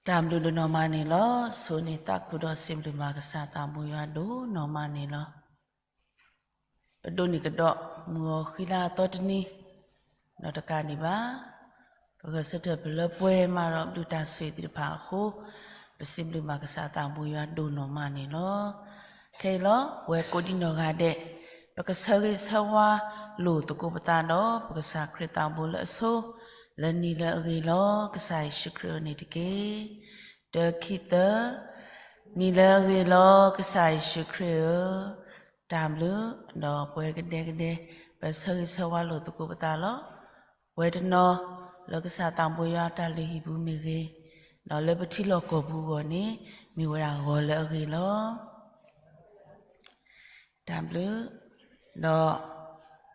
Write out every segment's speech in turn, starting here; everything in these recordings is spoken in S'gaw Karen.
တၢ်ဘျုးဒိၣ်နီၢ်မးန့ၣ်လီၤ. ဆိၣ်ဂ့ၤသးခုဒီးစံးဘျုးဘၣ်ကစၢ်သးဘိယွၤဒိၣ်နီၢ်မးန့ၣ်လီၤ. ပဒိးန့ၢ်ကဒီးမုၢ်ဂီၤဃံလၤအသီတနံၤ, ဒီးတကးဒံးဘၣ် ပဂဲၤဆၢထၢၣ်ပလၢပှဲၤမးဒီးဘျုးတၢ်ဆိၣ်ဂ့ၤသ့ၣ်တဖၣ်အဃိ, ပစံးဘျုးဘၣ်ကစၢ်သးဘိယွၤဒိၣ်နီၢ်မးန့ၣ်လီၤ. ခဲအံၤလီၤ ပဝဲကိးဒံနီၢ်ဂၤဒဲး, ပကဆၢဂ့ၤဆၢဝါလိာ်သကိးပသးဒီး ပကစၢ်ခရံာ်သးဘိလၢအဆိ, လၢနံၤလၢအဂ့ၤလီၤ ကစၢ်ယ့ၣ်ၡူးခရံာ်ဧၢန့ၣ်တက့ၢ်. တၢ ခံ သၢ, နံၤလၢအဂ့ၤလီၤ ကစၢ်ယ့ၣ်ၡူးခရံာ်ဧၢ, တၢ်ဘျုး, ဒီးပဝဲကဒဲကဒဲ, ပဆၢဂ့ၤဆၢဝါလိာ်သကိးပသးလီၤ. ပဝဲတနီၤလၢကစၢ်သးဘိယွၤတၢ်လုၢ်ဟံၣ်ပူၤမ့ၢ်ဂ့ၤ, ဒီးလၢပထံလီၢ်ကီၢ်ပူၤအဂီၢ်န့ၣ် မ့ၢ်ဝဲဒၣ်ဂီၤလၢအဂ့ၤလီၤ. တၢ်ဘျုး, ဒီး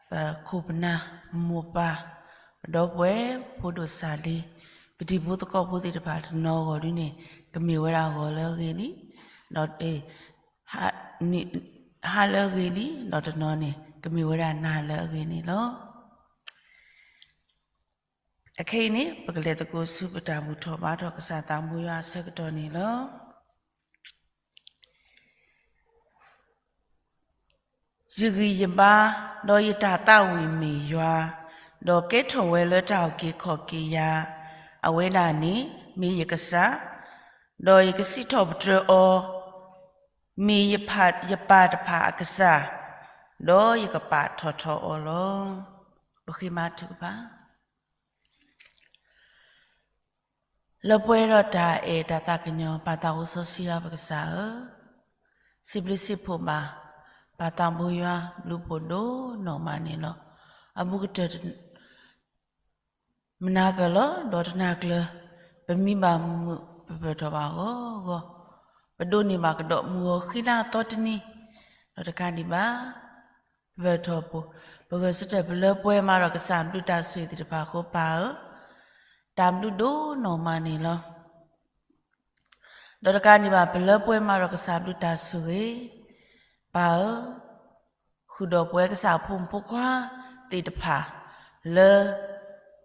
ပခိၣ်ပနၢ်, ပမိၢ်ပၢ်, ပဒီပုၢ်ဝဲၢ်, ဖိဒိၣ်စၢ်လံ, ပတံၤဖိသကိးဖိသ့ၣ်တဖၣ်တနီၤအဂီၢ်ဒုန့ၣ် ကမ့ၢ်ဝဲဒၣ်ဂီၤလၢအဂ့ၤလံ, ဒီး ဟါလၢအဂ့ၤလံ, ဒီးတနီၤန့ၣ် ကမ့ၢ်ဝဲဒၣ်နၤလၢအဂ့ၤန့ၣ်လီၤ. အခဲအံၤန့ၣ် ပကလဲၤသကိးဆူပတၢ်ဘူၣ်ထီၣ်ဘါထီၣ်ကစၢ်သးဘိယွၤအဆၢကတီၢ်န့ၣ်လီၤ. ယဂံၢ်ယဘါ, ဒီးယတၢ်သးဝံၣ်မ့ၢ်ယွၤ, ဒီးကဲထီၣ်ဝဲလၢတၢ်အုၣ်က့ၤခီၣ်က့ၤယၤ, အဝဲဒၣ်န့ၣ် မ့ၢ်ယကစၢ်, ဒီးယကစံးထီၣ်ပတြၢၤအီၤ, မ့ၢ်ယပၢ်တဖၣ်အကစၢ်, ဒီးယကပာ်ထီၣ်ထီအီၤလီၤ. ပဃ့မၤထုကဖၣ်. လၢပှဲၤဒီးတၢ်အဲၣ်တၢ်သးကညီၤ ပၢ်သးစီဆှံယွၤပကစၢ်ဧၢ, စံးဘျုးစံးဖှိၣ်ဘၣ် ပၢ်သးဘိယွၤဘျုးဖှိၣ်ဒိၣ်နီၢ်မးန့ၣ်လီၤ. အဘူးကတၢၢ် မနၤကလီၤ ဒီးတနၤကျၢၤ ပမံဘၣ်မုာ် ပပၢၢ်ထီၣ်ဘၣ်ဂီၤဂီၤ, ပဒိးန့ၢ်ဘၣ်ကဒီးမုၢ်ဂီၤဃံလၤအသီတနံၤ, ဒီးတကးဒံးဘၣ် ပပၢၢ်ထီၣ်ပူၤ, ပဂဲၤဆၢထၢၣ်ပလၢပှဲၤမးဒီးကစၢ်ဘျုးတၢ်ဆိၣ်ဂ့ၤသ့ၣ်တဖၣ်အဃိ ပၢ်ဧၢ, တၢ်ဘျုးဒိၣ်နီၢ်မးန့ၣ်လီၤ. ဒီးတကးဒံးဘၣ် ပလၢပှဲၤမးဒီးကစၢ်ဘျုးတၢ်ဆိၣ်ဂ့ၤ, ပၢ်ဧၢ, ဃုာ်ဒီးပဝဲကစၢ်ဖိမုၣ်ဖိခွါသ့ၣ်တဖၣ် လၢ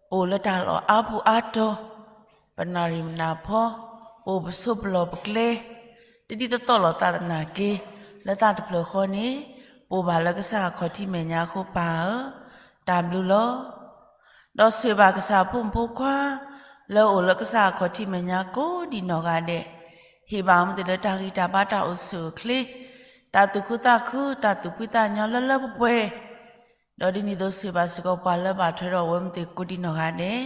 ပအိၣ်လၢတၢ်လီၢ်အါပူၤအါတီၤ, ပနၣ်ရံၣ်မုၢ်နၢ်ဖီ, ပအိၣ်ပဆိးပလီၢ်ပကျဲ, တဒ်သိးသိးလိာ်သးသနာ်က့, လၢတၢ်တဖျၢၣ်ဃီန့ၣ်, ပအိၣ်ဘၣ်လၢကစၢ်အခီၣ်ထံးမဲာ်ညါအဃိ ပၢ်ဧၢ, တၢ်ဘျုးလီၤ. ဒီးဆိၣ်ဂ့ၤဘၣ်ကစၢ်ဖိမုၣ်ဖိခွါ လၢအအိၣ်လၢကစၢ်အခီၣ်ထံးမဲာ်ညါကိးဒံနီၢ်ဂၤဒဲး, ဟ့ၣ်ဘၣ်အမူသ့ၣ်လၢတၢ်ဂံၢ်တၢ်ဘါတၢ်အိၣ်ဆူၣ်အိၣ်ချ့, တၢ်သူၣ်ခုသးခု တၢ်သူၣ်ဖှံသးညီလၢလၢပှဲၤပှဲၤ, ဒီးဒ်န့ၣ်အသိးဆိၣ်ဂ့ၤဘၣ်စ့ၢ်ကီးပှၤလၢဘၣ်ထွဲဒီးအဝဲမူသ့ၣ်ကိးဒံနီၢ်ဂၤဒဲး,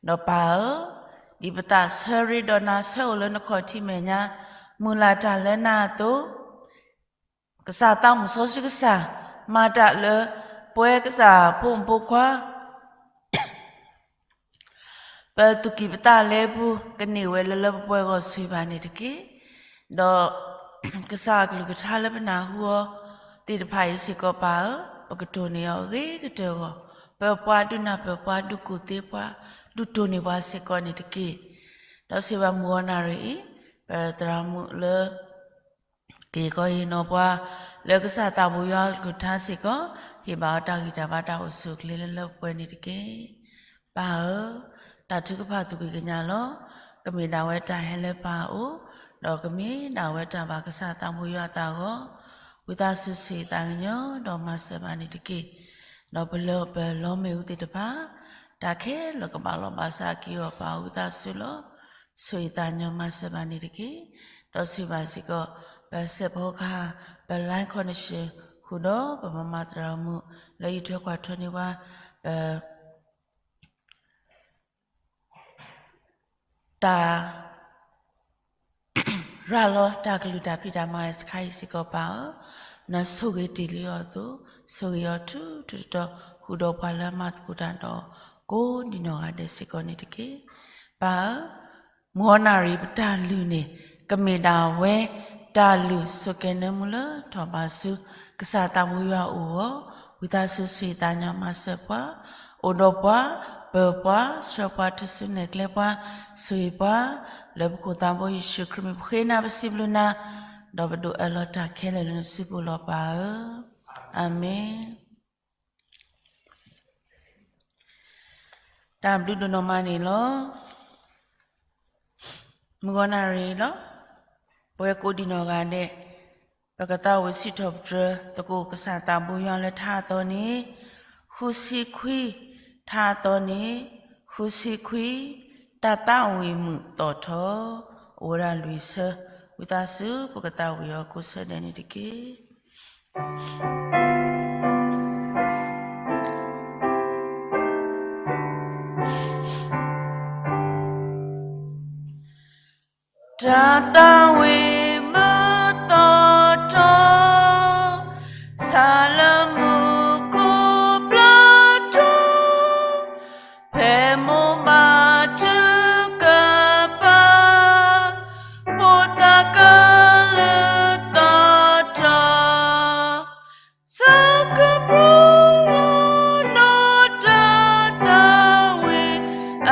ဒီးပၢ်ဧၢ, ဒ်ပသးဆၢရ့ဒီးနၤဆၢအိၣ်လၢနခီၣ်ထံးမဲာ်ညါ, မုၢ်လၢ်တၢ်လၢနၤအသိး ကစၢ်သးစီဆှံကစၢ် မၤတၢ်လၢ ပဝဲကစၢ်ဖိမုၣ်ဖိခွါ ပသူၣ်ကံၢ်ပသးလဲပူၤ ကန့ၢ်ဝဲလၢလၢပှဲၤပှဲၤအဂီၢ်ဆိၣ်ဂ့ၤဘၣ်န့ၣ်တက့ၢ်. ဒီး ကစၢ်အကလုၢ်ကထါလၢပနၢ်ဟူအီၤသ့ၣ်တဖၣ်အံၤစ့ၢ်ကီးပၢ်ဧၢ, ပကတိၢ်န့ၢ်အီၤအဂ့ၤကတၢၢ်အဂီၢ်, ပၢၤပှၤဒုးနၢ်ပၢၢ်ပှၤဒုးကူၣ်သ့ပှၤ ဒုးတိၢ်န့ၢ်ပှၤစ့ၢ်ကီးန့ၣ်တက့ၢ်. ဒီးဆိၣ်ဂ့ၤဘၣ်မုၢ်ဂီၤနၣ်ရံၣ်အံၤ ပသရၣ်မုၣ်လၢ ကယံာ်ကီဟ့ၣ်နီၤပှၤ လၢကစၢ်သးဘိယွၤကလုၢ်ကထါစ့ၢ်ကီး, ဟ့ၣ်ဘၣ်အီၤတၢ်ဂံၢ်တၢ်ဘါတၢ်အိၣ်ဆူၣ်အိၣ်ချ့လၢလၢပှဲၤပှဲၤန့ၣ်တက့ၢ်. ပၢ်ဧၢ, တၢ်ထုကဖၣ်သူၣ်ကံၢ်ကညးလီၤ. ကမ့ၢ်ဒၣ်ဝဲတၢ်ဟဲလၢပၢ်အအိၣ်, ဒီးကမ့ၢ်ဒၣ်ဝဲတၢ်ဘၣ်ကစၢ်သးဘိယွၤအသးအဂီၢ်, ဝံသးစူၤဆိၣ်ဂ့ၤသးကညီၤ ဒီးမၤစၢၤဘၣ်န့ၣ်တက့ၢ်. ဒီးပလၢပလီမ့ၣ်အူသ့ၣ်တဖၣ်, တၢ်ခဲလၢာ်ကဘၣ်လီၤဘၣ်စးက့ၤအီၤ ပၢ်ဧၢဝံသးစူၤလီၤ. ဆိၣ်ဂ့ၤသးကညီၤမၤစၢၤဘၣ်န့ၣ်တက့ၢ်. ဒီးဆိၣ်ဂ့ၤဘၣ်စ့ၢ်ကီး ပစဲးဖီကဟၣ်, ပ line connection ဃုာ်ဒီး ပမၤမၤသရၣ်မုၣ် လၢယထွဲကွၢ်ထွဲန့ၢ်ပှၤ, ပ တၢ် ရၤလီၤတၢ်ကလုၢ်တၢ်ဖံးတၢ်မၤတခါအံၤစ့ၢ်ကီးပၢ်ဧၢ, နဆိၣ်ဂ့ၤတ့ၢ်လံအီၤအသိး, ဆိၣ်ဂ့ၤအီၤထူထူတီတီ, ဃုာ်ဒီးပှၤလၢအမၤသကိးတၢ်ဒီး ကိးဒံနီၢ်ဂၤဒဲးစ့ၢ်ကီးန့ၣ်တက့ၢ်. ပၢ်ဧၢ, မုၢ်ဂီၤနၣ်ရံၣ်ပတၢ်လုၢ်န့ၣ် ကမ့ၢ်ဒၣ်ဝဲ တၢ်လုၢ်ဆိးကဲနၢမူလၢထီၣ်ဘးဆူ ကစၢ်သးဘိယွၤအအိၣ်အဂီၢ်, ဝံသးစူၤဆိၣ်ဂ့ၤသးကညီၤမၤစၢၤပှၤ, အိၣ်ဒီးပှၤ, ပၢၤပှၤ, ဆှၢပှၤထူၣ်စုနဲၣ်ကျဲပှၤ, ဆိၣ်ဂ့ၤပှၤ, လၢပခိၣ်သးဘိယ့ၣ်ၡူးခရံာ်မံၤပဃ့နၤပစံးဘျုးနၤ, ဒီးပဒိးအၢၣ်လီၤတၢ်ခဲလၢာ်လၢနစုပူၤလီၤပၢ်ဧၢ, အၤမ့ၣ်. တၢ်ဘျုးဒိၣ်နီၢ်မးန့ၣ်လီၤ. မုၢ်ဂီၤနၣ်ရံၣ်လီၤ. ပဝဲကိးဒံၣ်နီၢ်ဂၤဒဲး ပကသးဝံၣ်စံးထီၣ်ပတြၢၤသကိး ကစၢ်သးဘိယွၤလၢထါအသီန့ၣ်, ဃုဆံခွံ, ထါအသီန့ၣ်, ဃုဆံခွံ, တၢ်သးဝံၣ်မုာ်သီၣ်ထီၣ်, အိၣ်ဝဲဒၣ်လွံၢ်ဆၢ, ဝံသးစူၤ ပကသးဝံၣ်အီၤကိးဆၢဒဲးန့ၣ်တက့ၢ်. တၢ်သးဝံၣ်မုာ်သီၣ်ထီၣ်, ဆၣ်လၢမူခိၣ်ဘျါထီၣ်, ဖဲမိၢ်ဘၣ်ထုကဖၣ်, ဖိသၣ်ကလုၢ်သီၣ်ထီၣ်, ဆၢကပျီလီၤနီၢ် တၢ်သးဝံၣ်အ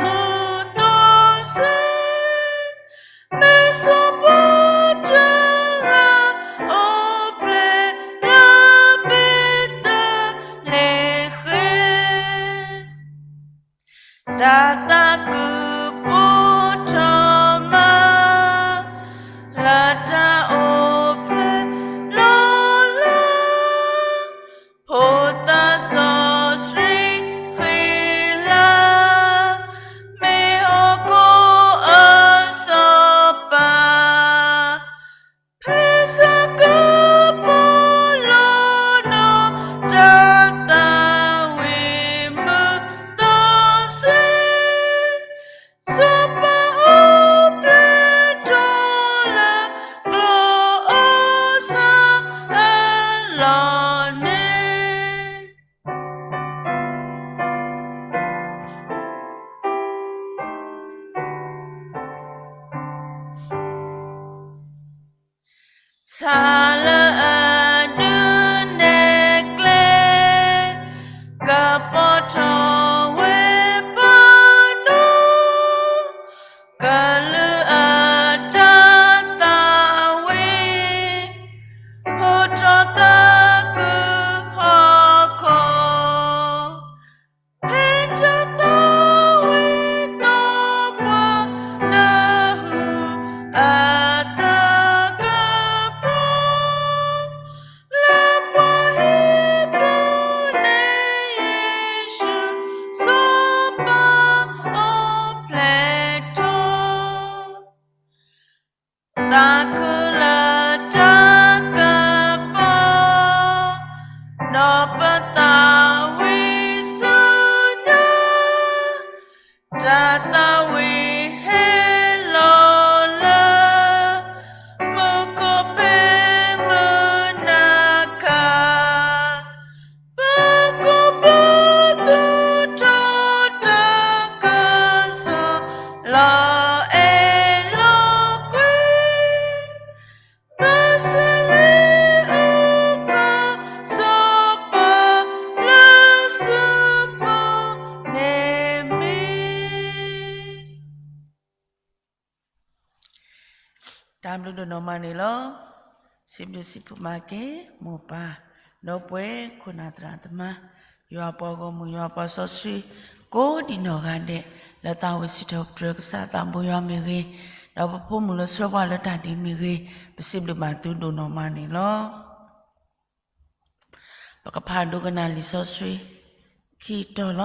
မုာ်သီၣ်စ့, မ့ၢ်စီၤပၤတဂၤအိၣ်ဖျဲၣ်လၢ ဘ့းသလ့ဃ့ တၢ်သးခုဖးထီၣ်မး, လၢတၢ်အိၣ်ဖျဲၣ်လီၤလၢ ဖိသၣ်စီဆှံဃံလၤ, မ့ၢ်ဟီၣ်ခိၣ်အစီၤပၤ, ဖဲဆၢကပျီလီၤနီၢ် တၢ်သးဝံၣ်မုာ်သီၣ်စ့, စီၤပၤအိၣ်ဖျဲၣ်ထီၣ်လၢကျီၢ်အီၣ်ဆၣ်အလီၢ်န့ၣ် ဆၣ်လၢအဒုးနဲၣ်ကျဲ, ကပီၤထီၣ်ဝဲပနီၢ်, ကလုာ်အတၢ်သးဝံၣ်, ဟူးထီၣ်သးခုဟီၣ်ခိၣ် ဖဲတၢ်သးဝံၣ်သီၣ်ပှၢ် နၢ်ဟူအသးကပီၤ, လၢပှၤဟ့းဘြူၤန့ၣ်ယ့ၣ်ၡူးစီၤပၤအိၣ်ဖျဲၣ်ထီၣ် သးခုလၢတၢ်ကပီၤ, ဒီးပသးဝံၣ်ဆူညါ, တၢ်သးဝံၣ်ဟဲလီၤလၢ မုၢ်ကိးဘ့ၣ်မုၢ်နၤခါ ပကဘၣ်သူၣ်ထီၣ်တၢ်ကစီၣ် လီၤအဲၣ်လီၤကွံ, ဘၣ်ဆၣ်အကစၢ်စီၤပၤလၢစုပူၤန့ၣ်မ့ၢ် တၢ်ဘျုးဒိၣ်နီၢ်မးန့ၣ်လီၤ. စံးဘျုးစံးဖှိၣ်မၤက့ၤ မိၢ်ပၢ်, ဒီပုၢ်ဝဲၢ်ခိၣ်နၢ်သရၣ်သမါ, ယွၤပှၤဂီၢ်မုၢ် ယွၤပှၤစီဆှံ ကိးဒံၣ်နီၢ်ဂၤဒဲး လၢသးဝံၣ်စံးထီၣ်ပတြၢၤကစၢ်သးဘိယွၤမ့ၢ်ဂ့ၤ, ဒီးပဖိမုၣ်လၢဆှၢပှၤလၢတၢ်ဒ်မ့ၢ်ဂ့ၤ, ပစံးဘျုးဘၣ်သုဒိၣ်နီၢ်မးန့ၣ်လီၤ. ပကဖးဒိကနၣ်လံာ်စီဆှံ ခံတီၤ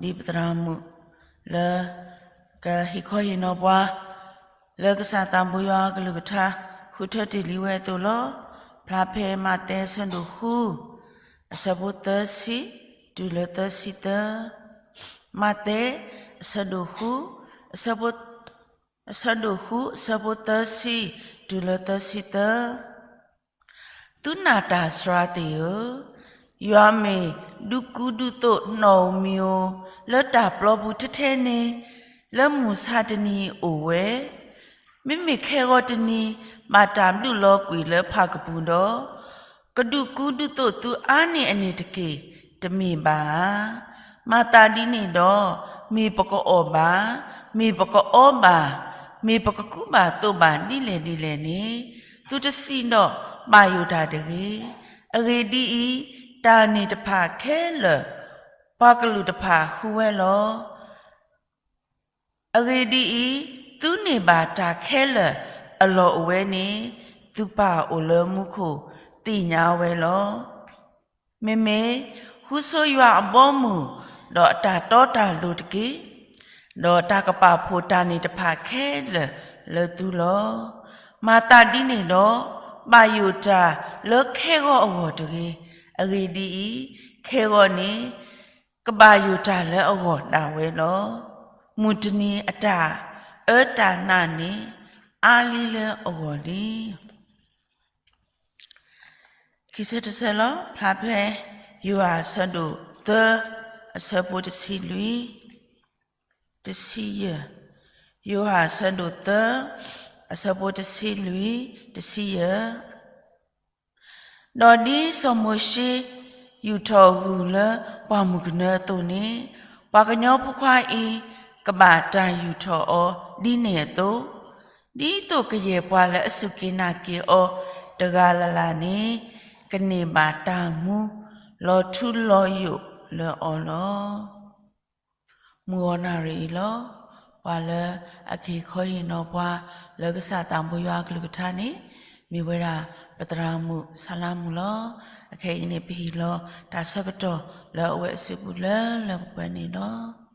လီၤ. ဒ်ပသရၣ်မုၣ်လၢ ကဟ့ၣ်ခီဟ့ၣ်နီၤပှၤ လၢကစၢ်သးဘိယွၤအကလုၢ်ကထါ ဃုထၢတ့ၢ်လံဝဲအသိးလီၤ. ဖျါဖဲမးသဲအဆၢဒိၣ်ဃု အဆၢဖိသၢဆံ တုၤလၢသၢဆံသၢ, မးသဲ အဆၢဒိၣ်ဃု အဆၢဖိ အဆၢဒိၣ်ဃု အဆၢဖိသၢဆံ တုၤလၢသၢဆံသၢ. သုနာ်တၢ်စှၤသ့ၣ်ဧၢ, ယွၤမ့ၢ်ဒုးကူဒုးသိးနီၣ်ဧိၤမံၤဧိၤ လၢတၢ်ပျီပူၤထဲထဲန့ၣ် လၢမုၢ်ဆါတနံၤအိၣ်ဝဲ, မ့မ့ၢ်ခဲဂီၤတနံၤ ဘၣ်တၢ်ဘျုးလီၤကွံာ်လၢဖၣ်ကပူၤဒီး ကဒုးကူဒုးသိးသုအါန့ၢ်အန့ၣ်တက့ၢ်. တမ့ၢ်ဘၣ်ဧါ. မၤသးဒ်န့ၣ်ဒီး မ့ၢ်ပကအီၣ်ဘၣ်, မ့ၢ်ပကအီဘၣ်, မ့ၢ်ပကကူဘၣ်သိးဘၣ်ဒ်လဲၣ်ဒ်လဲၣ်န့ၣ် သုတစံးဒီးဘၣ်ယိၣ်တၢ်တဂ့ၤ. အဂ့ၢ်ဒ်အံၤ, တၢ်န့ၣ်တဖၣ်ခဲလၢာ် ပှၤကလုာ်တဖၣ်ဃုဝဲလီၤ. အဂ့ၢ်ဒ်အံၤ, သုန့ၢ်ဘၣ်တၢ်ခဲလၢာ်အလီၢ်အိၣ်ဝဲန့ၣ် သုပၢ်အိၣ်လၢမူခိၣ်သ့ၣ်ညါဝဲလီၤ. မ့မ့ၢ်ဃုဆိယွၤအဘီအမုၢ်, ဒီးအတၢ်တီတၢ်လိၤတက့ၢ်. ဒီးတၢ်ကပာ်ဖှိၣ်တၢ်န့ၣ်တဖၣ်ခဲလၢာ်လၢသုလီၤ. မၤသးဒ်န့ၣ်ဒီး, ဘၣ်ယိၣ်တၢ်လၢခဲဂီၤအဂီၢ်တဂ့ၤ. အဂ့ၢ်ဒ်အံၤ, ခဲဂီၤန့ၣ် ကဘၣ်ယိၣ်တၢ်လၢအဂီၢ်ဒၣ်ဝဲလီၤ. မုၢ်တနံၤအတၢ်အၢတၢ်နးန့ၣ် အါလံလၢအဂီၢ်လံ. ခံဆၢတဆၢလီၤ. ဖျါဖဲ ယိၤဟၣ်အဆၢဒိၣ်သၢ အဆၢဖိတဆံလွံၢ်, တဆံယဲၢ်. ယိၤဟၣ်အဆၢဒိၣ်သၢ အဆၢဖိတဆံလွံၢ်, တဆံယဲၢ်. ဒီးဒ်စီၤမိၤၡ့ယူာ်ထီၣ်ဂုၢ်လၢပှၢ်မုၢ်ကနၢအသိးန့ၣ်, ပှၤကညီဖိခွါအံၤ ကဘၣ်တၢ်ယူာ်ထီၣ်အီၤဒ်န့ၣ်အသိး, ဒ်သိးကယဲၢ်ပှၤလၢအစူၢ်က့ၤနာ်က့ၤအီၤတဂၤလၢ်လၢ်န့ၣ် ကန့ၢ်ဘၣ်တၢ်မူလီၤထူလီၤယိာ်လၢအီၤလီၤ. မုၢ်ဂီၤနၣ်ရံၣ်အံၤလီၤ. ပှၤလၢအက့ၤခီဟ့ၣ်နီၤပှၤလၢကစၢ်သးဘိယွၤအကလုၢ်ကထါန့ၣ် မ့ၢ်ဝဲဒၣ်ပသရၣ်မုၣ်ဆါလါမုၣ်လီၤ. အခဲအံၤန့ၣ် ပဟ့ၣ်လီၤတၢ်ဆၢကတီၢ်လၢအဝဲအစုပူၤလၢလၢပှဲၤပှဲၤန့ၣ်လီၤ.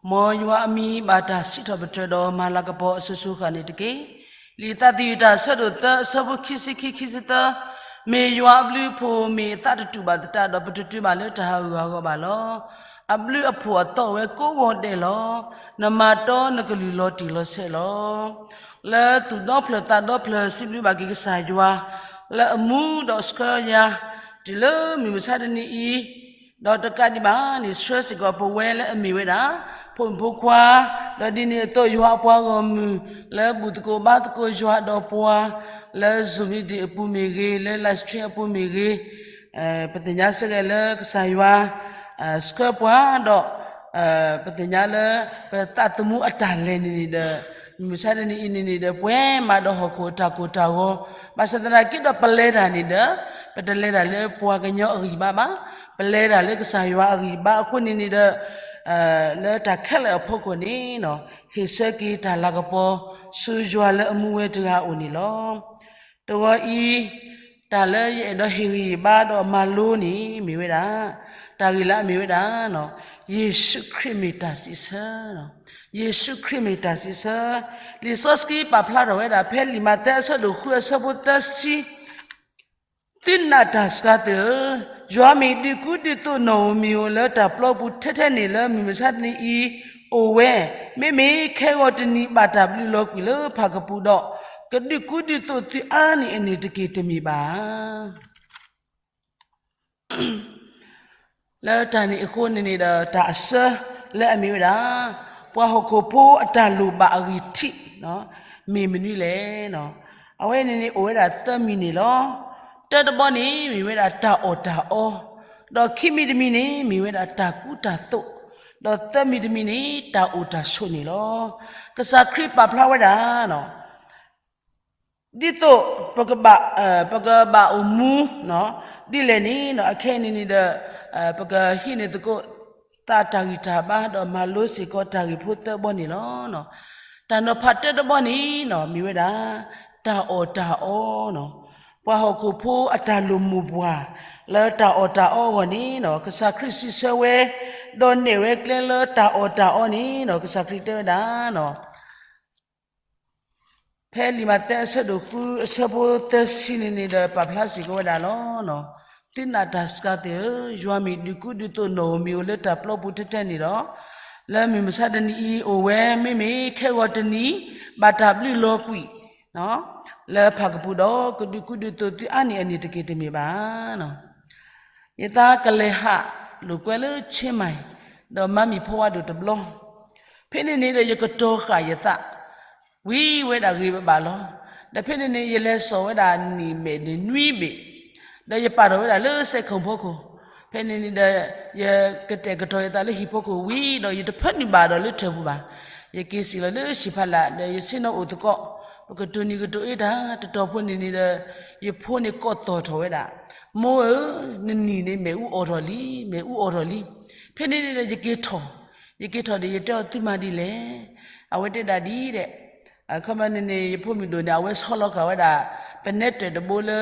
မ်ယွၤအမံၤဘၣ်တၢ်စံးထီၣ်ပတြၢၤဒီးမၤလၤကပီၤအစိၤစိၤဃၣ်န့ၣ်တက့ၢ်. လံာ်သးသယုၢ်တၢ်အဆၢဒိၣ်သၢအဆၢဖိခံဆံခံ ခံဆံသၢ, မ့ၢ်ယွၤအဘျုးအဖှိၣ်မ့ၢ်အသးတတူာ်ဘၣ်သတးဒီး ပတတုၤဘၣ်လၢတၢ်ဟးဂူာ်ဟးဂီၤဘၣ်လီၤ. အဘျုးအဖှိၣ်အသီအိၣ်ဝဲကိးဂီၤဒဲးလီၤ. နမၤတီနကလုၢ်လီၤတံၢ်လီၤဆဲးလီၤ. လၢသူၣ်ဒီဖျၢၣ်သးဒီဖျၢၣ်စံးဘျုးဘၣ်က့ၤကစၢ်ယွၤ, လၢအမူဒီးဆှၢယၤ တုၤလၢမုၢ်မဆါတနံၤအံၤ, ဒီးတကးဒံးဘၣ်န့ၣ် ဆှၢစ့ၢ်ကီးပဝဲလၢအမ့ၢ်ဝဲဒၣ် ဖိမုၣ်ဖိခွါ, ဒီးဒ်န့ၣ်အသိးယွၤအပှၤဂီၢ်မုၢ် လၢဘူၣ်သကိးဘါသကိးယွၤဒီးပှၤ, လၢ Zoom meeting အပူၤမ့ၢ်ဂ့ၤ, လၢ live stream အပူၤမ့ၢ်ဂ့ၤ, ပသ့ၣ်ညါစ့ၢ်ကီးလၢကစၢ်ယွၤ ဆှၢပှၤဒီး ပသ့ၣ်ညါလၢ ပသးသမူအတၢ်လဲၤန့ၣ်န့ၣ်ဒီး မုၢ်မဆါတနံၤအံၤန့ၣ်န့ၣ်ဒီး ပှဲၤမးဒီးဟီၣ်ခိၣ်အတၢ်ကိၢ်တၢ်ဂီၤ, ဘၣ်ဆၣ်သနာ်က့ဒီးပလဲၤတၢ်န့ၣ်ဒီး ပတလဲၤတၢ်လၢပှၤကညီအဂံၢ်ဘါဘၣ်, ပလဲၤတၢ်လၢကစၢ်ယွၤအဂံၢ်ဘါအဃိန့ၣ်န့ၣ်ဒီး လၢတၢ်ခဲလၢာ်အဖီခိၣ်န့ၣ် ဟ့ၣ်ဆၢက့ၤတၢ်လၤကပီၤ ဆူယွၤလၢအမူဝဲတဂၤအအိၣ်န့ၣ်လီၤ. တဂီၤအံၤ တၢ်လၢယအဲၣ်ဒိးဟ့ၣ်ဂံၢ်ဟ့ၣ်ဘါဒီးမၤလိန့ၣ်မ့ၢ်ဝဲဒၣ်, တၢ်ဂ့ၢ်လၢအမ့ၢ်ဝဲဒၣ် ယ့ၣ်ၡူးခရံာ်မ့ၢ်တၢ်စံးဆၢ, ယ့ၣ်ၡူးခရံာ်မ့ၢ်တၢ်စံးဆၢ, လံာ်စီဆှံပာ်ဖျါထီၣ်ဝဲဒၣ်ဖဲလံာ်မးသဲအဆၢဒိၣ်ဃုအဆၢဖိသၢဆံ, သုနာ်တၢ်စှၤသ့ၣ်ဧၢ, ယွၤမ့ၢ်ဒုးကူဒုးသိးနီၣ်ဧိၤမံၤဧိၤလၢတၢ်ပျီပူၤထဲထဲန့ၣ်လၢမုၢ်မဆါတနံၤအံၤအိၣ်ဝဲ, မ့မ့ၢ်ခဲဂီၤတနံၤဘၣ်တၢ်ဘျုးလီၤကွံာ်လၢဖၣ်ကပူၤဒီး ကဒုးကူဒုးသိးသုအါန့ၢ်အန့ၣ်တက့ၢ်တမ့ၢ်ဘၣ်. လၢတၢ်န့ၣ်အဃိန့ၣ်န့ၣ်ဒီးတၢ်အဆၢလၢအမ့ၢ်ဝဲဒၣ် ပှၤဟီၣ်ခိၣ်ဖိအတၢ်လိၣ်ဘၣ်အဂံၢ်ထံး မ့ၢ်မနုၤလဲၣ်. အဝဲန့ၣ်န့ၣ်အိၣ်ဝဲဒၣ်သၢမံၤန့ၣ်လီၤ. တၢတဘီန့ၣ်မ့ၢ်ဝဲဒၣ်တၢ်အီၣ်တၢ်အီ, ဒီးခံမံၤတမံၤန့ၣ်မ့ၢ်ဝဲဒၣ်တၢ်ကူတၢ်သိး, ဒီးသၢမံၤတမံၤန့ၣ် တၢ်အိၣ်တၢ်ဆိးန့ၣ်လီၤ. ကစၢ်ခရံာ်ပာ်ဖျါဝဲဒၣ် ဒ်သိး ပကဘၣ်အိၣ်မူ ဒ်လဲၣ်န့ၣ် အခဲအံၤန့ၣ်န့ၣ်ဒီး ပကဟံးန့ၢ်သကိး သးတၢ်ဂံၢ်တၢ်ဘါ ဒီးမၤလိစ့ၢ်ကီးတၢ်ဂ့ၢ်ဖိသၢဘီန့ၣ်လီၤ. တၢ်နီၤဖးတၢတဘီန့ၣ် မ့ၢ်ဝဲဒၣ် တၢ်အီၣ်တၢ်အီ, ပှၤဟီၣ်ခိၣ်ဖိအတၢ်လိာ်မိၢ်ပှၢ် လၢတၢ်အီၣ်တၢ်အီအဂီၢ်န့ၣ် ကစၢ်ခရံာ်စံးဆၢဝဲ, ဒီးနဲၣ်ဝဲကျဲလၢတၢ်အီၣ်တၢ်အီန့ၣ် ကစၢ်ခရံာ်တဲဝဲဒၣ် ဖဲလံာ်မးသဲအဆၢဒိၣ်ဃုအဆၢဖိသၢဆံန့ၣ်န့ၣ်ဒီး ပာ်ဖျါစ့ၢ်ကီးဝဲဒၣ်လီၤ. သုနာ်တၢ်စှၤသ့ၣ်ဧၢ, ယွၤမ့ၢ်ဒုးကူဒုးသိးနီၣ်ဧိၤမံၤဧိၤလၢတၢ်ပျီပူၤထဲထဲန့ၣ်ဒီး, လၢမုၢ်မဆါတနံၤအံၤအိၣ်ဝဲ မ့မ့ၢ်ခဲဂီၤတနံၤ ဘၣ်တၢ်ဘျုးလီၤကွံာ် လၢဖၣ်ကပူၤဒီး ကဒုးကူဒုးသိးသုအါန့ၢ်အန့ၣ်တက့ၢ်တမ့ၢ်ဘၣ်. ယသးကလဲၤဟးလိာ်ကွဲလၢ Chiang Mai ဒီးမၤမံၣ်ဖိဝါဒိၣ်တဘျီ, ဖဲန့ၣ်န့ၣ်ဒီးယကတီၤဃာ်ယသး ဝံၤဝဲဒၣ်ဂ့ၤဘၣ်ဘၣ်လီၤ. ဒီးဖဲန့ၣ်န့ၣ် ယလဲၤစိာ်ဝဲဒၣ်နံၣ်မဲာ်န့ၣ်နွံဘ့ၣ်, ဒီးယပာ်ထီၣ်ဝဲဒၣ်လၢစဲးခုၣ်ဖီခိၣ်, ဖဲန့ၣ်န့ၣ်ဒီး ယကတဲာ်ကတီၤယသးလၢဟံၣ်ဖီခိၣ်ဝံၤဒီး ယတဖၢနုာ်ဘၣ်ဒီးလၢထၢၣ်ပူၤဘၣ်. ယက့ၤစံၣ်လီၤလၢဟံၣ်ဖီလာ် ဒီးယဆ့ၣ်နီၤအိၣ်သကိး ပကတိၤနံၤကတိၤအ့တၢ် တတီၤဖိန့ၣ်န့ၣ်ဒီး ယဖိန့ၣ်ကိးသီၣ်ထီၣ်ဝဲဒၣ်, မိၢ်ဧၢ, နနံၤန့ၣ်မ့ၣ်အူအီၣ်ထီၣ်လံ, မ့ၣ်အူအီၣ်ထီၣ်လံ. ဖဲန့ၣ်န့ၣ်ဒီး ယက့ၤထီၣ်, ယက့ၤထီၣ်ဒီး ယတဲအီၤ သုမၤဒ်လဲၣ်. အဝဲတဲဒၣ်ဒ်အံၤဒဲး, အခီပညီန့ၣ်န့ၣ် ယဖိမုၣ်ဒိၣ်န့ၣ် အဝဲဆီလီၤဃာ်ဝဲဒၣ် ပနဲတၢၢ်တဘိလၢ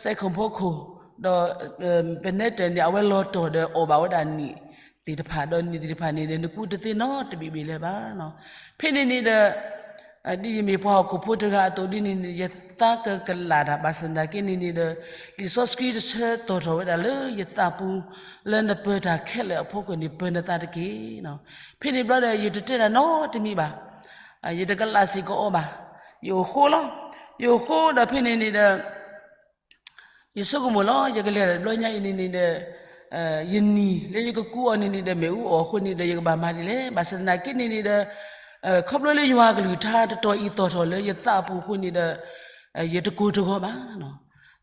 စဲခိၣ်ဖိခိၣ်, ဒီး ပနဲတၢၢ်န့ၣ် အဝဲလီၤတီၢ်ဒီးအီၣ်ဘၣ်ဝဲဒၣ်နံၣ်သ့ၣ်တဖၣ်, ဒီးနံၣ်သ့ၣ်တဖၣ်န့ၣ်ဒီး နကူတသ့နီတဘ့ၣ်ဘ့ၣ်လၢၤဘၣ်. ဖဲန့ၣ်န့ၣ်ဒီး ဒ်ယမ့ၢ်ပှၤဟီၣ်ခိၣ်ဖိတဂၤအသိးဒ်န့ၣ်န့ၣ် ယသးကကလၣ်တၢ် ဘၣ်ဆၣ်သနာ်က့န့ၣ်န့ၣ်ဒီး လံာ်စီဆှံတဆၢသီၣ်ထီၣ်ဝဲဒၣ်လၢယသးပူၤ, လၢနပၢၤတၢ်ခဲလၢာ်အဖီခိၣ်န့ၣ် ပၢၤနသးတက့ၢ်. ဖဲန့ၣ်ဘျီဒီး ယတတဲတၢ်နီတမံၤဘၣ်, ယတကလၣ်စ့ၢ်ကီးအီၤဘၣ်, ယအိၣ်ဃိလီၤ. ယအိၣ်ဃိဒီးဖဲန့ၣ်န့ၣ်ဒီး ယဆိကမိၣ်လီၤ, ယကလဲၤတဘျီညါအံၤန့ၣ်န့ၣ်ဒီး ယနံၤလၢယကကူအီၤန့ၣ်န့ၣ်ဒီး မ့ၣ်အူအီၣ်အဃိန့ၣ်ဒီး ယကဘၣ်မၤဒ်လဲၣ်. ဘၣ်ဆၣ်သနာ်က့န့ၣ်န့ၣ်ဒီး ခီဖျိလၢယွၤအကလုၢ်ကထါတတီၤအံၤသီၣ်ထီၣ်လၢယသးအပူၤအဃိန့ၣ်ဒီး ယတကိၢ်တဂီၤဘၣ်.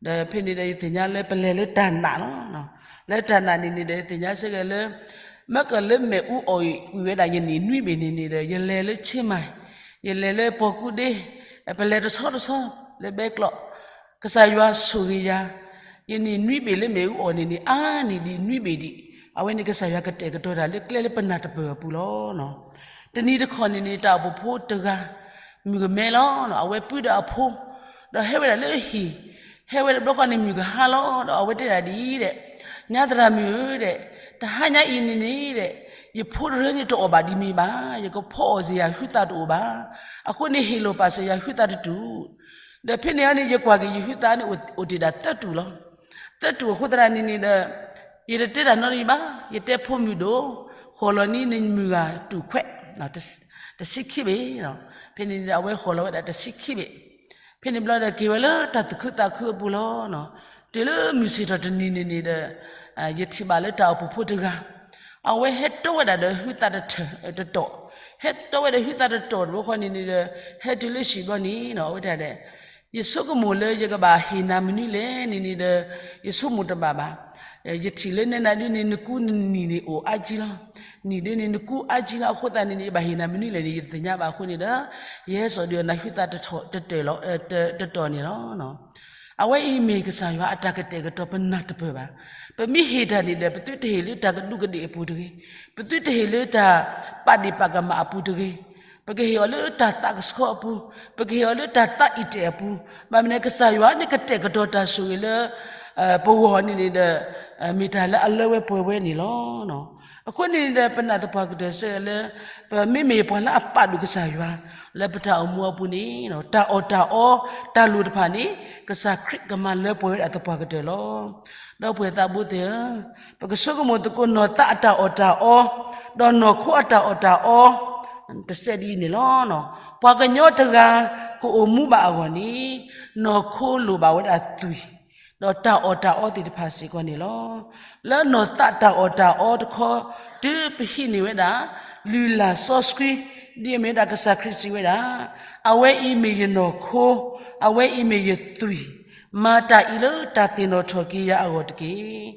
ဒီးဖဲန့ၣ်ဒီး ယသ့ၣ်ညါလၢပလဲၤလၢတၢ်နာ်လီၤ. လၢတၢ်နာ်န့ၣ်န့ၣ်ဒီး ယသ့ၣ်ညါစ့ၢ်ကီးလၢ မ့ၢ်ကလၢမ့ၣ်အူအီၣ်ကွံာ်ဝဲဒၣ်ယနံၤနွံဘ့ၣ်န့ၣ်န့ၣ်ဒီး ယလဲၤလၢဆ့မၢ်, ယလဲၤလၢပှၤကူဒ့, ပလဲၤတဆီတဆီ လၢဘဲကျိး, ကစၢ်ယွၤဆိၣ်ဂ့ၤယၤ, ယနံၤနွံဘ့ၣ်လၢမ့ၣ်အူအီၣ်န့ၣ်န့ၣ် အါန့ၢ်ဒံးနွံဘ့ၣ်ဒံး. အဝဲန့ၣ်ကစၢ်ယွၤကတဲာ်ကတီၤတၢ်လၢကျဲလၢပနၢ်တပၢၢ်အပူၤလီၤ. တနံၤတခီန့ၣ်န့ၣ် တၢ်အိၣ်ဖှိၣ်ဖိတဂၤ မုၣ်ကမဲလီၤ. အဝဲပုၢ်ဒီးအဖိ ဒီးဟဲဝဲဒၣ်လၢဟံၣ်, ဟဲဝဲဒၣ်ဘျီခီန့ၣ် မုၢ်ကဟါလီၤ. ဒီးအဝဲတဲဒၣ်ဒ်အံၤဒဲး, ညါသရၣ်မုၣ်ဧၢဒဲး, တဟါညါအံၤန့ၣ်န့ၣ်ဒဲး, ယဖိတရၢန့ၣ်တအီၣ်ဘၣ်ဒံးမ့ၢ်ဘၣ်, ယကဖီအီၣ်စ့ၢ်ယၤဟုသးတအိၣ်ဘၣ်. အဃိန့ၣ် ဟ့ၣ်လိာ်ပာ်စၢၤယၤဟုသးတတူာ်. ဒီးဖဲန့ၣ်အန့ၣ် ယကွၢ်က့ၤယဟုသးန့ၣ် အိၣ်တ့ၢ်ဒၣ်သၢတူာ်လီၤ. သၢတူာ်အဃိသတးန့ၣ်န့ၣ်ဒီး ယတတဲတၢ်နီတမံၤဘၣ်, ယတဲဖိမုၣ်ဒိၣ်, ဃီၤလီၤန့ၢ်နမုၢ်ဂၤတူာ်ခွဲး တဆံခံဘ့ၣ်. ဖဲန့ၣ်န့ၣ်ဒီး အဝဲဃီၤလီၤဝဲဒၣ်တဆံခံဘ့ၣ်. ဖဲန့ၣ်ဘျီဒီး က့ၤဝဲလၢတၢ်သူၣ်ခုသးခုအပူၤလီၤ. တုၤလၢမုၢ်ဆ့ၣ်ထီၣ်တနံၤန့ၣ်န့ၣ်ဒီး ယထံၣ်ဘၣ်လၢတၢ်အိၣ်ဖှိၣ်ဖိတဂၤ အဝဲဟဲတီဝဲဒၣ်ဒီးဟုသးတတီၢ်, ဟဲတီဝဲဒီးဟုသးတတီၢ်တဘျီဃီန့ၣ်န့ၣ်ဒီး ဟဲတုၤလၢဟံၣ်ဘျီန့ၣ် အဝဲတဲဒၣ်, ယဆိကမိၣ်လၢယကဘၣ်ဟ့ၣ်နၤမနုၤလဲၣ်န့ၣ်န့ၣ်ဒီး ယဆိကမိၣ်တဘၣ်ဘၣ်. ယထံၣ်လၢနဲနၤဒ်န့ၣ် နကူနနံၤန့ၣ်အိၣ်အါကံလီၤ. နံၤဒ်န့ၣ် နကူအါကံလီၤ. အဃိသတးန့ၣ်န့ၣ် ယဘၣ်ဟ့ၣ်နၤမနုၤလဲၣ်န့ၣ် ယတသ့ၣ်ညါဘၣ်အဃိန့ၣ်ဒီး ယဟဲစိာ်ဒုးနၤဟုသးတတီၢ်န့ၣ်လီၤ. အဝဲအံၤမ့ၢ်ကစၢ်ယွၤအတၢ်ကတဲာ်ကတီၤပနၢ်တပၢၢ်ဘၣ်. ပမ့ၢ်ဟ့ၣ်တၢ်န့ၣ်ဒီး ပသုတဟ့ၣ်လၢတၢ်ကဒူးကဒ့ၣ်အပူၤတဂ့ၤ. ပသုတဟ့ၣ်လၢတၢ်ပာ်ဒ့ၣ်ပာ်ကမၣ်အပူၤတဂ့ၤ. ပကဟ့ၣ်အီၤလၢတၢ်သးကဆှီအပူၤ, ပကဟ့ၣ်အီၤလၢတၢ်သးအံၣ်တဲာ်အပူၤ. ဘၣ်မနုၤလဲၣ် ကစၢ်ယွၤန့ၣ်ကတဲာ်ကတီၤတၢ်ဆိၣ်ဂ့ၤလၢ ပဂီၢ်န့ၣ်န့ၣ်ဒီး မ့ၢ်တၢ်လၢအလၢဝဲပှဲၤဝဲန့ၣ်လီၤ. အဃိန့ၣ်ဒီး ပနာ်သပှၢ်ကတၢၢ်စ့ၢ်ကီးလၢ ပမ့မ့ၢ်ပှၤလၢအပာ်ဒိၣ်ကစၢ်ယွၤ လၢပတၢ်အိၣ်မူအပူၤန့ၣ် တၢ်အီၣ်တၢ်အီ တၢ်လိၣ်တဖၣ်န့ၣ် ကစၢ်ခရံာ်ကမၤလၢပှဲၤဝဲဒၣ်သပှၢ်ကတၢၢ်လီၤ. ဒီပုၢ်ဝဲၢ်သးဘိသ့ၣ်ဧၢ, ပကဆိကမိၣ်သကိးနီၢ်သးအတၢ်အီၣ်တၢ်အီ, ဒီးနီၢ်ခိအတၢ်အီၣ်တၢ်အီ တစဲးဒ်အံၤန့ၣ်လီၤ. ပှၤကညီတဂၤကအိၣ်မူဘၣ်အဂီၢ်န့ၣ် နီၢ်ခိလိၣ်ဘၣ်ဝဲဒၣ်သွံၣ် ဒီးတၢ်အီၣ်တၢ်အီသ့ၣ်တဖၣ်စ့ၢ်ကီးန့ၣ်လီၤ. လၢနီၢ်သးတၢ်အီၣ်တၢ်အီတခီ တုၤပဟံးန့ၢ်ဝဲဒၣ် လုၢ်လၢ်စီဆှံ ဒ်အမ့ၢ်ဝဲဒၣ်ကစၢ်ခရံာ်စံးဝဲဒၣ်, အဝဲအံၤမ့ၢ်ယနီၢ်ခိ, အဝဲအံၤမ့ၢ်ယသွံၣ်, မၤတၢ်အံၤလၢတၢ်သ့ၣ်နီၣ်ထီၣ်က့ၤယၤအဂီၢ်တက့ၢ်.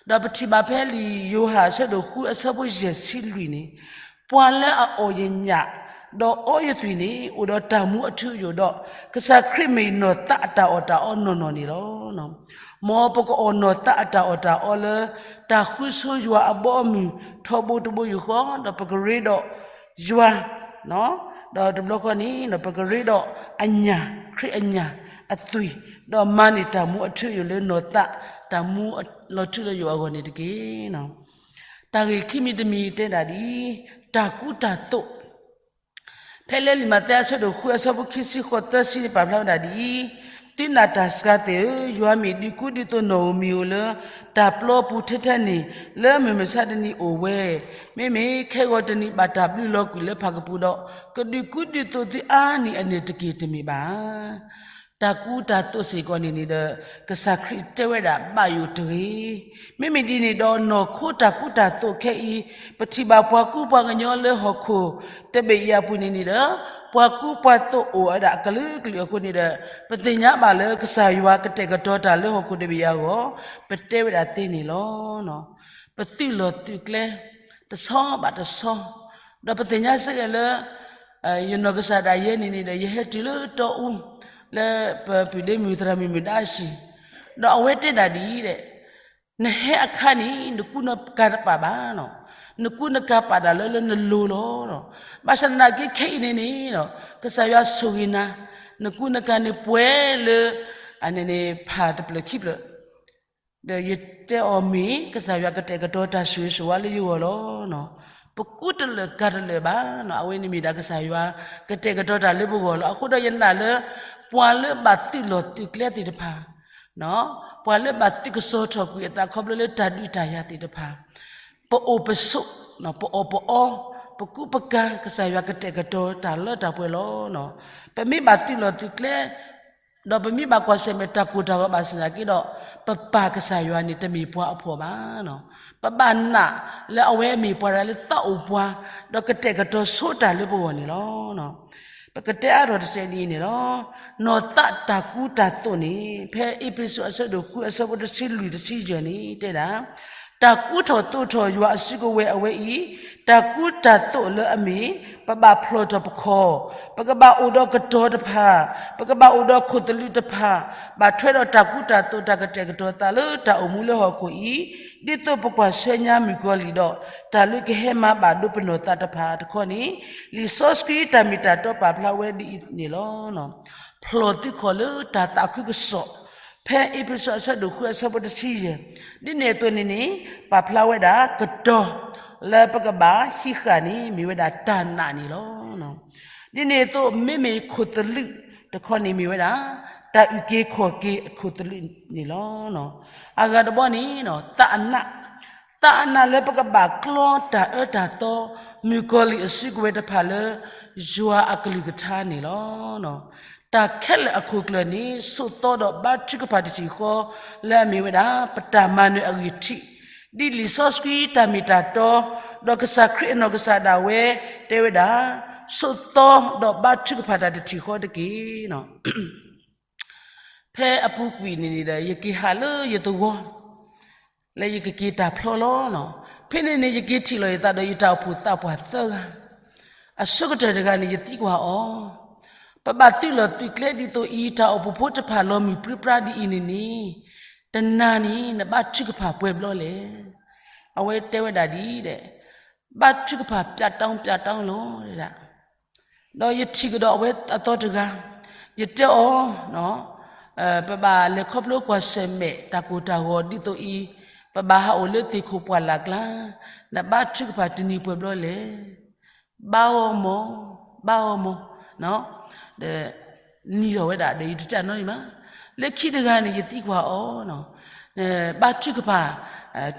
ဒီးပထံၣ်ဘၣ်ဖဲလံာ်ယိၤဟၣ်အဆၢဒိၣ်ဃုအဆၢဖိယဲၢ်ဆံလွံၢ်န့ၣ်, ပှၤလၢအအီၣ်ယညၣ် ဒီးအီယသွံၣ်န့ၣ် အိၣ်ဒီးတၢ်မူအထူအယိာ်ဒီး ကစၢ်ခရံာ်မ့ၢ်နီၢ်သးအတၢ်အီၣ်တၢ်အီနီၢ်နီၢ်န့ၣ်လီၤ. မ်ပကအီၣ်နီၢ်သးအတၢ်အီၣ်တၢ်အီလၢ တၢ်ဃုဆိယွၤအဘီအမုၢ်ထီဘိတဘိယူၢ်ဃီ, ဒီးပကရ့ဒီးယွၤ, ဒီးတဘျီဃီန့ၣ် ပကရ့ဒီးအညၣ်, ခရံာ်အညၣ်အသွံၣ်, ဒီးမၤန့ၢ်တၢ်မူအထူအယိာ်လၢနီၢ်သး တၢ်မူလီၤထူလီၤယိာ်အဂီၢ်န့ၣ်တက့ၢ်. တၢ်ဂ့ၢ်ခံမံၤတမံၤတဲဒၣ်ဒ်အံၤ, တၢ်ကူတၢ်သိး ဖဲလၢလံာ်မးသဲအဆၢဒိၣ်ဃုအဆၢဖိခံဆံဃိးသၢဆံန့ၣ် ပာ်ဖျါဝဲဒၣ်ဒ်အံၤ, သုနာ်တၢ်စှၤသ့ၣ်ဧၢ, ယွၤမ့ၢ်ဒုးကူဒုးသိးနီၢ်ဧိၤမံၤဧိၤလၢ တၢ်ပျီပူၤထဲထဲန့ၣ် လၢမုၢ်မဆါတနံၤအိၣ်ဝဲ, မ့မ့ၢ်ခဲဂီၤတနံၤဘၣ်တၢ်ဘျုးလီၤကွံာ်လၢဖးကပူၤဒီး ကဒုးကူဒုးသိးသုအါန့ၢ်အန့ၣ်တက့ၢ်တမ့ၢ်ဘၣ်. တၢ်ကူတၢ်သိးစ့ၢ်ကီးန့ၣ်န့ၣ်ဒီး ကစၢ်ခရံာ်တဲဝဲဒၣ်ဘၣ်ယိၣ်တဂ့ၤ. မ့မ့ၢ်ဒ်န့ၣ်ဒီးနီၢ်ခိတၢ်ကူတၢ်သိးခဲအံၤ ပထံၣ်ဘၣ်ပှၤကူပှၤကညီလၢဟီၣ်ခိၣ်တဘ့ၣ်အံၤအပူၤန့ၣ်န့ၣ်ဒီး ပှၤကူပှၤသိးအိၣ်ဝဲဒၣ်အကလုာ်ကလုာ်အဃိန့ၣ်ဒီး ပသ့ၣ်ညါဘၣ်လၢကစၢ်ယွၤကတဲာ်ကတီၤတၢ်လၢဟီၣ်ခိၣ်တဘ့ၣ်အံၤအဂီၢ် ပတဲဝဲဒၣ်သ့န့ၣ်လီၤ. ပသုးလီၢ်သုးကျဲ တဆီဘၣ်တဆီ ဒီးပသ့ၣ်ညါစ့ၢ်ကီးလၢ ယနီၢ်ကစၢ်ဒၣ်ယဲန့ၣ်န့ၣ်ဒီး ယဟဲတုၤလၢတီအူ လၢပပုၢ်ဒ့မုၣ်သရၣ်မုၣ်မုၢ်ဒါအဟံၣ်, ဒီးအဝဲတဲဒၣ်ဒ်အံၤဒီး, နဟဲအခါန့ၣ် နကူနကၤတပာ်ဘၣ်လီၤ. နကူနကၤပာ်ဒၣ်လၢလၢနလိၤလီၤ. ဘၣ်ဆၣ်သနာ်က့ခဲအံၤန့ၣ်န့ၣ်ဒီး ကစၢ်ယွၤဆိၣ်ဂ့ၤနၤ, နကူနကၤန့ၣ်ပှဲၤလၢ အန့ၣ်န့ၣ် ဖးတဖျၢၣ်ခံဖျၢၣ် ဒီးယတဲအီၤမ့ၢ် ကစၢ်ယွၤကတဲာ်ကတီၤတၢ်ဆိၣ်ဂ့ၤဆိၣ်ဝါလၢယဂီၢ်လီၤ. ပကူတလၢာ်ကၤတလၢာ်ဘၣ်, အဝဲန့ၣ်မ့ၢ်ဒၣ်ကစၢ်ယွၤ ကတဲာ်ကတီၤတၢ်လၢပဂီၢ်လီၤ. အဃိဒီးယနာ်လၢ ပှၤလၢဘၣ်သုးလီၢ်သုးကျဲသ့ၣ်တဖၣ်, ပှၤလၢဘၣ်သုးကစီၤထီၣ်ကွံာ်အသးခီဖျိလၢတၢ်ဒုးတၢ်ယၤသ့ၣ်တဖၣ်, ပအိၣ်ပဆိး, ပအီၣ်ပအီ, ပကူပကၤ ကစၢ်ယွၤကတဲာ်ကတီၤတၢ်လၢတၢ်ပှဲၤလီၤ. ပမ့ၢ်ဘၣ်သုးလီၢ်သုးကျဲ ဒီးပမ့ၢ်ဘၣ်ကွၢ်ဆၢၣ်မဲာ်တၢ်ကိၢ်တၢ်ဂီၤဘၣ်ဆၣ်သနာ်က့ဒီး, ပပၢ်ကစၢ်ယွၤန့ၣ်တမ့ၢ်ပှၤအဖှီၣ်ဘၣ်. ပဘၣ်နာ်လၢအဝဲမ့ၢ်ပှၤတဂၤလၢသးအိၣ်ပှၤ, ဒီးကတဲာ်ကတီၤဆိတၢ်လၢပဂီၢ်န့ၣ်လီၤ. ပကတဲအါထီၣ်တစဲးဒ်အံၤန့ၣ်လီၤ. နီၢ်သးတၢ်ကူတၢ်သိးန့ၣ် ဖဲအ့းဖ့းစူးအဆၢဒိၣ်ဃုအဆၢဖိတဆံလွံၢ်တဆံယဲၢ်န့ၣ် တဲဒၣ် တၢ်ကူထီၣ်သိးထီၣ်ယွၤအစုကဝဲၤအဝဲအံၤ, တၢ်ကူတၢ်သိးလၢအမ့ၢ် ပဘၣ်ဖျီၣ်ထီၣ်ပခီၣ်, ပကဘၣ်အိၣ်ဒီးကတီၤတဖၣ်, ပကဘၣ်အိၣ်ဒီးခိၣ်သလုးတဖၣ်, ဘၣ်ထွဲဒီးတၢ်ကူတၢ်သိးတၢ်ကတဲာ်ကတီၤသးလၢတၢ်အိၣ်မူလၢဟီၣ်ခိၣ်အံၤ, ဒ်သိးပကွၢ်ဆၢညါမုၣ်ကီၤလံၢ်ဒီး တၢ်လၢကဟဲမၤဘၣ်ဒိပနီၢ်သးတဖၣ်တခီန့ၣ်, လံာ်စီဆှံတၢ်မ့ၢ်တၢ်တီပာ်ဖျါဝဲဒ်အံၤန့ၣ်လီၤ. ဖျီၣ်သုခီၣ်လၢတၢ်သးခုကစီၣ်, ဖဲအ့းဖ့းစူးအဆၢဒိၣ်ဃုအဆၢဖိတဆံယဲၢ်, ဒ်န့ၣ်အသိးန့ၣ်န့ၣ် ပာ်ဖျါဝဲဒၣ်ကတီၤ လၢပကဘၣ်ဟံးဃာ်န့ၣ် မ့ၢ်ဝဲဒၣ်တၢ်နာ်န့ၣ်လီၤ. ဒ်န့ၣ်အသိး မ့မ့ၢ်ခိၣ်သလုးတခီန့ၣ်မ့ၢ်ဝဲဒၣ် တၢ်အုၣ်က့ၤခီၣ်က့ၤအခိၣ်သလုးန့ၣ်လီၤ. အဂၤတဘီန့ၣ် သးအနး, သးအနးလၢပကဘၣ်ကျီတၢ်အၢတၢ်သီ မုၣ်ကီၤလံၢ်အစုကဝဲၤတဖၣ်လၢ ယွၤအကလုၢ်ကထါန့ၣ်လီၤ. တၢ်ခဲလၢာ်အခိၣ်ကျၢၢ်န့ၣ် ဆိးသီဒီးဘါထုကဖၣ်တထံၣ်ဃီ လၢအမ့ၢ်ဝဲဒၣ် ပတၢ်မၤနၢၤအဂံၢ်ထံး, ဒ်လံာ်စီဆှံတၢ်မ့ၢ်တၢ်တီ, ဒီးကစၢ်ခရံာ်အနီၢ်ကစၢ်ဒၣ်ဝဲ တဲဝဲဒၣ်, ဆိးသီဒီးဘါထုကဖၣ်တၢ်တထံၣ်ဃီတက့ၢ်. ဖဲအပူၤကွံာ်န့ၣ်န့ၣ်ဒီး ယက့ၤဟးလၢယသဝီ လၢယကက့ၤတၢ်ဖျီလီၤ. ဖဲန့ၣ်န့ၣ် ယက့ၤထံၣ်လီၤယသးဒီးယတၢ်အိၣ်ဖှိၣ်သးပှၢ်သၢဂၤ, အဆိကတၢၢ်တဂၤန့ၣ် ယသံကွၢ်အီၤ, ပဘၣ်သုးလီၢ်သုးကျဲဒ်သိးအံၤ တၢ်အိၣ်ဖှိၣ်ဖိတဖၣ်လီၤမုၢ်ပြံပြါဒ်အံၤန့ၣ်န့ၣ်, တနၤန့ၣ် နဘါထုကဖၣ်ပှဲၤဘျီလဲၣ်. အဝဲတဲဝဲဒၣ်ဒ်အံၤ, ဘါထုကဖၣ်ပျးတောင်းပျးတောင်းလီၤဒၣ် ဒီးယထံၣ်ကဒီးအဝဲအသီတဂၤ, ယတဲအီၤ, ပဘၣ်လဲၤခီဖျိကွၢ်ဆၢၣ်မဲာ်တၢ်ကိၢ်တၢ်ဂီၤဒ်သိးအံၤ, ပဘၣ်ဟးအိၣ်လၢသ့ၣ်ခိၣ်ပှၢ်လၢ်ကျါ, နဘါထုကဖၣ်တနံၤပှဲၤဘျီလဲၣ်. ဘါဂီၢ်မီၢ်, ဘါဂီၢ်မီၢ်, ဒီး နံၤထီၣ်ဝဲဒၣ်ဒီးယတတဲအနီတမံၤဘၣ်. လၢခံတဂၤန့ၣ် ယသံကွၢ်အီၤ, ဘါထုကဖၣ်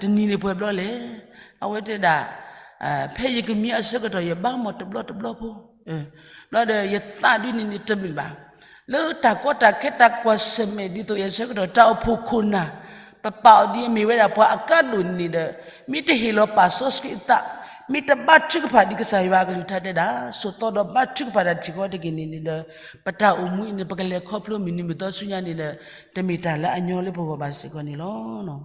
တနံၤန့ၣ်ပှဲၤဘျီလဲၣ်. အဝဲတဲဒၣ်, ဖဲယကမံအဆၢကတီၢ် ယဘါမီၢ်တဘျီတဘျီဖိ, ဘျီဒီးယသးဒ်န့ၣ်န့ၣ်တမုာ်ဘၣ်. လၢတၢ်ကီတၢ်ခဲတၢ်ကွၢ်ဆၢၣ်မဲာ်ဒ်သိးယဆၢကတီၢ် တၢ်အိၣ်ဖှိၣ်ခိၣ်နၢ်, ပပာ်အီၤဒ်အမ့ၢ်ဝဲဒၣ်ပှၤအကါဒိၣ်န့ၣ်ဒီး, မ့ၢ်တဟ့ၣ်လီၤပာ်စီဆှံအသး, မ့ၢ်တဘါထုကဖၣ်ဒ်ကစၢ်ယွၤအကလုၢ်ကထါတဲဒၣ်, ဆိးသီဒီးဘါထုကဖၣ်တၢ်တထံၣ်ဃီတက့ၢ်န့ၣ်န့ၣ်ဒီး, ပတၢ်အိၣ်မူအံၤန့ၣ် ပကလဲၤခီဖျိမုၢ်နံၤမုၢ်သီဆူညါန့ၣ်ဒီး, တမ့ၢ်တၢ်လၢအညီလၢပဂီၢ်ဘၣ်စ့ၢ်ကီးန့ၣ်လီၤ.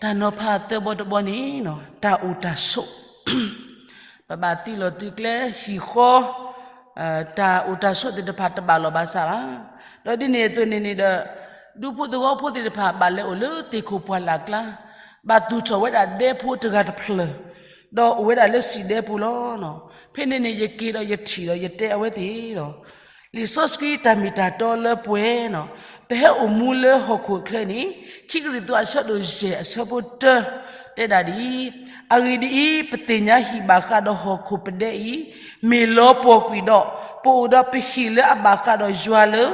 တၢ်နီၤဖးသၢဘီတဘီန့ၣ်, တၢ်အိၣ်တၢ်ဆိး ပဘၣ်သုးလီၢ်သုးကျဲဟံၣ်ဃီ, တၢ်အိၣ်တၢ်ဆိးသ့ၣ်တဖၣ်တဘၣ်လီၢ်ဘၣ်စးဘၣ်. ဒီးဒ်န့ၣ်အသိးန့ၣ်န့ၣ်ဒီး, ဒူဖိသဝီဖိသ့ၣ်တဖၣ်ဘၣ်လဲၤအိၣ်လၢသ့ၣ်ခိၣ်ပှၢ်လၢ်ကျါ, ဘၣ်သူၣ်ထီၣ်ဝဲဒၣ်ဒဲဖိတဂၤတဖျၢၣ်, ဒီးအိၣ်ဝဲဒၣ်လၢစံၣ်ဒဲပူၤလီၤ. ဖဲန့ၣ်န့ၣ် ယက့ၤဒီးယထံၣ်ဒီးယတဲအဝဲသ့ၣ်ဒီး လံာ်စီဆှံတၢ်မ့ၢ်တၢ်တီလၢပှဲၤန့ၣ်, ပဟဲအိၣ်မူလၢဟီၣ်ခိၣ်ချၢန့ၣ်, ခံကရံၣ်သူးအဆၢဒိၣ်ယဲၢ်အဆၢဖိတၢ, တဲဒၣ်ဒ်အံၤ, အဂ့ၢ်ဒ်အံၤ, ပသ့ၣ်ညါဟံၣ်ဘၣ်ဃးဒီးဟီၣ်ခိၣ်ပဒဲအံၤ, မ့ၢ်လီၤပှီၢ်ကွံာ်ဒီး, ပအိၣ်ဒီးပဟံၣ်လၢအဘၣ်ဃးဒီးယွၤလၢ,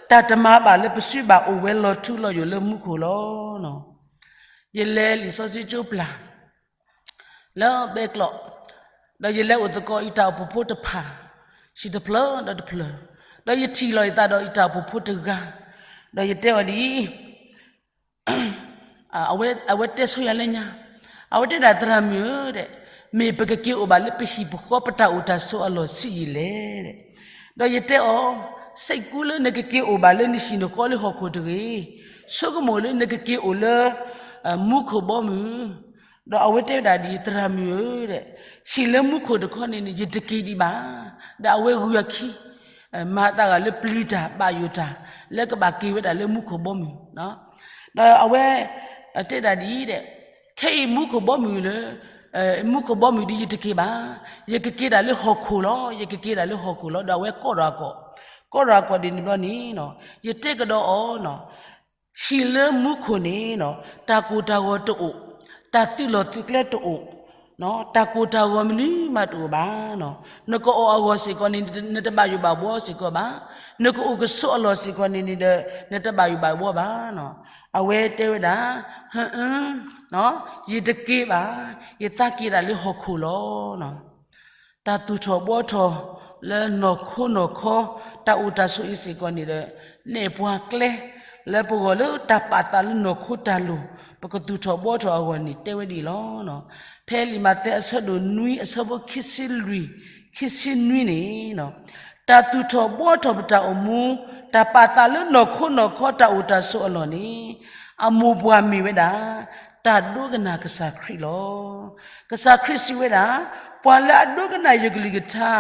တၢ်တမၤဘၣ်လၢပစုဘၣ်အိၣ်ဝဲလီၤထူလီၤယိာ်လၢမူခိၣ်လီၤ. ယလဲၤလံာ်စီဆှံကၠိပျၢ် လၢဘဲကျိး, ဒီးယလဲၤအိၣ်သကိးယတၢ်အိၣ်ဖှိၣ်ဖိတဖၣ်, ဟံၣ်တဖျၢၣ်ဒီးတဖျၢၣ်, ဒီးယထံၣ်လီၤယသးဒီးယတၢ်အိၣ်ဖှိၣ်ဖိတဂၤ, ဒီးယတဲအီၤဒ်အံၤ, အဝဲတဲဆိယၤလၢညါ, အဝဲတဲဒၣ်သရၣ်မုၣ်ဧၢ, မ့ၢ်ပကက့ၤအိၣ်ဘၣ်လၢပဟံၣ်ပဃီပတၢ်အိၣ်တၢ်ဆိးအလီၢ်ဆံးယံာ်လဲၣ်. ဒီးယတဲအီၤ, စံးကူလၢနကက့ၤအိၣ်ဘၣ်လၢနဟံၣ်နဃီလၢဟီၣ်ခိၣ်တဂ့ၤ, ဆိကမိၣ်လၢနကက့ၤအိၣ်လၢ မူခိၣ်ဘီမုၢ်, ဒီးအဝဲတဲဝဲဒၣ်ဒ်အံၤ, သရၣ်မုၣ်ဧၢ, ဟံၣ်လၢမူခိၣ်တခီန့ၣ်န့ၣ် ယတက့ၤဒံးဘၣ်. ဒီးအဝဲဂုာ်အခံ မၤအသးဂၤလၢပျံၤတၢ်ဘၣ်ယိၣ်တၢ် လၢကဘၣ်က့ၤဝဲဒၣ်လၢမူခိၣ်ဘီမုၢ်, ဒီးအဝဲတဲဒၣ်ဒ်အံၤ, ခဲအံၤမူခိၣ်ဘီမုၢ်လၢ မူခိၣ်ဘီမုၢ်ဒီးယတက့ၤဘၣ်. ယကက့ၤဒၣ်လၢဟီၣ်ခိၣ်လီၤ, ယကက့ၤဒၣ်လၢဟီၣ်ခိၣ်လီၤ. ဒီးအဝဲကိးထီၣ်အကိာ်, ကိးထီၣ်အကိာ်ဒ်န့ၣ်ဘျီန့ၣ်, ယတဲကဒီးအီၤ, ဟံၣ်လၢမူခိၣ်န့ၣ် တၢ်ကိၢ်တၢ်ဂီၤတအိၣ်, တၢ်သုးလီၢ်သုးကျဲတအိၣ်, တၢ်ကိၢ်တၢ်ဂီၤမနုၤမးတအိၣ်ဘၣ်. နကအီၣ်အဂီၢ်စ့ၢ်ကီးန့ၣ် နတဘၣ်ယိၣ်ဘၣ်ဘှီစ့ၢ်ကီးဘၣ်. နကအိၣ်ကဆိးအလီၢ်စ့ၢ်ကီးန့ၣ်န့ၣ်ဒီး နတဘၣ်ယိၣ်ဘၣ်ဘှီဘၣ်. အဝဲတဲဝဲဒၣ်, ဟၢအၢ, ယတက့ၤဘၣ်, ယသးက့ၤဒၣ်လၢဟီၣ်ခိၣ်လီၤ. တၢ်သူၣ်ထီၣ်ဘှီထီၣ်လၢနီၢ်ခိနီၢ်ခီ တၢ်အိၣ်တၢ်ဆိးအံၤစ့ၢ်ကီးန့ၣ်ဒီး နဲၣ်ပှၤကျဲ လၢပဂီၢ်လၢတၢ်ပာ်သးလၢနီၢ်ခိတၢ်လိၤ ပကသူၣ်ထီၣ်ဘှီထီၣ်အဂီၢ်န့ၣ် တဲဝဲဒ်အံၤလီၤ. ဖဲလံာ်မးသဲအဆၢဒိၣ်နွံအဆၢဖိခံဆံလွံၢ် ခံဆံနွံန့ၣ်, တၢ်သူၣ်ထီၣ်ဘှီထီၣ်ပတၢ်အိၣ်မူ, တၢ်ပာ်သးလၢနီၢ်ခိနီၢ်ခီတၢ်အိၣ်တၢ်ဆိးအလီၢ်န့ၣ်, အမိၢ်ပှၢ်မ့ၢ်ဝဲဒၣ် တၢ်ဒိကနၣ်ကစၢ်ခရံာ်လီၤ. ကစၢ်ခရံာ်စံးဝဲဒၣ်, ပှၤလၢအဒိကနၣ်ယကလုၢ်ကထါ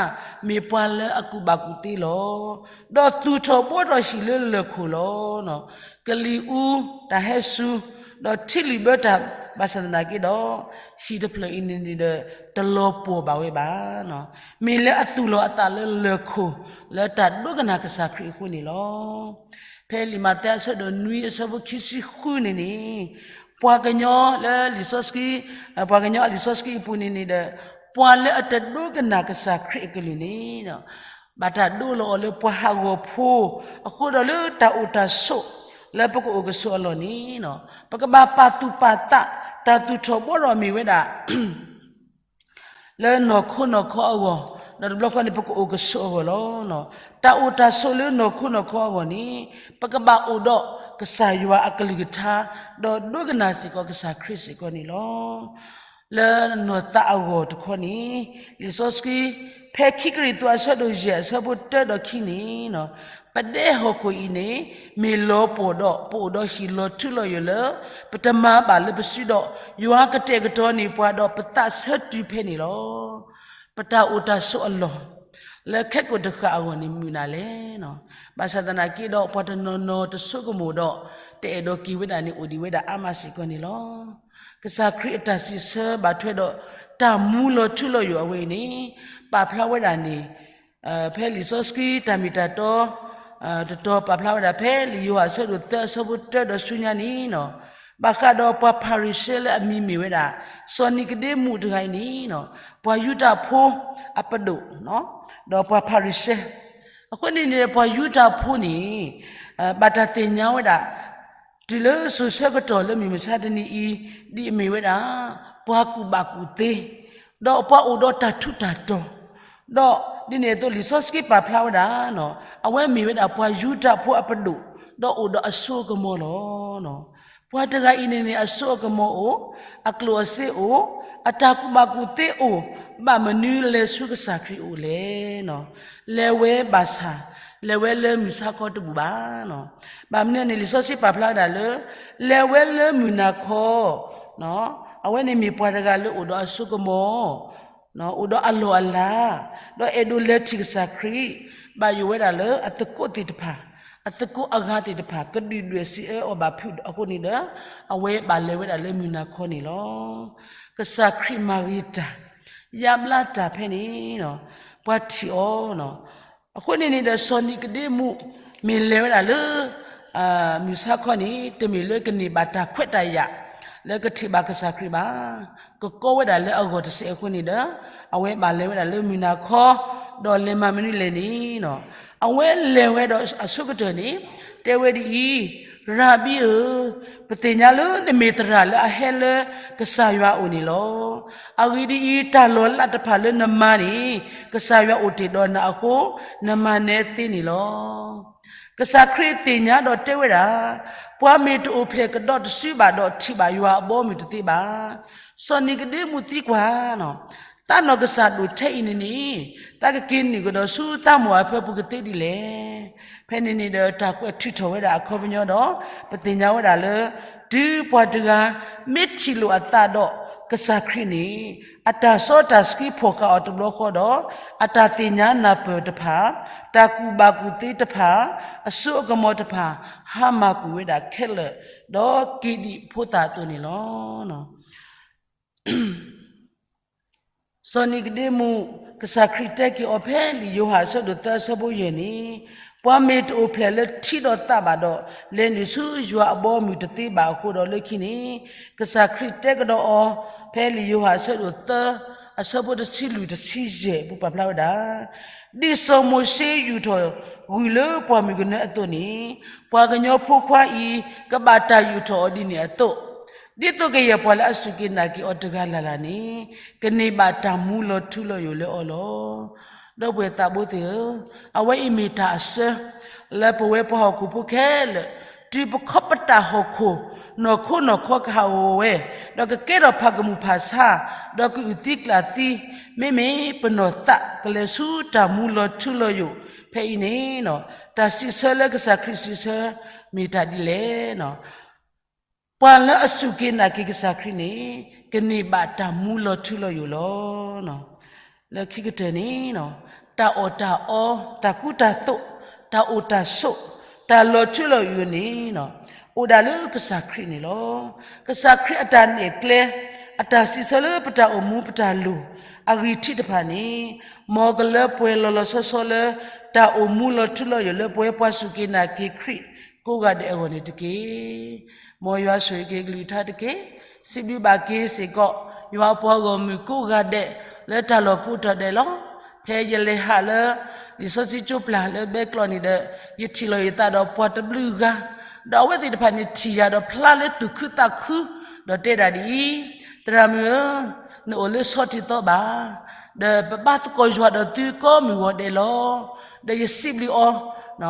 မ့ၢ်ပှၤလၢအကူၣ်ဘၣ်ကူၣ်သ့လီၤ. ဒီးသူၣ်ထီၣ်ဘှီထီၣ်ဟံၣ်လၢလၢၢ်ခိၣ်လီၤ. ကလံၤအူတၢ်ဟဲစူၤ, ဒီးထံလုၣ်ဘၢတၢ် ဘၣ်ဆၣ်သနာ်က့ဒီး ဟံၣ်တဖျၢၣ်အံၤန့ၣ်န့ၣ်ဒီး တလီၤပှီၢ်ဘၣ်ဝဲဘၣ်. မ့ၢ်လၢအသူၣ်လီၤအသးလၢလၢၢ်ခိၣ် လၢတၢ်ဒိကနၣ်ကစၢ်ခရံာ်အဃိန့ၣ်လီၤ. ဖဲလံာ်မးသဲအဆၢဒိၣ်နွံအဆၢဖိခံဆံဃုန့ၣ်န့ၣ်, ပှၤကညီလၢလံာ်စီဆှံ, ပှၤကညီအလံာ်စီဆှံအပူၤန့ၣ်န့ၣ်ဒီး ပှၤလၢအတဒိကနၣ်ကစၢ်ခရံာ်အကလုၢ်န့ၣ်, ဘၣ်တၢ်ဒိလီၤအီၤလၢပှၤဟးဂီၤဖိ, အဃိဒီးလၢတၢ်အိၣ်တၢ်ဆိး လၢပကအိၣ်ကဆိးအလီၢ်န့ၣ်, ပကဘၣ်ပာ်သူၣ်ပာ်သး တၢ်သူၣ်ထီၣ်ဘှီထီၣ်မ့ၢ်ဝဲဒၣ် လၢနီၢ်ခိနီၢ်ခီအဂီၢ်, ဒီးတဘျီဃီန့ၣ် ပကအိၣ်ကဆိးအဂီၢ်လီၤ. တၢ်အိၣ်တၢ်ဆိးလၢနီၢ်ခိနီၢ်ခီအဂီၢ်န့ၣ်, ပကဘၣ်အိၣ်ဒီးကစၢ်ယွၤအကလုၢ်ကထါ, ဒီးဒိကနၣ်စ့ၢ်ကီးကစၢ်ခရံာ်စ့ၢ်ကီးန့ၣ်လီၤ. လၢနီၢ်သးအဂီၢ်တခီန့ၣ်, လံာ်စီဆှံ ဖဲခံကရံၣ်သူးအဆၢဒိၣ်ယဲၢ်အဆၢဖိတၢဒီးခံန့ၣ်, ပဒဲဟီၣ်ခိၣ်အံၤန့ၣ် မ့ၢ်လီၤပှီၢ်ဒီး ပအိၣ်ဒီးဟံၣ်လီၤထူလီၤယိာ်လၢ ပတမၤဘၣ်လၢပစုဒီး ယွၤကတဲာ်ကတီၤန့ၢ်ပှၤဒီးပသးဆၢတုၤဖဲန့ၣ်လီၤ. ပတၢ်အိၣ်တၢ်ဆိးအလီၢ် လၢခဲကိာ်တဃာ်အဂီၢ်န့ၣ်မုာ်နၤလဲၣ်. ဘၣ်ဆၣ်သနာ်က့ဒီး ပှၤတနီၤနီၤတဆိကမိၣ်ဒီး တအဲၣ်ဒိးက့ၤဝဲဒၣ်န့ၣ် အိၣ်ဒံးဝဲဒၣ်အါမးစ့ၢ်ကီးန့ၣ်လီၤ. ကစၢ်ခရံာ်အတၢ်စံးဆၢဘၣ်ထွဲဒီး တၢ်မူလီၤထူလီၤယိာ်အဝဲအံၤန့ၣ် ပာ်ဖျါဝဲဒၣ်န့ၣ် ဖဲလံာ်စီဆှံတၢ်မ့ၢ်တၢ်တီ တတီၤပာ်ဖျါဝဲဒၣ် ဖဲလံာ်ယိၤဟၣ်အဆၢဒိၣ်သၢအဆၢဖိတၢဒီးဆူညါန့ၣ်, ဘၣ်ဃးဒီးပှၤဖၤရံၤၡဲလၢအမံၤမ့ၢ်ဝဲဒၣ် စီၤနံၤကဒ့မူးတဂၤအံၤန့ၣ်, ပှၤယူဒၤဖိအပဒိၣ် ဒီးပှၤဖၤရံၤၡဲ, အဃိန့ၣ်န့ၣ် ပှၤယူဒၤဖိန့ၣ် ဘၣ်တၢ်သ့ၣ်ညါဝဲဒၣ် တုၤလၢစိၤဆၢကတီၢ်လၢမုၢ်မဆါတနံၤအံၤ ဒ်အမ့ၢ်ဝဲဒၣ် ပှၤကူၣ်ဘၣ်ကူၣ်သ့, ဒီးပှၤအိၣ်ဒီးတၢ်ထူးတၢ်တီၤ, ဒီးဒ်န့ၣ်အသိးလံာ်စီဆှံပာ်ဖျါဝဲဒၣ် အဝဲမ့ၢ်ဝဲဒၣ်ပှၤယူဒၤဖိအပဒိၣ်, ဒီးအိၣ်ဒီးအစိအကမီၤလီၤ. ပှၤတဂၤအံၤန့ၣ်န့ၣ် အစိအကမီၤအိၣ်, အကျိၣ်အစ့အိၣ်, အတၢ်ကူၣ်ဘၣ်ကူၣ်သ့အိၣ်, ဘၣ်မနုၤလဲၤဆူကစၢ်ခရံာ်အအိၣ်လဲၣ်. လဲၤဝဲဘၣ်ဆၣ် လဲၤဝဲလၢမုၢ်ဆါခီတဘူၣ်ဘၣ်. ဘၣ်မနုၤန့ၣ် လံာ်စီဆှံပာ်ဖျါဝဲဒၣ်လၢ လဲၤဝဲလၢမုၢ်နၤခီ, အဝဲန့ၣ်မ့ၢ်ပှၤတဂၤလၢအိၣ်ဒီးအစိကမီၤ, အိၣ်ဒီးအလီၢ်အလၤ, ဒီးအဲၣ်ဒိးလဲၤထံၣ်ကစၢ်ခရံာ်, ဘၣ်ယိၣ်ဝဲဒၣ်လၢအသကိးသ့ၣ်တဖၣ်, အသကိးအဂၤသ့ၣ်တဖၣ် ကဒုၣ်ဒွဲၣ်စံးအၢအီၤဘၣ်ဖုးအဃိန့ၣ်ဒီး အဝဲဘၣ်လဲၤဝဲဒၣ်လၢမုၢ်နၤခီန့ၣ်လီၤ. ကစၢ်ခရံာ်မၤဂ့ၤတၢ်, ယါဘျါတၢ်ဖဲန့ၣ်, ပှၤထံၣ်အီၤ, အဃိန့ၣ်န့ၣ်ဒီး စီၤနံၤကဒ့မူး မ့ၢ်လဲၤဝဲဒၣ်လၢ မုၢ်ဆါခီန့ၣ် တမ့ၢ်လၢကန့ၢ်ဘၣ်တၢ်ခွဲးတၢ်ယာ် လၢကထံၣ်ဘၣ်ကစၢ်ခရံာ်ဘၣ်. ကကီဝဲဒၣ်လၢအဂီၢ်တစဲးအဃိန့ၣ်ဒီး အဝဲဘၣ်လဲၤဝဲဒၣ်လၢမုၢ်နၤခီ, ဒီးလဲၤမၤမနုၤလဲၣ်န့ၣ်, အဝဲလဲၤဝဲဒီးအဆိကတၢၢ်န့ၣ် တဲဝဲဒ်အံၤ, ရၤဘံဧၢ, ပသ့ၣ်ညါလၢနမ့ၢ်သရၣ်လၢအဟဲလၢကစၢ်ယွၤအအိၣ်န့ၣ်လီၤ. အဂ့ၢ်ဒ်အံၤ, တၢ်လီၤလးတဖၣ်လၢနမၤန့ၣ် ကစၢ်ယွၤအိၣ်တ့ၢ်ဒီးနၤအဃိ နမၤနဲသ့န့ၣ်လီၤ. ကစၢ်ခရံာ်သ့ၣ်ညါဒီးတဲဝဲဒၣ်, ပှၤမ့ၢ်တအိၣ်ဖျဲၣ်ကဒီးတစုဘၣ်ဒီး ထံၣ်ဘၣ်ယွၤအဘီအမုၢ်တသ့ဘၣ်. စီၤနံၤကဒ့မူးသံကွၢ်, သးနီၢ်ကစၢ်ဒိၣ်ထဲအံၤန့ၣ်န့ၣ် သးကက့ၤနုာ်ကဒီးဆူသးမိၢ်အဖၢပူၤကသ့ဒ်လဲၣ်. ဖဲန့ၣ်န့ၣ်ဒီး တၢ်ကွဲးထုးထီၣ်ဝဲဒၣ်အခီပညီဒီး ပသ့ၣ်ညါဝဲဒၣ်လၢ တုၤပှၤတဂၤ မ့ၢ်ထံၣ်လိာ်အသးဒီး ကစၢ်ခရံာ်န့ၣ် အတၢ်စီတၢ်ဆှံဖီၣ်ဃာ်အီၤတဘျီဃီဒီး အတၢ်သ့ၣ်ညါနၢ်ပၢၢ်တဖၣ်, တၢ်ကူၣ်ဘၣ်ကူၣ်သ့တဖၣ်, အစိအကမီၤတဖၣ် ဟါမၢ်ကွံာ်ဝဲဒၣ်ခဲလၢာ်, ဒီးက့ၤဒံးဖိသၣ်အသိးန့ၣ်လီၤ. စီၤနံၤကဒ့မူး, ကစၢ်ခရံာ်တဲက့ၤအီၤဖဲလံာ်ယိၤဟၣ်အဆၢဒိၣ်သၢအဆၢဖိယဲၢ်န့ၣ်, ပှၤမ့ၢ်တအိၣ်ဖျဲၣ်လၢထံဒီးသးဘၣ်ဒီး, လဲၤနုာ်ဆူယွၤအဘီအမုၢ်တသ့ဘၣ်အဃိဒီးလၢခံန့ၣ်, ကစၢ်ခရံာ်တဲကဒီးအီၤ ဖဲလံာ်ယိၤဟၣ်အဆၢဒိၣ်သၢ အဆၢဖိတဆံလွံၢ်တဆံယဲၢ်အပူၤပာ်ဖျါဝဲဒၣ်, ဒ်စီၤမိၤၡ့ယူာ်ထီၣ်ဂုၢ်လၢပှၢ်မုၢ်ကနၢအသိးန့ၣ်, ပှၤကညီဖိခွါအံၤ ကဘၣ်တၢ်ယူာ်ထီၣ်အီၤဒ်န့ၣ်အသိး, ဒ်သိးကယဲၢ်ပှၤလၢအစူၢ်က့ၤနာ်က့ၤအီၤတဂၤလၢ်လၢ်န့ၣ်, ကန့ၢ်ဘၣ်တၢ်မူလီၤထူလီၤယိာ်လၢအီၤလီၤ. ဒီပုၢ်ဝဲၢ်သးဘိသ့ၣ်ဧၢ, အဝဲအံၤမ့ၢ်တၢ်အဆၢ လၢပဝဲပှၤဟီၣ်ခိၣ်ဖိခဲလၢာ်, တုၤပခီပတာ်ဟီၣ်ခိၣ် နီၢ်ခိနီၢ်ခီကဟးဂီၤဝဲ, ဒီးကကဲထီၣ်ဖးကမူၣ်ဖးဆါ, ဒီးကအုၣ်သံကျၣ်သံ, မ့မ့ၢ်ပနီၢ်သးကလဲၤဆူတၢ်မူလီၤထူလီၤယိာ် ဖဲအံၤန့ၣ်, တၢ်စံးဆၢလၢကစၢ်ခရံာ်စံးဆၢ မ့ၢ်တၢ်ဒ်လဲၣ်. ပှၤလၢအစူၢ်က့ၤနာ်က့ၤကစၢ်ခရံာ်န့ၣ်, ကန့ၢ်ဘၣ်တၢ်မူလီၤထူလီၤယိာ်လီၤ. လၢခံကတၢၢ်န့ၣ်, တၢ်အီၣ်တၢ်အီ, တၢ်ကူတၢ်သိး, တၢ်အိၣ်တၢ်ဆိး, တၢ်လီၤထူလီၤယိာ်န့ၣ်, အိၣ်ဒၣ်လၢကစၢ်ခရံာ်န့ၣ်လီၤ. ကစၢ်ခရံာ်အတၢ်နဲၣ်ကျဲ, အတၢ်စံးဆၢလၢပတၢ်အိၣ်မူပတၢ်လိၣ်, အဂံၢ်ထံးတဖၣ်န့ၣ်, မ်ကလၢပှဲၤလီၤလီၤဆီဆီလၢ တၢ်အိၣ်မူလီၤထူလီၤယိာ်လၢပဝဲပှၤစူၢ်က့ၤနာ်က့ၤခရံာ် ကိးဂၤဒဲးအဂီၢ်န့ၣ်တက့ၢ်. မ်ယွၤဆိၣ်ဂ့ၤက့ၤကလုၢ်ကထါတက့ၢ်. စံးဘျုးဘၣ်က့ၤစ့ၢ်ကီး ယွၤအပှၤဂီၢ်မုၢ်ကိးဂၤဒဲး လၢတၢ်လီၢ်ကိးတီၤဒဲးလီၤ. ဖဲယလဲၤဟးလၢ လံာ်စီဆှံကၠိပျၢ်လၢဘဲကျီၢ်န့ၣ်ဒီး ယထံၣ်လီၤယသးဒီးပှၤတဘျုးဂၤ, ဒီးအဝဲသ့ၣ်တဖၣ်န့ၣ်ထံၣ်ယၤဒီးဖျါလၢသူၣ်ခုသးခု, ဒီးတဲဒၣ်ဒ်အံၤ, သရၣ်မုၣ်ဧၢ, နအိၣ်လၢဆီထံသီဘၣ်, ဒီးပဘါသကိးယွၤဒီးသုကိးမုၢ်ဂီၤဒဲးလီၤ. ဒီးယစံးဘျုးအီ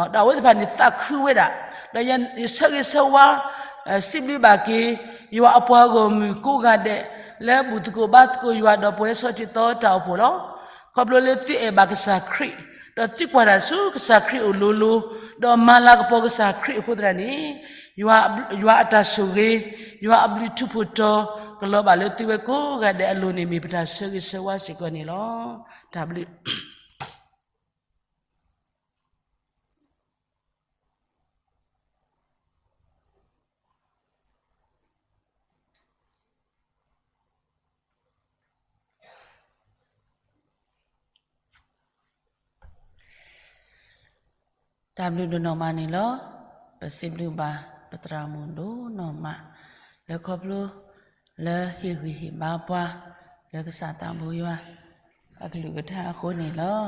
ၤ, ဒီးအဝဲသ့ၣ်တဖၣ်န့ၣ်သးခုဝဲဒၣ်, ဒီးယဆၢဂ့ၤဆၢဝါ, စံးဘျုးဘၣ်က့ၤ ယွၤအပှၤဂီၢ်မုၢ်ကိးဂၤဒဲး လၢဘူၣ်သကိးဘါသကိးယွၤဒီးပဝဲဆီထံသီတၢ်အိၣ်ဖှိၣ်လီၤ. ခီဖျိလၢသုအဲၣ်ဘၣ်ကစၢ်ခရံာ်, ဒီးသုကွၢ်တၢ်ဆူကစၢ်ခရံာ်အိၣ်လိၤလိၤ, ဒီးမၤလၤကပီၤကစၢ်ခရံာ်အဃိသတးန့ၣ်, ယွၤအတၢ်ဆိၣ်ဂ့ၤ, ယွၤအဘျုးထူးဖှိၣ်တီၤ ကလီၤဘၣ်လၢသုဝဲကိးဂၤဒဲးအလိၤန့ၣ် မ့ၢ်ပတၢ်ဆၢဂ့ၤဆၢဝါစ့ၢ်ကီးန့ၣ်လီၤ. တၢ်ဘျုး တၢ်ဘျုးဒိၣ်နီၢ်မးန့ၣ်လီၤ. ပစံးဘျုးဘၣ်ပသရၣ်မုၣ်ဒိၣ်နီၢ်မး လၢခီဖျိ လၢဟ့ၣ်ဂံၢ်ဟ့ၣ်ဘါပှၤ လၢကစၢ်သးဘိယွၤ အကလုၢ်ကထါအဃိန့ၣ်လီၤ.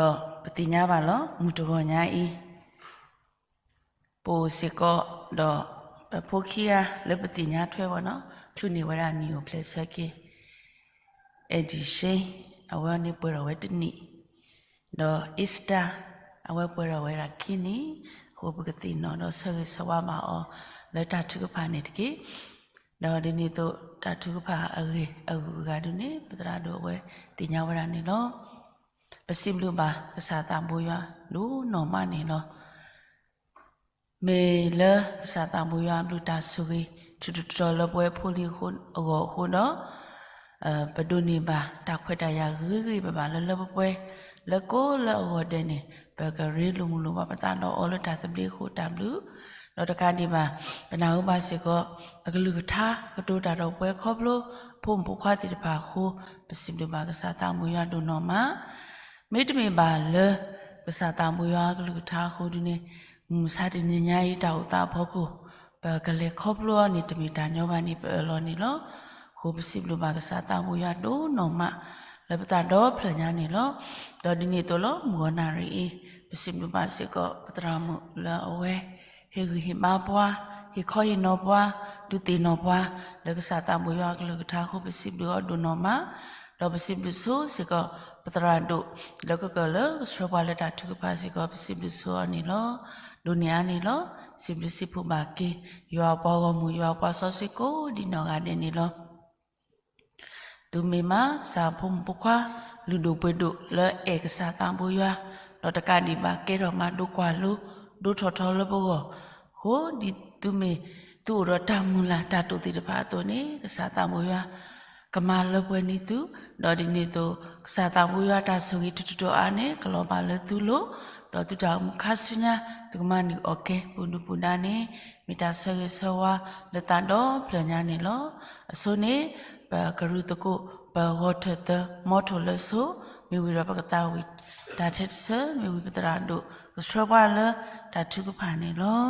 ဒီးပသ့ၣ်ညါဘၣ်လီၤ မုၢ်တဂီၤညါအံၤ ပအိၣ်စ့ၢ်ကီး ဒီးပဖိခံဂၤလၢပသ့ၣ်ညါထွဲဝဲနီၤ ချုးန့ၢ်ဝဲဒၣ်နံၣ်အိၣ်ဖျဲၣ်ဆၢက့ၤ Edition အဝဲန့ၣ်ပှဲၤထီၣ်ဝဲတနံၣ်, ဒီး Easter အဝဲပှဲၤထီၣ်ဝဲဒၣ်ခံနံၣ်, အဃိပကသ့ၣ်နီၣ်ဒီးဆၢဂ့ၤဆၢဝါဘၣ်အီၤ လၢတၢ်ထုကဖၣ်န့ၣ်တက့ၢ်. ဒီးဒ်န့ၣ်အသိး တၢ်ထုကဖၣ်အဂ့ၢ်အဂုၤအဂၤဒ်န့ၣ် ပသရၣ်ဒိၣ်အဝဲသ့ၣ်ညါဝဲဒၣ်န့ၣ်လီၤ. ပစံးဘျုးဘၣ်ကစၢ်သးဘိယွၤဒိၣ်နီၢ်မးန့ၣ်လီၤ. မ့ၢ်လၢကစၢ်သးဘိယွၤအဘျုးတၢ်ဆိၣ်ဂ့ၤ ထုးထီၣ်လၢပဝဲဖိလံၤအဂီၢ်အဃိဒီး ပဒိးန့ၢ်ဘၣ်တၢ်ခွဲးတၢ်ယာ်ဂ့ၤဂ့ၤဘၣ်ဘၣ်လၢလၢပှဲၤပှဲၤ လၢကိးလၢအဂီၢ်ဒဲးန့ၣ် ပကရ့လိာ်မုာ်လိာ်ဘၣ်ပသးဒီးအီၤလၢတၢ်သဘျ့အဃိတၢ်ဘျုး, ဒီးတကးဒံးဘၣ် ပနၢ်ဟူဘၣ်စ့ၢ်ကီး အကလုၢ်ကထါကတိၤတၢ်ဒီးပဝဲခီဖျိ ဖိမုၣ်ဖိခွါသ့ၣ်တဖၣ်အဃိ ပစံးဘျုးဘၣ်ကစၢ်သးဘိယွၤဒိၣ်နီၢ်မး မ့တမ့ၢ်ဘၣ်လၢ ကစၢ်သးဘိယွၤအကလုၢ်ကထါအဃိဒ်န့ၣ် မုၢ်မဆါတနံၤညါအံၤတၢ်အိၣ်သးအဖီခိၣ် ပကလဲၤခီဖျိအီၤန့ၣ် တမ့ၢ်တၢ်ညီဘၣ်န့ၣ် ပအၢၣ်လီၤန့ၣ်လီၤ. အဃိပစံးဘျုးဘၣ်ကစၢ်သးဘိယွၤဒိၣ်နီၢ်မး လၢပသးဒီဖျၢၣ်ညါန့ၣ်လီၤ. ဒီးဒ်န့ၣ်အသိးလီၤ မုၢ်ဂီၤနၣ်ရံၣ်အံၤ ပစံးဘျုးဘၣ်စ့ၢ်ကီးပသရၣ်မုၣ်လၢအဝဲ ဟ့ၣ်ဂံၢ်ဟ့ၣ်ဘါပှၤ, ဟ့ၣ်ခီဟ့ၣ်နီၤပှၤ, ဒုးသ့ၣ်နီၣ်ပှၤ လၢကစၢ်သးဘိယွၤအကလုၢ်ကထါအဃိ ပစံးဘျုးအီၤဒိၣ်နီၢ်မး, ဒီးပစံးဘျုးဆိစ့ၢ်ကီး ပသရၣ်ဒိၣ် လၢကကၢၢ်လၢကဆှၢပှၤလၢတၢ်ထုကဖၣ်စ့ၢ်ကီး ပစံးဘျုးဆိအီၤန့ၣ်လီၤ. ဒိးန့ၢ်အါန့ၣ်လီၤ. စံးဘျုးစံးဖှိၣ်ဘၣ်က့ၤ ယွၤအပှၤဂီၢ်မုၢ် ယွၤအပှၤစီဆှံကိးဒ်နီၢ်ဂၤဒဲးန့ၣ်လီၤ. သုမ့ၢ်မးကစၢ်ဖိမုၣ်ဖိခွါ လုၢ်ဒိၣ်ပှ့ၤဒိၣ်လၢအဲၣ်ကစၢ်သးဘိယွၤ, ဒီးတကးဒံးဘၣ်ကဲထီၣ်မၤဒိကွၢ်လိ ဒိၣ်ထီၣ်ထီလၢပဂီၢ်, အဃိဒ်သုမ့ၢ်သုအိၣ်ဒီးတၢ်မုၢ်လၢ်တၢ်တိာ်သ့ၣ်တဖၣ်အသိးန့ၣ် ကစၢ်သးဘိယွၤ ကမၤလၢပှဲၤန့ၢ်သု, ဒီးဒ်န့ၣ်အသိး ကစၢ်သးဘိယွၤတၢ်ဆိၣ်ဂ့ၤတတီၤတီၤအါန့ၣ် ကလီၤဘၣ်လၢသုလိၤ, ဒီးသုတၢ်အိၣ်မူခါဆူညါ သုကမၤန့ၢ်အီၣ်ကဲ ပူၤဒုၣ်ပူၤဒါန့ၣ် မ့ၢ်တၢ်ဆၢဂ့ၤဆၢဝါလၢသးဒီဖျၢၣ်ညါန့ၣ်လီၤ. အဆိန့ၣ် ပကရူၢ်သကိး ပဂီၤထၢၣ်သၢ မီထိၣ်လၢစိ မ့ၢ်ဝံၤဒီးပကသးဝံၣ်တၢ်ထဲတဆၢ မ့ၢ်ဝံၤပသရၣ်ဒိၣ် ကဆှၢပှၤလၢတၢ်ထုကဖၣ်န့ၣ်လီၤ.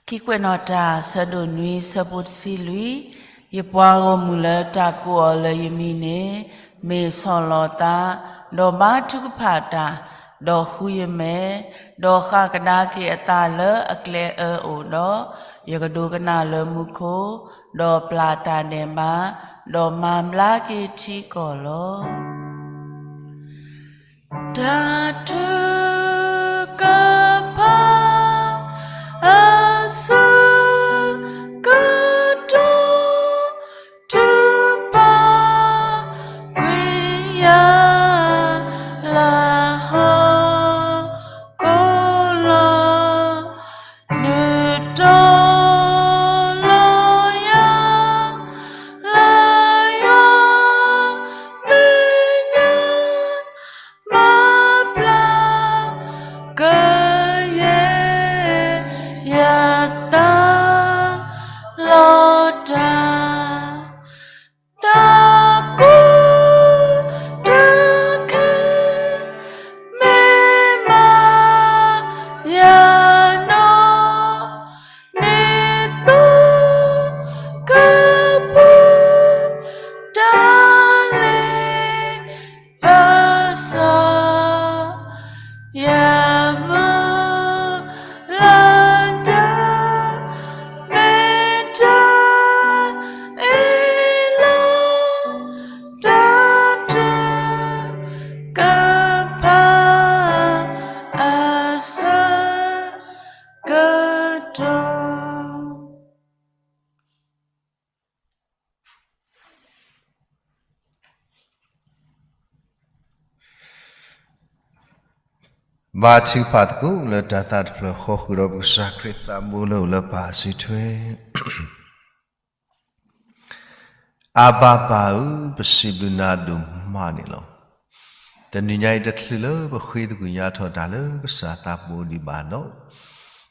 ခံကွဲးနီၣ်တၢ် ဆၢဒိၣ်နွံ ဆၢဖိတဆံလွံၢ်, ယပှၤဂီၢ်မုၢ်လၢတၢ်ကိးအီၤလၢယမံၤန့ၣ် မ့ၢ်ဆီၣ်လီၤသး, ဒီးဘါထုကဖၣ်တၢ်, ဒီးဃုယမဲာ်, ဒီးဃၣ်ကဒါက့ၤအသးလၢအကျဲအၢအိၣ်ဒီး, ယကဒိကနၣ်လၢမူခိၣ်, ဒီးပျၢ်တၢ်ဒဲးဘး, ဒီးမၤဘျါက့ၤထံကီၢ်လီၤ. တၢ်ထုကဖၣ် အဆၢကတီၢ် ထုကဖၣ်ကွံာ်ယၤ လၢဟီၣ်ခိၣ်လီၤ. နုာ်တီၤလီၤယၤ လၢယွၤမဲာ်ညါ မၤဘျါ ကယဲၢ်ယသးလီၤတၢ်, တၢ်ကူၣ်တၢ်ခဲ မ့ၢ်မၤယၤနီၢ် န့ၣ်သိကပူၤ တၢ်လ့ပစီ ယမုၢ်လၢ်တၢ် မ့ၢ်တၢ်အ့ၣ်လိာ် တၢ်ထုကဖၣ် အဆၢကတီၢ်. ဘါထုကဖၣ်သကိးလၢတၢ်သးတဖျၢၣ်ဃီ ဃုာ်ဒီးပကစၢ်ခရံာ်သးဘိလၢအိၣ်လၢပၢ်အစုထွဲ အဘၤပၢ်ဧၢ, ပစံးဘျုးနၤဒိၣ်မးန့ၣ်လီၤ. တနံၤညါအံၤတချုးလၢပဃ့သကွံာ်ညါထီၣ်တၢ်လၢကစၢ်သးဘိဒံးဘၣ်ဒီး,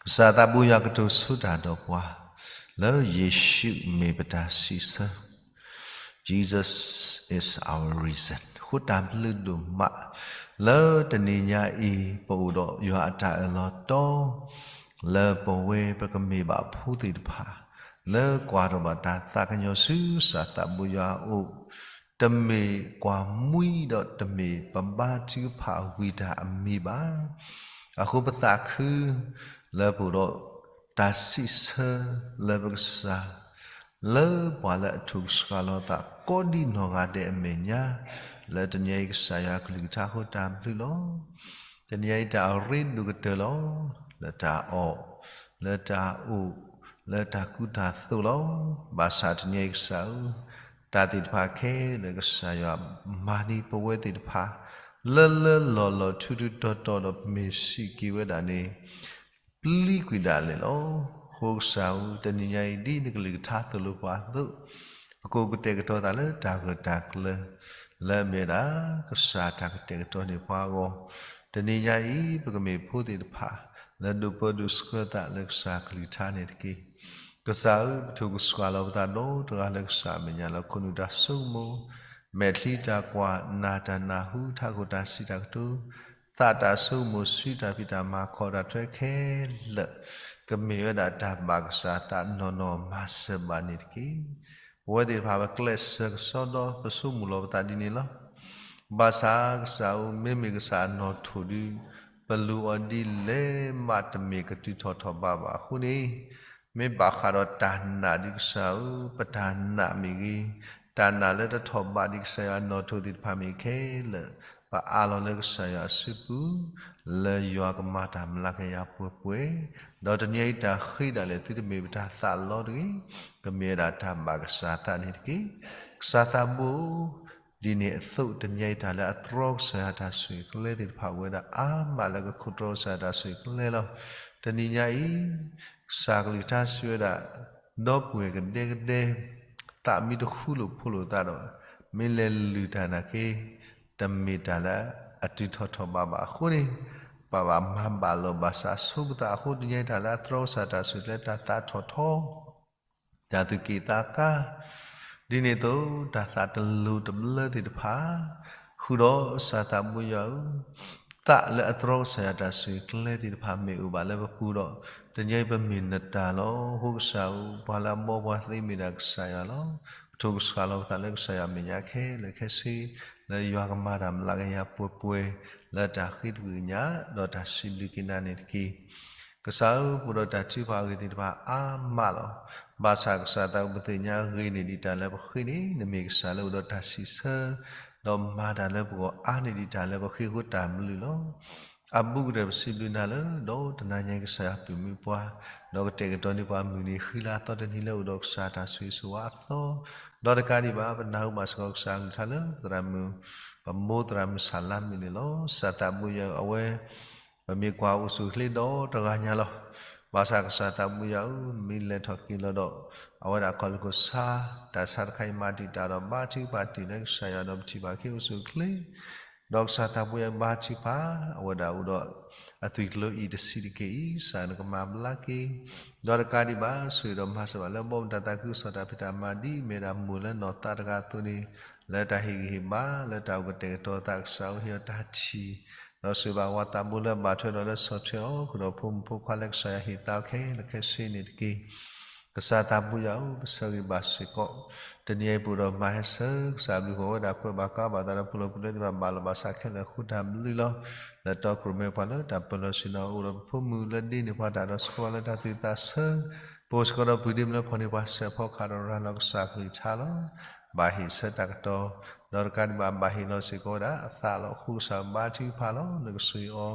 ကစၢ်သးဘိယွၤကတိၤဆိတၢ်ဒီးပှၤ လၢယ့ၣ်ၡူးမ့ၢ်ပတၢ်စံးဆၢ Jesus is our reason. အဃိတၢ်ဘျုးဒိၣ်မး လၢတနံၤညါအံၤ ပအိၣ်ဒီးယွၤအတၢ်အၢၣ်လီၤတီ လၢပဝဲပကမ့ၢ်ဘၣ်ဖိသ့ၣ်တဖၣ် လၢကွၢ်ထီၣ်ဘၣ်တၢ်သးကညီၤဆူကစၢ်သးဘိယွၤအအိၣ်, တမ့ၢ်ကွၢ်မှံဒီးတမ့ၢ်ပဘါထုကဖၣ်ဝံၤတၢ်အမံၤဘၣ်. အဃိပသးခု လၢပအိၣ်ဒီး တၢ်စံးဆၢလၢပကစၢ်, လၢပှၤလၢအထိၣ်ကစှၤလီၤသးကိးဒံနီၢ်ဂၤဒဲးအမဲာ်ညါ, လၢတနံၤအံၤကစၢ်ယွၤအကလုၢ်ကထါအဃိတၢ်ဘျုးလီၤ. တနံၤအံၤတၢ်ရ့ဒိၣ်ကတၢၢ်လီၤ, လၢတၢ်အီၣ်, လၢတၢ်အိၣ်, လၢတၢ်ကူတၢ်သိးလီၤ. ဘၣ်ဆၣ်တနံၤအံၤကစၢ်ဧၢ, တၢ်သ့ၣ်တဖၣ်ခဲလၢာ်ကစၢ်ယွၤမၤန့ၢ်ပဝဲသ့ၣ်တဖၣ် လၢလၢလီၢ်လီၢ်ထူထူတီၤတီၤဒီးပမ့ၢ်စံးက့ၤဝဲဒၣ်န့ၣ် ပျံၤကွံာ်ဒၣ်လဲာ်လီၤ. အဃိကစၢ်ဧၢ, တနံၤညါအံၤဒ်နကလုၢ်ကထါသိၣ်လိပှၤအသိး, ပကအိၣ်ကတဲာ်ကတီၤသးလၢတၢ်ဂၢၢ်တၢ်ကျၢၤ လၢအမ့ၢ်ဝဲဒၣ် ကစၢ်တၢ်ကတဲာ်ကတီၤန့ၢ်ပှၤအဂီၢ်, တနံၤညါအံၤ ပကမ့ၢ်ဖိသ့ၣ်တဖၣ် လၢဒိးပၢဒိးဆှၢသးလၢကစၢ်ကလုၢ်ကထါန့ၣ်တက့ၢ်. ကစၢ်ဧၢ, ပထိၣ်ကစှၤလီၤပသးဒီတဂၤလၢကစၢ်အမဲာ်ညါလၢခိၣ်နူာ်တၢ်ဆိကမိၣ်, မဲာ်ချံတၢ်ကွၢ်, နၢ်တၢ်နၢ်ဟူ, ထးခိၣ်တၢ်စံးတၢ်ကတိၤ, သးတၢ်ဆိကမိၣ်ဆူတၢ်ဖံးတၢ်မၤ ခီၣ်တၢ်ထွဲခဲလၢာ်, ကမ့ၢ်ဝဲဒၣ်တၢ်ဘၣ်ကစၢ်သးနီၢ်နီၢ်မၤစၢၤဘၣ်န့ၣ်တက့ၢ်. ပဝဲသ့ၣ်တဖၣ်ပကျဲးစၢးကစီဒီ ပဆိကမိၣ်လီၤပသးဒ်န့ၣ်လီၤ. ဘၣ်ဆၣ်ကစၢ်ဧၢ, မ့မ့ၢ်ကစၢ်အနီၣ်ထိၣ်ဒီး ပလူၤအီၤဒ်လဲၣ်မးတမ့ၢ်ကတုၤထီၣ်ထီၣ်ဘးဘၣ်အဃိန့ၣ်, မ့ၢ်ဘၣ်ဃးဒီးတၢ်နာ်ဒ်ကစၢ်ဧၢ, ပတၢ်နာ်မ့ၢ်ဂ့ၤ, တၢ်နာ်လၢတထီၣ်ဘးဒ်ကစၢ်ယွၤအနီၣ်ထိၣ်သ့ၣ်တဖၣ်မ့ၢ်ခဲလၢာ်, ပအးလီၤလၢကစၢ်ယွၤအစုပူၤ, လၢယွၤကမၤတၢ်မျးကယၤပှဲၤပှဲၤ, ဒီးတနံၤအံၤတၢ်ဃ့ဒၣ်လဲာ်သုတမ့ၢ်ပတၢ်သးလီတဂ့ၤ, ကမ့ၢ်ဝဲဒၣ်တၢ်ဘၣ်ကစၢ်သးန့ၣ်တက့ၢ်. ကစၢ်သးဘိဧၢ, ဒ်န့ၣ်အသိး တနံၤညါအံၤ တၢ်လၢအတြီကစၢ်ယွၤတၢ်ဆိၣ်ဂ့ၤကျဲသ့ၣ်တဖၣ် အိၣ်ဝဲဒၣ်အါမးလၢကခိးတြီကစၢ်ယွၤတၢ်ဆိၣ်ဂ့ၤကျဲလီၤ. တနံၤညါအံၤ ကစၢ်ကလုၢ်ကထါစံးဝဲဒၣ် ဒီပုၢ်ဝဲၢ်ကဒဲကဒဲ သးမ့ၢ်တဃူလိာ်ဖိးလိာ်သးဒီး မ့ၢ်လဲၤလုၢ်တၢ်နာ်က့ တမ့ၢ်တၢ်လၢအတုၤထီၣ်ထီၣ်ဘးဘၣ်အဃိန့ၣ်, ပဘၣ်မၤဘၣ်လီၤဘၣ်စးဆိပသးအဃိ တနံၤညါအံၤ တၢ်လၢအတြီကစၢ်တၢ်ဆိၣ်ဂ့ၤကျဲ တၢ်သးထီၣ်ထီ တၢ်သူၣ်က့ၣ်သးကါ, ဒ်န့ၣ်အသိး တၢ်သးတလိၤတဘျၢသ့ၣ်တဖၣ် ဃုာ်ဒီးကစၢ်သးဘိယွၤဧၢ, သးလၢအတြီကစၢ်ယွၤတၢ်ဆိၣ်ဂ့ၤကျဲသ့ၣ်တဖၣ်မ့ၢ်အိၣ်ဘၣ်လၢပပူၤဒီး တနံၤညါအံၤပမ့ၢ်နတၢ်လီၤ. အဃိကစၢ်ဧၢ, ပှၤလၢအဘီပှၤသ့မ့ၢ်ဒၣ်ကစၢ်ယွၤလီၤ. ပထိးကဆှၣ်လီၤပသးလၢကစၢ်ယွၤအမဲာ်ညါခဲလၢာ်ခဲဆ့ လၢယွၤကမၤတၢ်မျးကယၤပှဲၤပှဲၤ လၢတၢ်ဃ့သကွံာ်ကညး ဒီးတၢ်စံးဘျုးက့ၤနၤန့ၣ်တက့ၢ်. ကစၢ်ဧၢ, ပအိၣ်ဒီးတၢ်ထုကဖၣ်အဂ့ၢ်သ့ၣ်တဖၣ်အါမးလီၤ. ဘၣ်ဆၣ်ကစၢ်သးပသ့ၣ်ညါအဂ့ၢ်န့ၣ်ဒံးတၢ်လၢပဃ့န့ၣ် နမ့ၢ်ကစၢ်လၢအိၣ်ဒီးတၢ်စံးဆၢ, ဒီးမၤတၢ်လၢပဂီၢ်အါန့ၣ်ဒံးတၢ်လၢပဃ့အဃိတၢ်ဘျုးလီၤ. အဘူးကတၢၢ်ပစံးဘျုးနၤလၢ ဒီးတနၤညါအံၤကစၢ်ယွၤပၢၢ်မူပှၤ, ဒီးကတဲာ်ကတီၤန့ၢ်ပှၤမုၢ်နံၤ ဃံလၤသီတနံၤလၢအိၣ်ဒီးကစၢ်တၢ်ဆိၣ်ဂ့ၤဆိၣ်ဝါအသီ, ဒီးတကးဒံးဘၣ် ပနၢ်ဟူဘၣ်စ့ၢ်ကီးကစၢ်အကလုၢ်ကထါလၢ သရၣ်မုၣ် ပမိၢ်သရၣ်မုၣ်ဆၣ်လါမုၣ်န့ၣ်လီၤ. ကစၢ်သးဘိယွၤဧၢ, အဝဲ ပမ့ၢ်ကွၢ်အိၣ်ဆူၣ်အိၣ်ချ့ဒီတဂၤညါလီၤ. ဘၣ်ဆၣ်ကစၢ်သးဘိယွၤဧၢ, မ့ၢ်လဲၤထီၣ်က့ၤလီၤဒီး အဝဲဒၣ်ခီၣ်လ့ၢ်ခိၣ်ဆါ တၢ်ဆါတခါအံၤမၤတံာ်တာ်ဒီး ဘါထုကဖၣ်တ့ၢ်လၢကစၢ်ယွၤဒီးပထံၣ်ဘၣ်က့ၤအိၣ်ဆူၣ်အိၣ်ချ့ ဒီးကစၢ်သးဘိယွၤဘါထုကဖၣ် အဝဲဒၣ်အိၣ်ဒီး အသွံၣ်ကျိၤအံၤတဆံးတက့ၢ်အံၤ ကစၢ်နကမၤဘျါက့ၤ, ဒီးတကးဒံးဘၣ် ဆိၣ်ဂ့ၤဒီးမၤစၢၤဘၣ်လၢဘီမုၢ်တၢ်သးခုကစီၣ်တၢ်ဖံးတၢ်မၤဒ်အမ့ၢ်ဝဲဒၣ်မိၢ်လၢနီၢ်သးတဂၤအသိးန့ၣ်, လၢတၢ်ဟ့ၣ်ဂံၢ်ဟ့ၣ်ဘါ လၢတၢ်အိၣ်ကတဲာ်ကတီၤသးကစၢ်ဧၢ ဟ့ၣ်အီၤတၢ်ထံၣ်, ဒီးဆိၣ်ဂ့ၤဘၣ်ဝၤသးဘိလၢအဘၣ်ထွဲဒီးလၢဆီၣ်ထွဲအီၤ ဃုာ်ဒီးဖိမုၣ်ဖိခွါလၢကစၢ်ယွၤဟ့ၣ်သါခဲလၢာ်ခဲဆ့န့ၣ်တက့ၢ်. ကစၢ်သးဘိယွၤဧၢ, ပဆၢဂ့ၤဘၣ်စ့ၢ်ကီး တနံၤအံၤပအိၣ်ဒီးမၤဟဲဆၢ ကစၢ်အဘျုးဃီဝဲဒၣ် ကွဲးဘၣ်ကါဘၣ်သးဒီးပှၤလီၢ်ပှၤကျဲသ့ၣ်တဖၣ် ဘၣ်လီၤဘၣ်စးခဲလၢာ်အဃိတၢ်ဘျုးလီၤ. လၢတီခိၣ်ရိၣ်မဲပှၤလၢတၢ်ပၢလီၤဆ့ၣ်နီၤ အိၣ်ဒီးပဖိမုၣ်လၢဒ့န့ၢ်ပှၤတၢ်ဒီးဆှၢပှၤလၢတၢ်သူၣ်သးဆၢ, ပအိၣ်စ့ၢ်ကီးဒီးပုၢ်ဒ့မုၣ်လၢဖီၣ်န့ၢ်ပှၤစဲးဖီကဟၣ်ဒီးရၤလီၤကစၢ်ကလုၢ်ကထါလီၤ. ဘၣ်ဟ့ၣ်ဆၢတၢ်ကတီၤ, ဒီးတကးဒံးဘၣ် ဘၣ်ဟ့ၣ်လီၤစ့ၢ်ကီးဝဲဒၣ်အသးလီၤ. အဃိကစၢ်ဘါထုကဖၣ်လီၤ. နကဆိၣ်ဂ့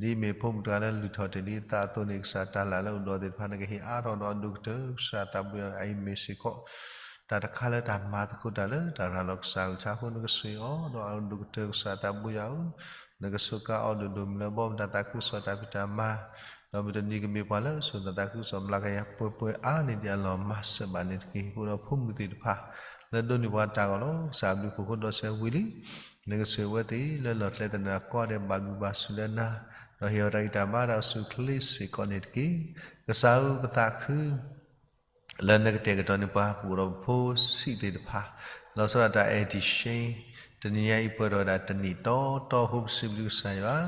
ၤအီၤ ဒ်အမ့ၢ်ဖိမုၣ်တဂၤလၢလုၢ်ထီၣ်တ့ၢ်လံအသးအသိးန့ၣ် ကစၢ်တၢ်လၢ်လၢအအိၣ်ဒီးသ့ၣ်တဖၣ် နကဟ့ၣ်အါထီၣ်ဒီးအဒိၣ်ကတၢၢ် ကစၢ်သးဘိယွၤဧၢ, အအံၤမ့ၢ်စ့ၢ်ကီး တၢ်တခါလၢတၢ်မၤသကိးတၢ်လၢတၢ်ရၤလီၤကစၢ်ကလုၢ်ကထါအဃိ နကဆိၣ်ဂ့ၤအီၤဒီးအဒိၣ်ကတၢၢ် ကစၢ်သးဘိယွၤဧၢ, နကစူးကါအီၤဒိၣ်ဒိၣ်မုၢ်လၢဘီမုၢ်တၢ်သးခုကစီၣ်တၢ်ဖံးတၢ်မၤ, ဒီးမုၢ်တနံၤကမ့ၢ်ပှၤလၢအဆိၣ်တၢ်သးခုကစီၣ် မျးကယၤပှဲၤပှဲၤအါန့ၢ်ဒံးအလီၢ်မၤစၢၤဘၣ်န့ၣ်တက့ၢ်. ပအိၣ်ဒီးဖိမုၣ်သ့ၣ်တဖၣ် လၢဒိးန့ၢ်ပှၤတၢ်ဂီၤလီၤ. ကစၢ်အဘျုးအဖှိၣ်အဃိဒီးစဲးဝံၤလံ နကဆိၣ်ဂ့ၤအဝဲသ့ၣ်လၢလီၢ်ကျဲသနၢၣ်ကိးဂၤဒဲး ဘၣ်ဘျုးဘၣ်ဆိၣ်လၢနၤ, ဒီးဟ့ၣ်အီၤတၢ်ဂံၢ်တၢ်ဘါတၢ်အိၣ်ဆူၣ်အိၣ်ချ့စ့ၢ်ကီးန့ၣ်တက့ၢ်. ကစၢ်ဧၢ, ပသးခု လၢနကတဲာ်ကတီၤန့ၢ်ပှၤ ပအိၣ်ဒီးပဖိဆံးသ့ၣ်တဖၣ်, လီၤဆီဒၣ်တၢ်အဲၣ်တံၢ် ရှ့ တနံၤညါအံၤပှဲၤထီၣ်ဝဲဒၣ်တနံၣ်တီတီအဃိ ပစံးဘျုးကစၢ်ယွၤ,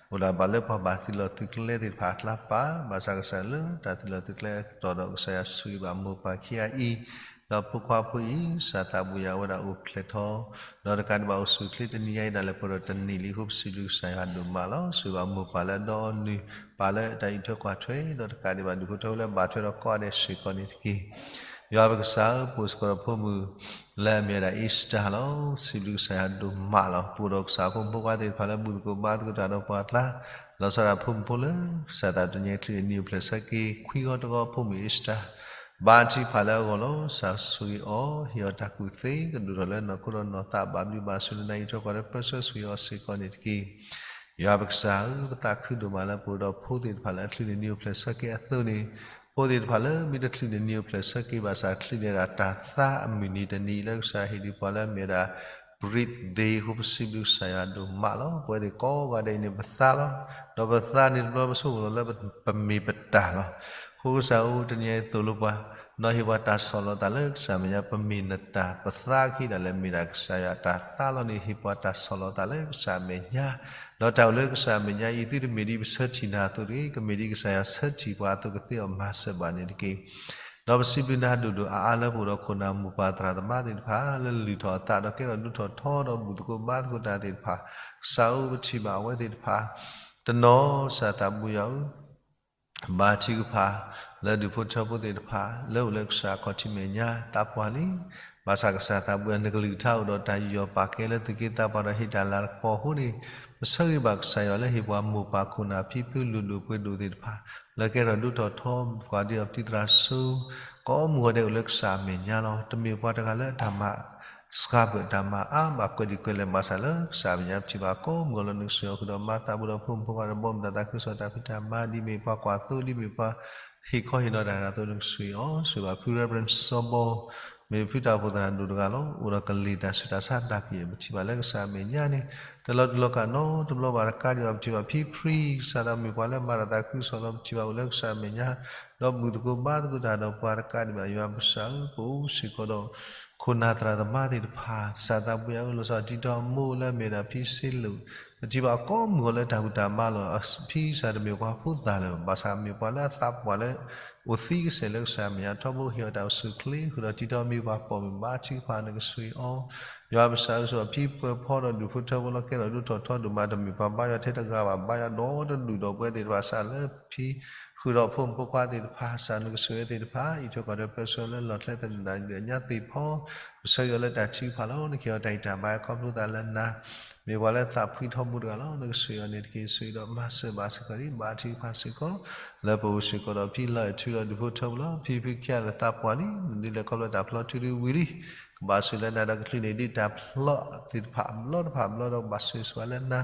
အိၣ်ဒၣ်ဘၣ်လၢပှၤဘၣ်သုးလီၢ်သုးကျဲသ့ၣ်တဖၣ်အကျါပၢ်, ဘၣ်ဆၣ်ကစၢ်လၢတၢ်သုးလီၢ်သုးကျဲအကတီၢ်ဒီး ကစၢ်ယွၤဆိၣ်ဂ့ၤဘၣ်မိၢ်ပၢ်ခံဂၤအံၤ, ဒီးဖိခွါဖိအံၤ ကစၢ်သးဘိယွၤဝဲဒၣ်အိၣ်ဖျဲၣ်ထီၣ်, ဒီးတကးဒံးဘၣ်အိၣ်ဆူၣ်အိၣ်ချ့တနံၤညါအံၤဒၣ်လဲာ်ပှဲၤထီၣ်တနံၣ်လံအဃိ ပစံးဘျုးကစၢ်ယွၤဒိၣ်မးလီၤ. ဆိၣ်ဂ့ၤဘၣ်မိၢ်ပၢ်လၢအဒီအီနုၢ် ပၢ်လၢတၢ်အံးထွဲကွၢ်ထွဲ, ဒီးတကးဒံးဘၣ်ဒူၣ်ဖိထၢဖိလၢအဘၣ်ထွဲဒီးကိးဂၤဒဲးစ့ၢ်ကီးန့ၣ်တက့ၢ်. ယွၤပကစၢ်ဧၢ, ပအိၣ်စ့ၢ်ကီးဒီးဖိမုၣ်လၢအမ့ၢ်ဝဲဒၣ် Esther လီၤ. စံးဘျုးကစၢ်ယွၤဒိၣ်မးလီၤ. ပအိၣ်ဒီးကစၢ်ဖိမုၣ်ဖိခွါသ့ၣ်တဖၣ်လၢဘူၣ်သကိးဘါသကိးတၢ်ဒီးပှၤအကျါ, လီၤဆီဒၣ်ဖိမုၣ်ဖိလၢ ကစၢ်သးတနံၤအံၤချုးန့ၢ်နံၤအိၣ်ဖျဲၣ်ဆၢက့ၤ ခွံဂီၤတဂီၤ ဖိမုၣ် Esther ဘါထုကဖၣ်လၢအဂီၢ်လီၤ. ကစၢ်ဆိၣ်ဂ့ၤအီၤ, ဟ့ၣ်အီၤတၢ်ကူၣ်သ့, ကဒိၣ်ထီၣ်လၢနီၢ်ခိဒီးနီၢ်သး ဘၣ်ဘျုးဘၣ်ဆိၣ်လၢနၤ အံးထွဲကွၢ်ထွဲ ပၢဆှၢဆိၣ်ဂ့ၤအီၤစ့ၢ်ကီးန့ၣ်တက့ၢ်. ယွၤပကစၢ်ဧၢ, ပသးခုဒိၣ်မးလၢပအိၣ်ဒီးဖိသ့ၣ်တဖၣ်လၢအချုးန့ၢ်နံၤအိၣ်ဖျဲၣ်ဆၢက့ၤအသိးန့ၣ်, ဖိသ့ၣ်တဖၣ်လၢမ့ၢ်တချုးန့ၢ်နံၤအိၣ်ဖျဲၣ်ဆၢက့ၤဘၣ်ဆၣ် ချုးန့ၢ်ဒၣ်တၢ်သါအမုၢ်နံၤတနံၤလၢကစၢ်ဟ့ၣ်ဒံးပှၤလၢအမ့ၢ်ဝဲဒၣ် birthday အဃိ ပစံးဘျုးကစၢ်ယွၤဒိၣ်မးလီၤ. ပဝဲသ့ၣ်ကိးဂၤဒဲးအံၤန့ၣ် ပသါလီၤ. ဒီးပသါန့ၣ်တဘျီ ပဆိကမိၣ်လီၤလၢပမ့ၢ်ပတၢ်လီၤ. အဃိကစၢ်ဧၢ, တနံၤအံၤသိၣ်လိပှၤ, ဒီးဟ့ၣ်ပှၤတၢ်ဆီၣ်လီၤသးလၢကစၢ်အမဲာ်ညါ ပမ့ၢ်နတၢ်, ပသါခံဒၣ်လဲာ်မ့ၢ်ဒၣ်ကစၢ်ယွၤတၢ်သါလီၤန့ၣ် ဟ့ၣ်ပှၤတၢ်ဆီၣ်လီၤသးလၢကစၢ်အမဲာ်ညါ, ဒီးတၢ်အိၣ်လၢကစၢ်အမဲာ်ညါအံၤ သုတမ့ၢ်ဒ်ပဆၢထံၣ်နၤအသိးတဂ့ၤ, ကမ့ၢ်ဒ်ကစၢ်ယွၤဆၢထံၣ်ပှၤအသိးကသ့အီၤမၤစၢၤဘၣ်န့ၣ်တက့ၢ်. ဒီးပစံးဘျုးနၤဒိၣ်ဒိၣ်အါအါလၢပအိၣ်ဒီးခိၣ်နၢ်မိၢ်ပၢ်သရၣ်သမါသ့ၣ်တဖၣ် လၢလုၢ်ထီၣ်အသးဒီးကဲထီၣ်ဒိၣ်ထီၣ်ထီဒီးဘူၣ်သကိးဘါသကိးတၢ်သ့ၣ်တဖၣ်, ကစၢ်ဧၢ ပထံၣ်ဘၣ်အဝဲသ့ၣ်တဖၣ်, တနီၤ ကစၢ်သးဘိယွၤဧၢ ဘါထုကဖၣ် လၢဒူၣ်ဖိထၢဖိသ့ၣ်တဖၣ် လၢအိၣ်လၢကစၢ်အခီၣ်ထံးမဲာ်ညါ သးပှၢ်လံ. ဘၣ်ဆၣ်ကစၢ်သးဘိယွၤ နကလုၢ်ကထါအိၣ်ဒီးတၢ်ယူးယီၣ်ပာ်ကဲလၢသူၣ်က့သးပှၢ်ဒီးဟ့ၣ်တၢ်လၤကပီၤအဃိန့ၣ်, ပဆၢဂ့ၤဘၣ်ကစၢ်ယွၤလၢဟ့ၣ်ပှၤမိၢ်ပၢ်ခိၣ်နၢ်ဖံဖုလုၢ်ဒိၣ်ပှ့ၤဒိၣ်သ့ၣ်တဖၣ် လၢကဲထီၣ်ဒိၣ်ထီၣ်ထီ ပှၤဒ်အီၤပတံၤသရၣ်စိ ကိးမုၢ်ဂီၤဒဲးအိၣ်လၢကစၢ်အမဲာ်ညါလီၤ. တမ့ၢ်ပှၤတဂၤလၢအတၢ်မၤ စှၤပၢၢ်တၢ်မၤအါဘၣ်ကွဲးဒံးကွဲးလဲၣ်ဘၣ်ဆၣ်လၢကစၢ်အမဲာ်ညါပထံၣ်ဘၣ်ကိးမုၢ်ဂီၤလၢနကဆှၢအီၤဃုာ်ဒီးမၤသးဘူးဒီးဖိမုၣ်ဖိခွါဒီးဘီမုၢ်တၢ်သးခုကစီၣ်တၢ်ဖံးတၢ်မၤ ဒ်မ့ၢ်ပှၤကွၢ်သိ ဒ်မ့ၢ်ပှၤဟ့ၣ်ခီဟ့ၣ်နီၤတၢ်ဒ်သိးနကဆှၢအီၤ ဆိၣ်ဂ့ၤဘၣ်ဖု Reverend စီၤဘီ မ့ၢ်ဖုတၢ်အိၣ်ဖှိၣ်သရၣ်ဒိၣ်တဂၤလီၤ. အိၣ်ဒီးကလံၤတၢ်ဆူးတၢ်ဆါတၢ်ကယဲၢ် ပထံၣ်ဘၣ်လၢကစၢ်အမဲာ်ညါန့ၣ် တလီၤတူာ်လီၤကာ်နီတဘျီဘၣ်တကးဒံးဘၣ် ပထံၣ်ဘၣ်ဖံဖရံ ကစၢ်သးမ့ၢ်ပှၤလၢမၤတၢ်သးခုကစီၣ်လီၤ ပထံၣ်ဘၣ်အိၣ်လၢကစၢ်အမဲာ်ညါ ဒီးဘူၣ်သကိးဘါသကိးတၢ်ဒီးပှၤတကးဒံးဘၣ် ယွၤပကစၢ်ဧၢ ပအိၣ်စ့ၢ်ကီးဒီး ခိၣ်နၢ်သရၣ်သမါသ့ၣ်တဖၣ် ကစၢ်သးဘိယွၤအိၣ်လီၤဆီဒၣ်တၢ်အိၣ်မူလၢအမ့ၢ်ဒၣ်ဖံစ့လိာ် ပထံၣ်ဘၣ်ကိးမုၢ်ဂီၤလၢတၢ်ဘူၣ်တၢ်ဘါလီၤ. ဖံကစၢ်တမ့ၢ်ပှၤဖိသၣ်လၢၤ ဘၣ်ဆၣ်မ့ၢ်ပှၤလၢအသးပှၢ်လၢ အိၣ်သံကစဲာ်လၢကစၢ်အမဲာ်ညါထီဘိ ဟ့ၣ်အီၤတၢ်အိၣ်ဆူၣ်အိၣ်ချ့ ဃုာ်ဒီးတံထီၣ်မ့ၢ်ပှၤပိာ်မုၣ်ဘါထုကဖၣ်နကဆှၢအီၤ ယွၤပကစၢ်ဧၢ ဆိၣ်ဂ့ၤအဖံပၢၤဖီဒီးဒူၣ်ဖိထၢဖိလီၤ ကဲထီၣ်ဒိၣ်ထီၣ်ထီဒိၣ်မးတမ့ၢ်ပှၤဘါယွၤထဲတဂၤဘၣ် ဘါယွၤဒီးတဒူၣ်ဒီးပှဲၤသ့ၣ်တဖၣ် ကစၢ်လၢဖံ ဃုာ်ဒီးဖိမုၣ်ဖိခွါသ့ၣ်တဖၣ် ကစၢ်နကဆိၣ်ဂ့ၤသ့ၣ်တဖၣ် အံးထွဲကွၢ်ထွဲပၢဆှၢလၢလီၢ်ကျဲသနၢၣ်ဒၣ်ညါသ့ၣ်ဖီ ပဆၢဂ့ၤအီၤလၢတၢ်ထုကဖၣ်လီၤ. နကဟ့ၣ်အီၤတၢ်ဂံၢ်တၢ်ဘါခီဖျိသးလၢနၤ မ့ၢ်ပှၤလၢသးဖှံထီဘိတဂၤလီၤ. နကဆိၣ်ဂ့ၤအီၤန့ၣ်တက့ၢ် ဆိၣ်ဂ့ၤဒီးမၤစၢၤဘၣ်စ့ၢ်ကီးဒံး ဘါထုကဖၣ်စ့ၢ်ကီး လၢပအိၣ်စ့ၢ်ကီးဒီးဖံလီၤအဲၣ်ထုဒီးဒူၣ်ဖိထၢဖိလီၤ. ဖံဖုခံဂၤလၢသးပှၢ်လံ နဒုးလဲၤခီဖျိတၢ်ဖျီထုဒုဝံၤလံ ကဘၣ်ဆိၣ်လၢနၤဒီးကချုးန့ၢ်ဒံးတၢ်ဖျီသ့ၣ်တဖၣ်အဘျီတဖၣ်အဘျီဒီးကဘၣ်ဆိၣ်ဂ့ၤဆိၣ်ဝါလၢနၤ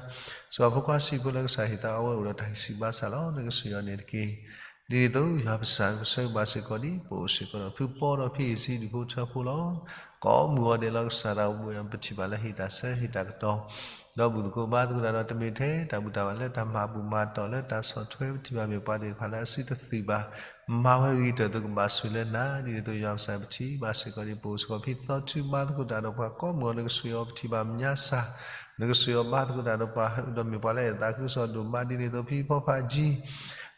စှၤဖိခွါဆံးဖိလၢကစၢ်ဟ့ၣ်သးအဝဲအိၣ်ဒီးတၢ်ဂံၢ်စၢ်ဘါစၢ်လီၤ. နကဆိၣ်ဂ့ၤအီၤန့ၣ်တက့ၢ် ဒ်န့ၣ်အသိး ယွၤပကစၢ်ပဆၢဂ့ၤဘၣ်စ့ၢ်ကီးဒံး ပအိၣ်စ့ၢ်ကီးဒီးဖုပီဒီးဖံအ့ၣ်စံဒူၣ်ဖိထၢဖိလီၤ. ကိးမုၢ်ဂီၤဒဲးလီၤ ကစၢ်သးအိၣ်ဘှံးအီၤ ပထံၣ်ဘၣ်လၢဟ့ၣ်တၢ်ဆၢဟ့ၣ်တၢ်ကတီၤ ဒီးဘူၣ်သကိးဘါသကိးတၢ်ဒီးတမ့ၢ်ထဲတၢ်ဘူၣ်တၢ်ဘါလၢတၢ်မၤဘူၣ်မၤတီၢ်လၢတၢ်ဆီၣ်ထွဲ ပထံၣ်ဘၣ်မ့ၢ်ပှၤသ့ၣ်တဖၣ်လၢအစုတသုးဘၣ် မၤဝဲဂ့ၤကတၢၢ်အသိးကဘၣ်ဆိၣ်လၢနၤ ဒ်န့ၣ်အသိး ယွၤပကစၢ်ပထံၣ်ဘၣ်စ့ၢ်ကီးဒံး ပအိၣ်စ့ၢ်ကီးဖံသီထုဘါသကိးတၢ်ဒီးပှၤကိးမုၢ်ဂီၤ နကဆိၣ်ဂ့ၤအီၤ ပထံၣ်ဘၣ်မဲာ်ညါစၢ် နကဆိၣ်ဂ့ၤအီၤဘါသကိးတၢ်ဒီးပှၤ ဒီးမ့ၢ်ပှၤလၢအသးခုကစီၣ်ဒိၣ်မး ဒ်န့ၣ်အသိး ဖံဖီဖးကၠံ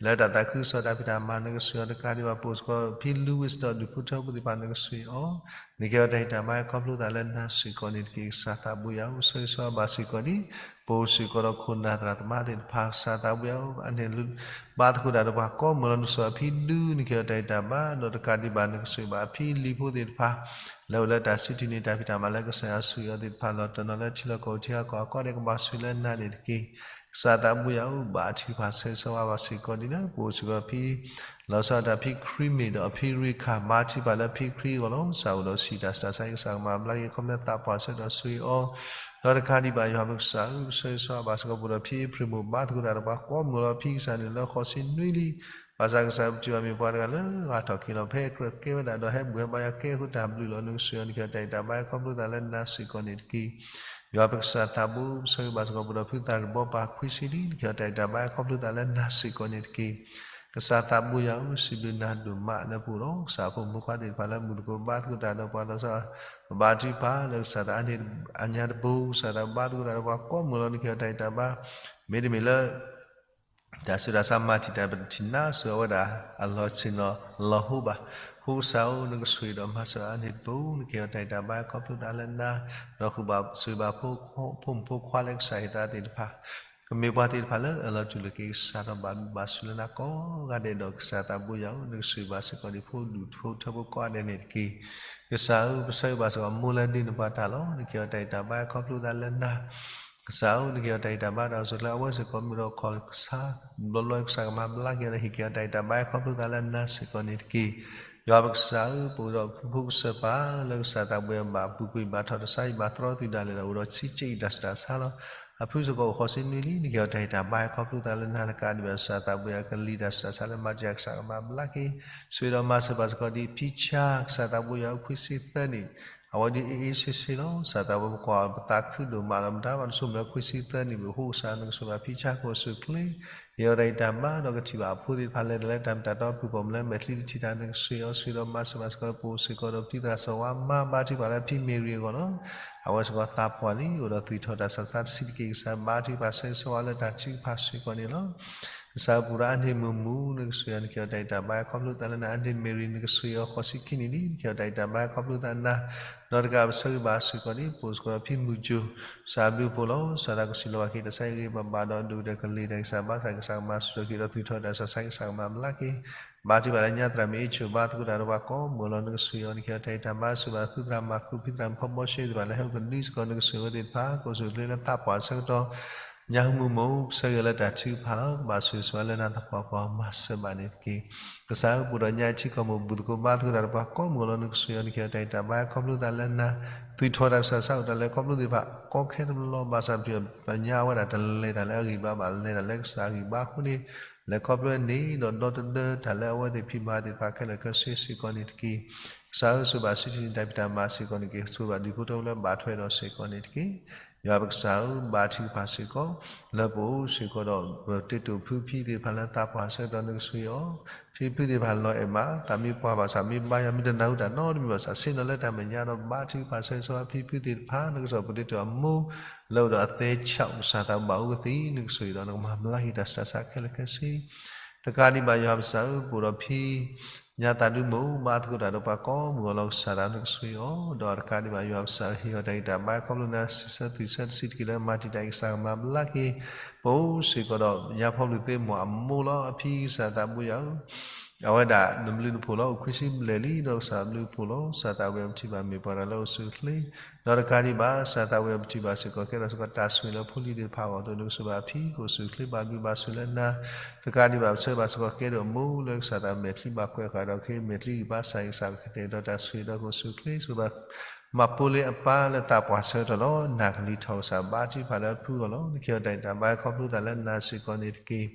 လၢတၢ်သးခုကစီၣ်တၢ်ဖံးတၢ်မၤ နကဆိၣ်ဂ့ၤအီၤတကးဒံးဘၣ် ပအိၣ်စ့ၢ်ကီးဖံ Louis ဒီးဒူၣ်ဖိထၢဖိသ့ၣ်တဖၣ် နကဆိၣ်ဂ့ၤအီၤ နကဟ့ၣ်အီၤတၢ်ဂံၢ်တၢ်ဘါခီဖျိသးလၢနၤစ့ၢ်ကီးန့ၣ်တက့ၢ် ကစၢ်သးဘိယွၤဧၢ ဆိၣ်ဂ့ၤဆိၣ်ဝါဘၣ်စ့ၢ်ကီးဒံး ပအိၣ်စ့ၢ်ကီးဒီးခိၣ်နၢ်သရၣ်သမါသ့ၣ်တဖၣ် ကစၢ်သးဘိယွၤဧၢ အန့ၣ် ဘါသကိးတၢ်ဒီးပှၤကိးမုၢ်ဂီၤ နကဆိၣ်ဂ့ၤအဖံဒူ နကဟ့ၣ်အီၤတၢ်ဂံၢ်တၢ်ဘါ ဒီးတကးဒံးဘၣ် နကဆိၣ်ဂ့ၤဘၣ်အဖံလံၤဖိသ့ၣ်တဖၣ် လၢအိၣ်လၢတၢ်စုတံၢ်န့ၢ်တၢ်ဖံးတၢ်မၤလၢကစၢ်ယွၤဆိၣ်ဂ့ၤအီၤသ့ၣ်တဖၣ် လီၤတနီၤလၢထံလီၢ်ကီၢ်ပူၤထံဂၤကီၢ်ဂၤကီၢ်ဒဲး ကဘၣ်ဆိၣ်လၢနၤန့ၣ်တက့ၢ် ကစၢ်သးဘိယွၤဧၢ ဘါထုကဖၣ်ဆိၣ်ဂ့ၤဆိၣ်ဝါဘၣ်စ့ၢ်ကီးဒံးလၢ ပအိၣ်စ့ၢ်ကီးဖံ လီၤဆီဒၣ်တၢ်ဖံခရံမ့ၢ်ဒီးအဖံရ့ခၣ် ဘါထုကဖၣ်လၢဖံခရံအဂီၢ်လီၤ ကစၢ်အိၣ်ဒီးဆံးတၢ်ဆူးတၢ်ဆါ ကစၢ်ကမၤဘျါက့ၤခီဖျိသးပှၢ်ဆၢကတီၢ်ဆိၣ်ဂ့ၤအီၤ ဒီးတကးဒံးဘၣ် ယွၤပကစၢ်ဧၢ ဆိၣ်ဂ့ၤဆိၣ်ဝါဘၣ်စ့ၢ်ကီး ပအိၣ်ဒီးဖံအ့ဖြ့ၣ်မိၢ် ဘါသကိးတၢ်ဒီးပှၤကိးမုၢ်ဂီၤလီၤ ဖံကစၢ်န့ၣ်လၢဃိးဆံနွံလံ ဘၣ်ဆၣ်ကစၢ်ပထံၣ်ဘၣ်မ့ၢ်ပှၤတဂၤလၢဂၤထီၣ်က့ၤလီၤ ဖဲကြၢးကဲဝဲဒၣ်ဒီးဟဲဘူၣ်ဟဲဘါယွၤကဲအဃိတၢ်ဘျုးလီၤ နကဆိၣ်ဂ့ၤအီၤ နကဟ့ၣ်အီၤတၢ်ဂံၢ်တၢ်ဘါခီဖျိသးလၢနၤစ့ၢ်ကီးန့ၣ်တက့ၢ် ယွၤပကစၢ်သးဘိ ပဆၢဂ့ၤဘၣ်စ့ၢ်ကီးပအိၣ်ဒီးဖုသၣ်ရံၣ်ဘီပၢ်ခွံဆံလံ နကဟ့ၣ်အီၤတၢ်ဂံၢ်တၢ်ဘါခီဖျိသးလၢနၤစ့ၢ်ကီးန့ၣ်တက့ၢ် ကစၢ်သးဘိယွၤဧၢ စံးဘျုးနၤဒိၣ်မးလၢပအိၣ်လီၤ ကစၢ်ဖိမုၣ်ဖိခွါသ့ၣ်တဖၣ်လၢဘူၣ်သကိးဘါသကိးတၢ်ဒီးပှၤဒီး ပဘါထုကဖၣ်လၢကစၢ်သးအါန့ၢ်အညါတဘိ ကစၢ်သးဘါသကိးတၢ်ဒီးပှၤကိးမုၢ်ဂီၤလီၤ နကဟ့ၣ်အီၤတၢ်ဂံၢ်တၢ်ဘါ မ့တမ့ၢ်လၢ တၢ်ဆူးတၢ်ဆါမၤတံာ်တာ်ပတထံၣ်နါစၢၤအဝဲဒၣ် အလီၤဆ့ၣ်နီၤလီၤဟိဘၣ်. ဖိကစၢ်ဧၢ နကဆိၣ်ဂ့ၤဒီးမၤစၢၤအါန့ၢ်တဘိ နကဟ့ၣ်အီၤတၢ်ဂံၢ်တၢ်ဘါခီဖျိသးလၢနၤ, ဒီးဃုာ်ဘၣ်ဆိၣ်ဂ့ၤဘၣ်ဖိမုၣ်ဖိခွါလၢကစၢ်ဟ့ၣ်သးသ့ၣ်တဖၣ်, ကမ့ၢ်ပှၤသ့ၣ်တဖၣ်လၢအလီၤတူၢ်လိာ်က့ၤကစၢ်ဒီးဘၣ်ဘျုးဘၣ်ဆိၣ်လၢနၤကိးဂၤဒဲးဒီး ကစၢ်သးဘိယွၤဧၢ နကဆိၣ်ဂ့ၤဘၣ်စ့ၢ်ကီးဒံးဖိဒူၣ်ဖိထၢဖိကိးဂၤဒဲးန့ၣ်တက့ၢ်. ကစၢ်ဧၢ ပဆၢဂ့ၤဘၣ်စ့ၢ်ကီးမိၢ်လၢဒ့န့ၢ်ပှၤတၢ်လီၤ. နကဟ့ၣ်အီၤတၢ်ဂံၢ်တၢ်ဘါခီဖျိသးလၢနၤ ကစၢ်ဧၢ နကဟ့ၣ်အီၤတၢ်ဂံၢ်တၢ်ဘါတၢ်အိၣ်ဆူၣ်အိၣ်ချ့ အဝဲစ့ၢ်ကီးမ့ၢ်ဒီးခီၣ်ကစၢ် ဘျီဘျီကစၢ်ကမၤဘျါက့ၤအီၤဒီး ဟ့ၣ်က့ၤအီၤတၢ်ဂံၢ်တၢ်ဘါခီဖျိသးလၢနၤစ့ၢ်ကီးန့ၣ်တက့ၢ်. ယွၤပကစၢ်ဧၢ ပအိၣ်ဒီးဖုဖိကစၢၢ်ပၢ်လၢကစၢ်သးဘိယွၤဘၣ်ပူၤကွံာ်ဘၣ်ထီၣ်တၢ်ဆါ ယဘၣ်သြီသုဒၣ်လဲာ်ဒီး အိၣ်ဒီးဆံးကဲအံၤတၢ်ဆူးတၢ်ဆါလီၤ. အဖုစ့ၢ်ကီးအိၣ်ဃိးဆံနွံလံ နကဟ့ၣ်အီၤတၢ်ဂံၢ်တၢ်ဘါခီဖျိသးလၢနၤတကးဒံးဘၣ် ကစၢ်သးဘိယွၤကလံၤတၢ်ဆူးတၢ်ဆါလၢမၤတံာ်တာ်ကစၢ်ကမၤဘျါက့ၤ ဆိၣ်ဂ့ၤဒီးမၤစၢၤဘၣ်စ့ၢ်ကီးဒံး ဖံဆါ ကစၢ်သးဘိယွၤအိၣ်ခွံဆံသၢနံၣ် အဝဲဒ်အ့ၣ်အ့ၣ်ဆ့ဆ့လီၤ. ကစၢ်သးဘိပကွၢ်ပသးခုဒိၣ်မးလီၤ မတၤဘၣ်တဆိကမိၣ်လၢခွံဆံသၢနံၣ်ဘၣ် အဃိကစၢ်နကဆိၣ်ဂ့ၤဘၣ်ဖံဆါကအိၣ်ဆူၣ်အိၣ်ချ့ ဟ့ၣ်အီၤတၢ်ဂံၢ်တၢ်ဘါဒီးကထံၣ်ဘၣ်အဖိသ့ၣ်တဖၣ်လဲၤတၢ်လၢတၢ်မ့ၢ်တၢ်တီ ဖုၣ်ပိာ်မလဲမဲာ်ချံတထံၣ်တၢ် နကဆိၣ်ဂ့ၤအီၤ ဆိၣ်ဂ့ၤဒီးမၤစၢၤဘၣ်စ့ၢ်ကီး ပအိၣ်စ့ၢ်ကီးဒီးပတံၤသရၣ်စီၤဝါမါ ဘါထုကဖၣ်လၢဖံမ့ၢ်ရံအဂီၢ်လီၤ. အဝဲစ့ၢ်ကီးသးပှၢ်လံ အိၣ်ဒီးသွံၣ်ထီၣ်တၢ်ဆူးတၢ်ဆါတဆံးတက့ၢ် ကစၢ်ဘါထုကဖၣ် ဆိၣ်ဂ့ၤဆိၣ်ဝါလၢတၢ်ထုကဖၣ်စ့ၢ်ကီးန့ၣ်လီၤ. ကစၢ်ပူၤရၣ်အန့ၣ်မုၢ်မုၢ် နကဆိၣ်ဂ့ၤအီၤ နကဟ့ၣ်အီၤတၢ်ဂံၢ်တၢ်ဘါခီဖျိသးလၢနၤ အန့ၣ်မ့ၢ်ရံ နကဆိၣ်ဂ့ၤအီၤဃိးဆံခံနံၣ်လံ နကဟ့ၣ်အီၤတၢ်ဂံၢ်တၢ်ဘါခီဖျိသးနၤ ဒီးတကးပဆၢဂ့ၤဘၣ်စ့ၢ်ကီးဒံး ပအိၣ်စ့ၢ်ကီးဒီးဖံမုၢ်ကၠိ ကစၢ်ဘျုးဖှိၣ်လီၤ. ကစၢ်သးကစံးလီၤဘၣ်က့ၤ တၢ်ဆါဟံၣ်ဂ့ၤဘၣ်ဘၣ်ဒီး ဒိၣ်ကတၢၢ်ကလံၤတၢ်ကစၢ်ဘါစၢ် ကစၢ်ကမၤစၢၤထီၣ်က့ၤဒီးသွံၣ်ထီၣ်တၢ်ဆူးတၢ်ဆါ ကစၢ်ကမၤဘျါက့ၤ ဘါထုကဖၣ်လၢညါသရၣ်မ့ၢ်အ့ၣ်ဆိၣ်ဘါသကိးတၢ်ဒီးပှၤကိးမုၢ်ဂီၤလီၤ နကဆိၣ်ဂ့ၤအီၤ နကဟ့ၣ်အီၤတၢ်ဂံၢ်တၢ်ဘါ ဆိၣ်ဂ့ၤဘၣ်ဖုသရၣ်မၤကူ ဖုသရၣ်ဖီဘီရှဲသ့ၣ်တဖၣ်လၢဟဲအိၣ်ကဒုစ့ၢ်ကီး နကဆိၣ်ဂ့ၤအဝဲသ့ၣ်တဖၣ် ကအိၣ်ဆူၣ်အိၣ်ချ့လၢသးပှၢ်ဆၢကတီၢ် ညၣ်ဟူမုၢ်မိၢ် ကဆၢဂ့ၤလၢတၢ်ထုကဖၣ်လီၤ. ဘၣ်ဆိၣ်ဂ့ၤဆိၣ်ဝါလၢနၤသပှၢ်ပှၢ် မၤစၢၤဘၣ်န့ၣ်တက့ၢ်. ကစၢ်ဧၢ ပအိၣ်ဒီးညၣ်အံၤထံကီၢ်မိၢ် ဘူၣ်သကိးဘါသကိးတၢ်ဒီးပှၤကိးမုၢ်ဂီၤလီၤ. နကဆိၣ်ဂ့ၤအီၤ နကဟ့ၣ်အီၤတၢ်ဂံၢ်တၢ်ဘါ ခီဖျိသးလၢနၤ သွံၣ်ထီၣ်တၢ်ကစၢ်ဆါ အိၣ်တၢ်လဲၤခီဖျိသ့ၣ်တဖၣ် ကီခဲတဘျီလီၤ. ဘၣ်ဆၣ်ပပှၤကညီအဝဲဒၣ် တလဲၤတၢ်လၢအဂံၢ်ဘါဘၣ် လဲၤတၢ်လၢကစၢ်အဂံၢ်ဘါအဃိန့ၣ် လဲၤခီဖျိန့ၣ် ဒီးဒီတဒၢတၢ်လၢအဝဲသ့ၣ်ဖံးမၤသ့ၣ်တဖၣ်ခဲလၢာ်ခဲဆ့စ့ၢ်ကီးန့ၣ်တက့ၢ်. ကစၢ်ဧၢ ဆိၣ်ဘၣ်စံးထီၣ်န့ၢ်တၢ်ဖံးတၢ်မၤစ့ၢ်ကီးန့ၣ်တက့ၢ်. ဆိၣ်ဘၣ်ဒူၣ်ဖိထၢဖိလၢဘၣ်ထွဲဒီးစ့ၢ်ကီးန့ၣ်တက့ၢ်. ယွၤပကစၢ်ဧၢ ဘါထုကဖၣ်စ့ၢ်ကီး လၢပအိၣ်စ့ၢ်ကီးဒီး ပတ့တိာ်ဖုဖံသ့ၣ်တဖၣ်လၢသးပှၢ်ဆၢကတီၢ် နကဆိၣ်ဂ့ၤအီၤ ဖံဖုသ့ၣ်တဖၣ်လီၤအဲၣ်မး သးမ့ၢ်ပှၢ်ဘၣ်ဆၣ် မ့ၢ်ဘါယွၤ မ့ၢ်တနၢ်ဟူတၢ်နီတမံၤဘၣ်ဆၣ် ဆ့ၣ်နီၤလၢတၢ်မဲာ်ညါဒီး ဘါထုကဖၣ်ဆၢဂ့ၤဆိၣ်ဝါဖံဖုသ့ၣ်တဖၣ် နကစၢ်ပတ့တိာ်အမိၢ် လၢအိၣ်ဒီးအသဲဆး ကစၢ်သးဘၣ်အိၣ်ကသ့ နကဆိၣ်ဂ့ၤဒီးနကမၤဘျါက့ၤတၢ်ဆူးတၢ်ဆါခဲလၢာ်ခဲဆ့ တကးဒံးဘၣ် ယွၤပကစၢ်ဧၢ ပအိၣ်ဒီးဖံ ညါသးဒူမိၢ် ဘါသကိးတၢ်ဒီးပှၤကိးမုၢ်ဂီၤလီၤ. ကစၢ်သးနကဆိၣ်ဂ့ၤအီၤ ဒီးတကးဒံးဘၣ် ယွၤပကစၢ်ဧၢ ဟ့ၣ်အီၤတၢ်ဂံၢ်တၢ်ဘါ ခီဖျိနၤ စံးဆၢသွံၣ်ဆၢတဆံးတက့ၢ် လၢမၤတံာ်တာ်အံၤ ကစၢ်ကမၤဘျါက့ၤ ပအိၣ်စ့ၢ်ကီးဒီး ညါဖီဘျုးသ့ၣ်မိၢ်အမိၢ်လီၤ. အဖံကစၢ်သးဘိယွၤဧၢ အဝဲဒၣ်နဘျုးနဖှိၣ်လီၤ. အိၣ်ခွံဆံဘျဲၣ်လံ ဒီးကစၢ်ဘျုးဖှိၣ်လီၤ. ကစၢ်သးဝံၣ်အီၤပထံၣ်ဘၣ်မ့ၢ်ပှၤတဂၤလၢအိၣ်ဆူၣ်အိၣ်ချ့ ဒီးတကးဒံးဘၣ် ကစၢ်သးဝံၣ်အီၤပထံၣ်ဘၣ်စ့ၢ်ကီး ကဲထီၣ်စ့ၢ်ကီးတၢ်ဆိၣ်ဂ့ၤလၢဖိလံၤသ့ၣ်တဖၣ်အဂီၢ်အသိး နကဆိၣ်ဘၣ်အဖံ ကအိၣ်ဆူၣ်အိၣ်ချ့ဘၣ်ဘျုးဘၣ်ဆိၣ်လၢနၤ တကးဒံးဘၣ် ပဆၢဘၣ်စ့ၢ်ကီးကဲထီၣ်အမိၢ်လၢကစၢ်သးမဲာ်ချံဘၣ်ကွဲးဃာ်ဒီး ကဟ့ၣ်မဲာ်ချံဂံၢ်ဘါစ့ၢ်ကီး ကစၢ်ကတဲာ်ကတီၤတၢ်ဆိၣ်ဂ့ၤဒီးကအိၣ်ဆူၣ်အိၣ်ချ့ ဆိၣ်ဘၣ် မၤပိာ်လံအပၢ်လၢသးပှၢ်ဆၢကတီၢ်လီၤ. နၢ်ကလံၤထီၣ်ကစၢ် ဘါထုကဖၣ်လၢအဖုအဂီၢ်လီၤ. နကဟ့ၣ်အီၤတၢ်ဂံၢ်တၢ်ဘါ ခီဖျိသးလၢနၤစ့ၢ်ကီးန့ၣ်တက့ၢ်.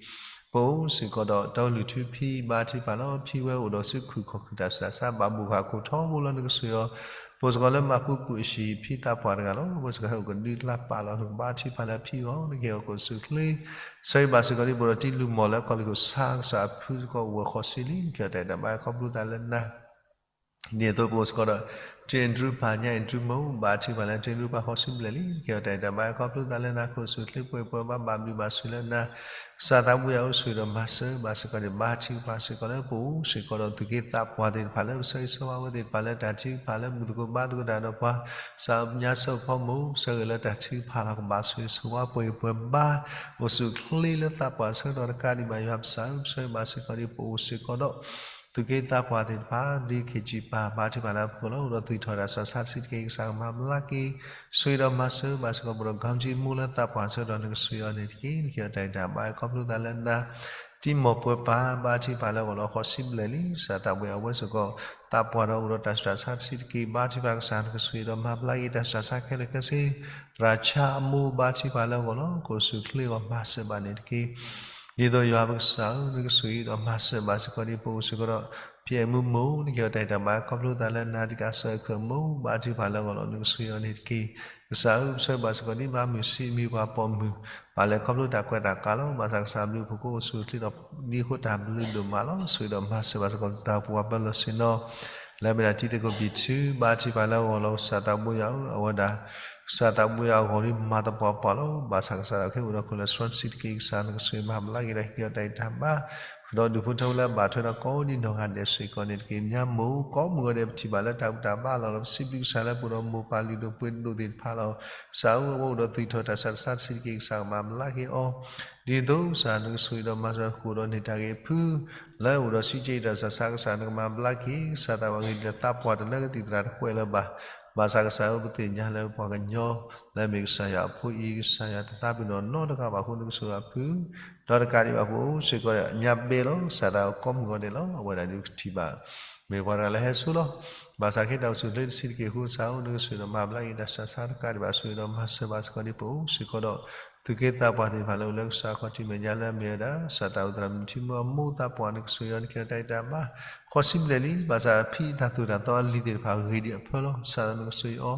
ပအိၣ်စ့ၢ်ကီးဒီး တီလုၢ်ထူဖံ ဘါထုကဖၣ်လီၤ. ဖံဝဲအိၣ်ဒီးစုခုၣ်ခီၣ်ခုၣ်တၢ်ဆူးတၢ်ဆါ ဘၣ်ဘူၣ်ဖးခိၣ်ထီဘိလီၤ. နကဆိၣ်ဂ့ၤအီၤ ပအိၣ်စ့ၢ်ကီးလၢမၤပူၤပူၤအဟံၣ် ဖံသးပှၢ်တဂၤလီၤ. ပအိၣ်စ့ၢ်ကီးဟဲအိၣ်ကဒုလၢ်ပာ်လီၤ. နကဘါထုကဖၣ်လၢအဖံအဂီၢ် နကဟ့ၣ်အီၤကအိၣ်ဆူၣ်အိၣ်ချ့ ဆၢဂ့ၤဘၣ်စ့ၢ်ကီးဒ် ပအိၣ်ဒီးတံၤလူၢ်မီၢ်လၢကီၢ်လ့ၢ်ခိၣ်ဆါ ကစၢ်အဖုစ့ၢ်ကီးအိၣ်ဝဲဃီဆံလံ နကဟ့ၣ်အီၤတၢ်ဂံၢ်တၢ်ဘါ ခီဖျိသးလၢနၤ ဒ်သိးပအိၣ်စ့ၢ်ကီးဒီး တံၤအဲၣ်ဒရူၣ်ပၢ် ညၣ်အဲၣ်ဒရူၣ်မိၢ် ဘါထုကဖၣ်လၢတံၤအဲၣ်ဒရူၣ်ပၢ်ဃီဆံဘျဲၣ်လံ နကဟ့ၣ်အီၤတၢ်ဂံၢ်တၢ်ဘါ ခီဖျိသးလၢနၤ ကအိၣ်ဆူၣ်အိၣ်ချ့ပှဲၤပှဲၤဘါ ဘၣ်ဘျုးဘၣ်ဆိၣ်လၢနၤ ကစၢ်သးဘိယွၤဧၢ ဆိၣ်ဂ့ၤဒီးမၤစၢၤဘၣ်စ့ၢ်ကီးန့ၣ် ဘါထုကဖၣ်စ့ၢ်ကီးလၢပအိၣ်စ့ၢ်ကီးဒီး သူၣ်က့သးပှၢ်သ့ၣ်တဖၣ်လၢ ပဆၢဂ့ၤဆၢဝါဝဲသ့ၣ်တဖၣ်လၢ တၢ်ထုကဖၣ်လၢ ဘူၣ်သကိးဘါသကိးတၢ်ဒီးပှၤ ကစၢ်ညါစၢဖီမိၢ် ဆၢဂ့ၤလၢတၢ်ထုကဖၣ်လီၤ ကဘၣ်ဆိၣ်ဂ့ၤဆိၣ်ဝါပှဲၤပှဲၤဘါ အိၣ်ဆူၣ်အိၣ်ချ့လၢသးပှၢ်ဆၢကတီၢ် တကးဒံးဘၣ် ယွၤပကစၢ်ဧၢ ပဆၢဂ့ၤဘၣ်စ့ၢ်ကီးဒ် ပအိၣ်စ့ၢ်ကီးဒီး သူၣ်က့သးပှၢ်သ့ၣ်တဖၣ် ဒ်ခ့ၣ်ကၠံၣ်ပၢ် ဘါထုကဖၣ်လၢအဖုအဂီၢ်လီၤ အိၣ်ဒီးသွံၣ်ထီၣ်တၢ်ဆူးတၢ်ဆါတဆံးတက့ၢ် ကစၢ်ကမၤဘျါက့ၤ ဆိၣ်ဂ့ၤဒီးမၤစၢၤဘၣ်စ့ၢ်ကီး ပအိၣ်ဒီး ခီၣ်ကၠံမိၢ်လၢသးပှၢ်ဆၢကတီၢ် နကဆိၣ်ဂ့ၤအီၤန့ၣ်တက့ၢ် နကဟ့ၣ်အီၤတၢ်ဂံၢ်တၢ်ဘါ ခီဖျိသးလၢနၤ တံၤမီၢ်ပှဲၤပၢ် ဘါထုကဖၣ်လၢအဂီၢ်လီၤ ဃီဆံဘျဲၣ်လံ ကစၢ်သးဝံၣ်အဝဲစ့ၢ်ကီး သးပှၢ်ဒီးအိၣ်ဒီးတၢ်ဆူးတၢ်ဆါတဆံးတက့ၢ် ဘါထုကဖၣ်ကစၢ် နကဆိၣ်ဂ့ၤဒီးမၤဘျါက့ၤတၢ်ဆူးတၢ်ဆါခဲလၢာ်ခဲဆ့ သရၣ်ဆါအမိၢ် ဘါထုကဖၣ်လၢအဂီၢ်လီၤ ကအိၣ်ဆူၣ်အိၣ်ချ့အဂီၢ် မၤစၢၤဘၣ်န့ၣ်တက့ၢ် ဒ်သိးယွၤပကစၢ်ဧၢ နကဆိၣ်ဂ့ၤဒီးမၤစၢၤဘၣ်စ့ၢ်ကီးဒ် ပအိၣ်စ့ၢ်ကီးဒီး ဖံအဲၣ်မုၢ်မိၢ် နကဟ့ၣ်အီၤတၢ်ဂံၢ်တၢ်ဘါ ခီဖျိသးလၢနၤ ဒ်ကစၢ်အခိၣ်အမိၢ် ဘါထုကဖၣ်လၢအဂီၢ်လီၤ နကဆိၣ်ဂ့ၤအီၤန့ၣ်တက့ၢ် ကစၢ်ဧၢ ပဆၢဂ့ၤဘၣ်စ့ၢ်ကီးဒ် ဘါမုၢ်ဆံး မံၤပှၢ်ပိာ်မုၣ် ဘၣ်လဲၤခီဖျိတၢ်ကွဲးတၢ်ကးလီၤ ဘၣ်ဆၣ်ကစၢ်အဘျုးအဖှိၣ်ကအိၣ်ဆူၣ်အိၣ်ချ့ဒီး ဒ်အဃိတၢ်ဘျုးဒိၣ်မးလီၤ ဆိၣ်ဂ့ၤဒီးမၤစၢၤဘၣ်စ့ၢ်ကီး တၢ်အိၣ်ဖှိၣ်ပှၤပၢၤလီၢ်ဆ့ၣ်နီၤ လၢအမ့ၢ်ဒၣ်တံၤသကိးဘံၣ်ထူ ဘါထုကဖၣ်လၢအဂီၢ်လီၤ ကစၢ်သးဘိယွၤဧၢ အဝဲဒၣ် ကစၢ်သးဘိယွၤအဂီၢ်ဒ်မၤသပှၢ်ပှၢ်လီၤ ဘၣ်ဆၣ်ကစၢ်သးခဲအိၣ်ဒီးခိၣ်လၢ strong တဆံးတက့ၢ် ကစၢ်နကဆိၣ်ဂ့ၤမၤဘျါက့ၤဒီးဟ့ၣ်အီၤတၢ်ဂံၢ်တၢ်ဘါ ဒီးဒူၣ်ဖိထၢဖိလၢအဘၣ်ထွဲဒီးကိးဒံနီၢ်ဂၤဒဲးစ့ၢ်ကီးန့ၣ်တက့ၢ် ညါမိၢ် ကိးမုၢ်ဂီၤဒဲးပထံၣ်ဘၣ်လၢတၢ်ဘူၣ်တၢ်ဘါလီၤလီၤ ပစံးဘျုးကစၢ်လၢပအိၣ်ဒီးမိၢ်ပၢ်လုၢ်ဒိၣ်ပှ့ၤဒိၣ်သ့ၣ်တဖၣ်လီၤ ကစၢ်ဧၢ အဝဲအိၣ်ဒီးသွံၣ်ထီၣ်တၢ်ဆူးတၢ်ဆါတဆံးတက့ၢ် ကစၢ်ကမၤဘျါက့ၤအီၤ ဒ်သိးကစၢ်နကဆိၣ်ဂ့ၤဒီးမၤစၢၤဃုာ်ဒီးန့ၢ်တၢ်ဂ့ၤအဖု လၢအိၣ်ဒီးဆံးကဲတၢ်ဆူးတၢ်ဆါ ကစၢ်နကမၤဘျါက့ၤ ကစၢ်သးဝံၣ်အဂ့ၢ်ဒ်လဲၣ် သးပှၢ်တလၢကသံၣ်သရၣ်တကွဲးလၢၤဘၣ် ဘၣ်ဆၣ်ကစၢ်ဧၢ ပသ့ၣ်ညါလၢပှၤကညီ လၢအမ့ၢ်ကစၢ်ယွၤအဖိအံၤ ကစၢ်ယွၤတသးပ့ၤနီၣ်နီတဂၤဘၣ်အဃိ နကဆိၣ်ဂ့ၤအဖု ဒီးတကးဒံးဘၣ်ပအိၣ်စ့ၢ်ကီးညါဘဲလီၤ ကစၢ်သးကိးမုၢ်ဂီၤဒဲးလီၤ အဝဲဒၣ်ဒ်ပထံၣ်ဘၣ် မ့ၢ်ပှၤတဂၤလၢဟဲဆိလီၤ ဘၣ်ဆၣ်ခဲတၢ်အိၣ်ဆူၣ်အိၣ်ချ့တဆံးတက့ၢ်အဃိ ကစၢ်ဧၢ နကဆိၣ်ဂ့ၤဒီးမၤဘျါက့ၤတၢ်ဆူးတၢ်ဆါ တကးဒံးဘၣ်ဆိၣ်ဂ့ၤဒီးမၤစၢၤဘၣ်စ့ၢ်ကီးဒ်ပအိၣ်စ့ၢ်ကီးဒီး သူၣ်က့သးပှၢ်သ့ၣ်တဖၣ်လၢအိၣ်လၢကစၢ်ခီၣ်ထံးမဲာ်ညါလၢအမ့ၢ်ဝဲဒၣ် ကစၢ်သးအိၣ်သရၣ်မုၣ်ထံမိၢ်အမိၢ်သးပှၢ် နကဆိၣ်ဂ့ၤအီၤ နကဟ့ၣ်အီၤတၢ်ဂံၢ်တၢ်ဘါ ဃီဆံဘျဲၣ်လံ ဘၣ်ဆၣ်ဖံးတၢ်သိၣ်တၢ်သီအလံာ်သ့ၣ်တဖၣ်ဂ့ၤဒံးအဖၢလီၤ ကစၢ်နကဆိၣ်ဂ့ၤအီၤ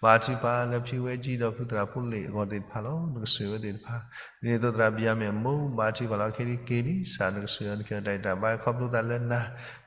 ဘါထုကဖၣ်လၢဖံဝဲကၠံဒီးဖုသရၣ်ဖိလ့ၣ်အဂီၢ်သ့ၣ်တဖၣ်လီၤ နကဆိၣ်ဂ့ၤဝဲသ့ၣ်တဖၣ် ဒ်န့ၣ်အသိးသရၣ်ဘံၣ်ယၤမ့ၣ်အမိၢ် ဘါထုကဖၣ်လီၤ ခဲဒံးက့ၤလံ ကစၢ်နကဆိၣ်ဂ့ၤအီၤ နကဟ့ၣ်အီၤတၢ်ဂံၢ်တၢ်ဘါ ခီဖျိသးလၢနၤ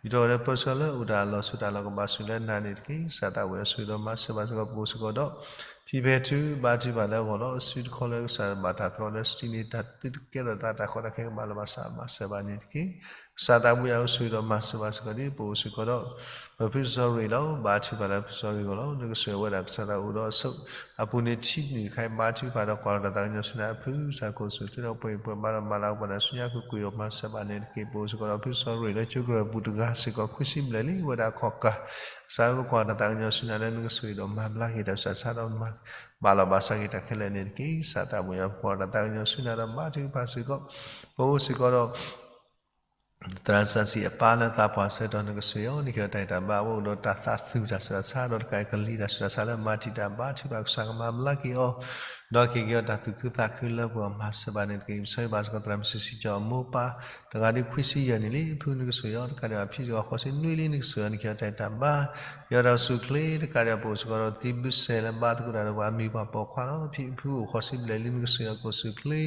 ဒ်သိးဒီးပၢဆှၢလၢအိၣ်တၢ်လီၢ်ဆိးတၢ်လီၢ်ကဘၣ်ဆိၣ်လၢနၤန့ၣ်တက့ၢ် ကစၢ်သးဝံၣ်အီၤဆိၣ်ဂ့ၤဒီးမၤစၢၤဘၣ်စ့ၢ်ကီးပအိၣ်စ့ၢ်ကီးဒီး ဖံဖဲထူ ဘါထုကဖၣ်လၢအဂီၢ်လီၤ အစုတခီလၢကစၢ်ဘၣ်တၢ်တြီလၢစတံန့ၣ် တၢ်သုတကဲထီၣ်သးတၢ်ကီတၢ်ခဲကဘၣ်လီၤဘၣ်စး မၤစၢၤဘၣ်န့ၣ်တက့ၢ် ကစၢ်သးဝံၣ်အီၤဆိၣ်ဂ့ၤဒီးမၤစၢၤဘၣ်စ့ၢ်ကီးဒ်ပအိၣ်စ့ၢ်ကီးဒီး ပဖုစီၤရ့ၣ်လီၤ ဘါထုကဖၣ်လၢဖုစီၤရ့ၣ်အဂီၢ်လီၤ နကဆိၣ်ဂ့ၤဝဲဒၣ်ကစၢ်သးအိၣ်ဒီးအစိၣ် အပူၤန့ၣ်ထံနံၣ်တခါအံၤ ဘါထုကဖၣ်ဒီးကွၢ်လီၤတၢ်သးကညီၤဆူညါအဖု ကစၢ်ကအိၣ်ဆူၣ်အိၣ်ချ့ဒီးပှဲၤပှဲၤဘါဒီးမၤလၤကပီၤတၢ်ဆူညါ ကကွံာ်အီၤမၤစၢၤဘၣ်န့ၣ်တက့ၢ် ပအိၣ်စ့ၢ်ကီးဒီးဖုစီၤရ့ၣ်လၢကၠိကရၢၢ်ပူၤတဂၤစ့ၢ်ကီး ခွံဆံဘျဲၣ်လံ ဝဲဒၣ်အခီၣ်ကၢ် ကစၢ်ဧၢ ပကွၢ်တၢ်သးကညီၤဆူညါလၢနကဆိၣ်ဂ့ၤဒီးမၤဘျါက့ၤတၢ်ဆူးတၢ်ဆါဒီးမၤ ဘၣ်လီၤဘၣ်စးက့ၤတၢ်ခဲလၢာ်န့ၣ်တက့ၢ်. ကစၢ်သးဘိယွၤ ပကွၢ်တၢ်သးကညီၤဆူနၤဒီးဘါထုကဖၣ်စ့ၢ်ကီး, ပအိၣ်စ့ၢ်ကီးဒီး သရၣ်စၢ်စံးအပၢ်လၢသးပှၢ်ဆၢကတီၢ် နကစၢ်ယွၤ နကဟ့ၣ်အီၤတၢ်အဲၣ်တၢ်ဘါ အအိၣ်ဒီးတၢ်သးသူၣ်တၢ်ဆူးတၢ်ဆါ ဒီးတကးအံၤကလံၤတၢ်ဆူးတၢ်ဆါလၢမၤတံာ်တာ်ဘါထုကဖၣ် ကစၢ်ကမၤဘျါက့ၤအီၤ, ဒီးက့ၤက့ၤအီၤတၢ်သူၣ်ခုသးခုလၢပဂီၢ် မၤစၢၤဘၣ်န့ၣ်တက့ၢ်. ပဆၢဂ့ၤဘၣ်စ့ၢ်ကီးသရၣ်မုၣ်စံးစံးကၠီအမိၢ်ပၢ် တဂၤဒ်ခွံဆံယဲၢ်နံၣ်လံ ဖုနကစၢ်ယွၤ တကးဒံးဘၣ်ဖံစ့ၢ်ကီးဃိးဆံနွံလံ နကစၢ်ယွၤ နကဟ့ၣ်အီၤတၢ်အဲၣ်တၢ်ဘါ က့ၤအီၤတၢ်အိၣ်ဆူၣ်အိၣ်ချ့ တကးဒံးဘၣ်ပအိၣ်စ့ၢ်ကီးဒီး သံဘုၣ်စဲးလၢဘါသကိးတၢ်ဒီးပှၤအမံၤပှၤပိာ်ခွါလီၤ. ဖံဖုအိၣ်ဃိးဆံဘျဲၣ်လံ နကစၢ်ယွၤ ကအိၣ်ဆူၣ်အိၣ်ချ့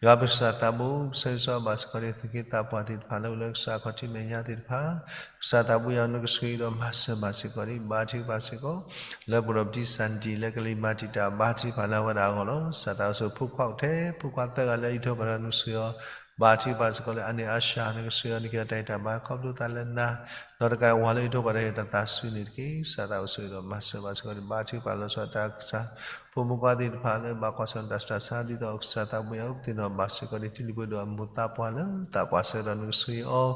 ယွၤပကစၢ်သးဘိ ပဆၢဂ့ၤဆၢဝါဘၣ်စ့ၢ်ကီးဒ် သုးက့သးပှၢ်သ့ၣ်တဖၣ်လၢအိၣ်လၢကစၢ်ခီၣ်ထံးမဲာ်ညါသ့ၣ်တဖၣ်, ကစၢ်သးဘိယွၤ နကဆိၣ်ဂ့ၤဒီးမၤစၢၤဘၣ်စ့ၢ်ကီးဒ် ဘါထုကဖၣ်စ့ၢ်ကီး လၢပဒီးပတံၢ်စၣ်တံၢ်လၢကလံၤမၤတံာ်တာ်ဘါထုကဖၣ်လၢအဝဲဒၣ်အဂီၢ်လီၤ. ကစၢ်သးဘိ ဖိခွါအိၣ်ထဲ ဖိခွါသၢဂၤလၢအအံးထွဲကွၢ်ထွဲ နကစၢ်ယွၤ ဘါထုကဖၣ်စ့ၢ်ကီးလၢအန့ၣ်အါၡၢ် နကစၢ်ယွၤ နကဟ့ၣ်အီၤတၢ်အဲၣ်တၢ်ဘါ ခီဖျိသးလၢနၤ, ဒီးတကးဝၤလၢအံးထွဲကွၢ်ထွဲ ဟ့ၣ်တၢ်သးစူၤန့ၣ်တက့ၢ်. ကစၢ်သးဘိဆိၣ်ဂ့ၤဒီးမၤစၢၤဘၣ်စ့ၢ်ကီးဒ် ဘါထုကဖၣ်လီၤဆီဒၣ်တၢ် ကစၢ်ဖိမုၣ်ခွါသ့ၣ်တဖၣ်လၢဘၣ်ကွၢ်ဆၢၣ်တၢ်ဆူးတၢ်ဆါ ဒ်သိးကစၢ်သးဘိယွၤ ပသ့ၣ်နီၣ်ဘၣ်စ့ၢ်ကီးဒ် ထံလုၢ်ပှ့ၤဒိၣ်အမိၢ်သးပှၢ်လၢသးပှၢ်ဆၢကတီၢ် နကဆိၣ်ဂ့ၤ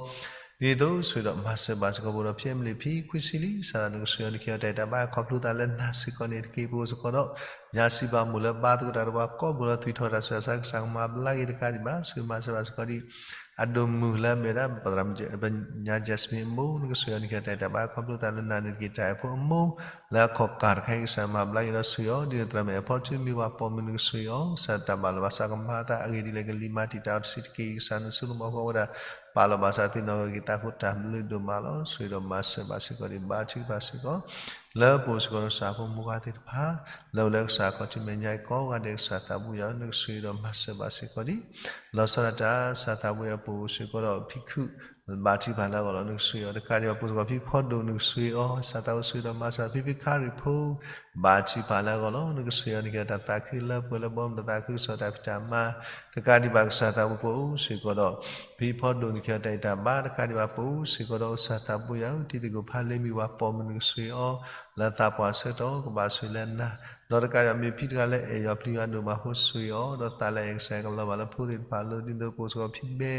အီၤ ဒ်သိးဆိၣ်ဂ့ၤဒီးမၤစၢၤဘၣ်စ့ၢ်ကီး ပအိၣ်ဒီးဖံအမလ့ၣ်ဖံခွံဆံလံ ကစၢ်သး နကဆိၣ်ဂ့ၤအီၤ နကဟ့ၣ်အီၤတၢ်အဲၣ်တၢ်ဘါ ခီဖျိသးလၢနၤစ့ၢ်ကီးန့ၣ်တက့ၢ်. ပအိၣ်စ့ၢ်ကီးဒီး ညါစံးဘၣ်မိၢ်လၢဘါသကိးတၢ်ဒီးပှၤကိးပူၤလီၤ သွံၣ်ထီၣ်တၢ်ဆူးတၢ်ဆါ ကစၢ်ကမၤဘျါက့ၤတကးဒံးဘၣ် ဆိၣ်ဂ့ၤမၤစၢၤဘၣ်စ့ၢ်ကီးဒ် အဒိၣ်မုၣ်လၢအမ့ၢ်ဝဲဒၣ် ပသရၣ်မုၣ်ညါ Jasmine အမိၢ် နကဆိၣ်ဂ့ၤအီၤ နကဟ့ၣ်အီၤတၢ်အဲၣ်တၢ်ဘါ ခီဖျိသးလၢနၤန့ၣ်တက့ၢ်. တၢ်အဲၣ်ဖိအမိၢ် လၢအခီၣ်ကၢ်တခါအံၤ ကစၢ်မၤဘျါက့ၤဒီးဆိၣ်ဂ့ၤအီၤ ဒ်န့ၣ်သရၣ်မုၣ်အဖီထူမ့ၢ်ပှၤပိာ်မုၣ် နကဆိၣ်ဂ့ၤအီၤ ကစၢ်တၢ်ဘၣ်လီၤဘၣ်စးကမၤအသးအဂ့ၢ်ဒ်လဲၣ် ကလံၤမၤတံာ်တာ်အီၤတဆံးတက့ၢ်. ကစၢ်နဆိကမိၣ်အဃိဝဲဒၣ် ဘၣ်လီၤဘၣ်စးသ့ၣ်နီၣ်က့ၤသးဃိတၢ်ဘျုးဒိၣ်မးလီၤ. ဆိၣ်ဂ့ၤဒီးမၤစၢၤဘၣ်စ့ၢ်ကီးဒ် ဘါထုကဖၣ်စ့ၢ်ကီး လၢပအိၣ်စ့ၢ်ကီးဒီးကစၢ်ဖိမုၣ်ခွါသ့ၣ်တဖၣ် လၢအိၣ်လၢကစၢ်ခီၣ်ထံးမဲာ်ညါအံၤကိးဂၤဒဲး ကစၢ်သးဘိယွၤ နကဆိၣ်ဂ့ၤဒီးမၤစၢၤဘၣ်စ့ၢ်ကီးဒ် လီၤဆီဒၣ်တၢ် ကစၢ်သးဘိယွၤ ပအိၣ်စ့ၢ်ကီးဒီးဖံခုၣ် ဘါထုကဖၣ်လၢအဂီၢ်လီၤ နကဆိၣ်ဂ့ၤအီၤ တကးဒံးဘၣ်ပအိၣ်စ့ၢ်ကီးဖံဖီဒိၣ် နကဆိၣ်ဂ့ၤအီၤ ကစၢ်သးဘိဆိၣ်ဂ့ၤဒီးမၤစၢၤ ဖံဖံခါရံၣ်ဖိ ဘါထုကဖၣ်လၢအဂီၢ်လီၤ နကဆိၣ်ဂ့ၤအီၤ နကဟ့ၣ်အီၤတၢ်သးခုလၢပှဲၤလၢဘီမုၢ် တၢ်သးခုကစီၣ်တၢ်ဖံးတၢ်မၤ တကးဒံးဘၣ်ကစၢ်သးဘိပအိၣ်စ့ၢ်ကီးဒီး ဖံဖီဒိၣ် နကဟ့ၣ်အီၤတၢ်အဲၣ်တၢ်ဘါ တကးဒံးဘၣ်ပအိၣ်စ့ၢ်ကီးဒီးကစၢ်သးဘိယွၤ တံၤသကိးဖးလ့မ့ၢ်ပှၤပိာ်မုၣ် နကဆိၣ်ဂ့ၤအီၤ လၢသးပှၢ်ဆၢကတီၢ် ကဘၣ်ဆိၣ်ဂ့ၤလၢနၤ ဒီးတကးဒံးဘၣ်မ့ၢ်ဖံတဂၤလၢအဲၣ်ယွၤပျံၤယွၤဒိၣ်မးအဃိ ဆိၣ်ဂ့ၤအီၤ ဒီးသးလၢအဲၣ်ကစၢ်ကလီၤဘၣ်လၢဖိသ့ၣ်တဖၣ်အလိၤ ဒ်သိးပအိၣ်စ့ၢ်ကီးဖံဘဲ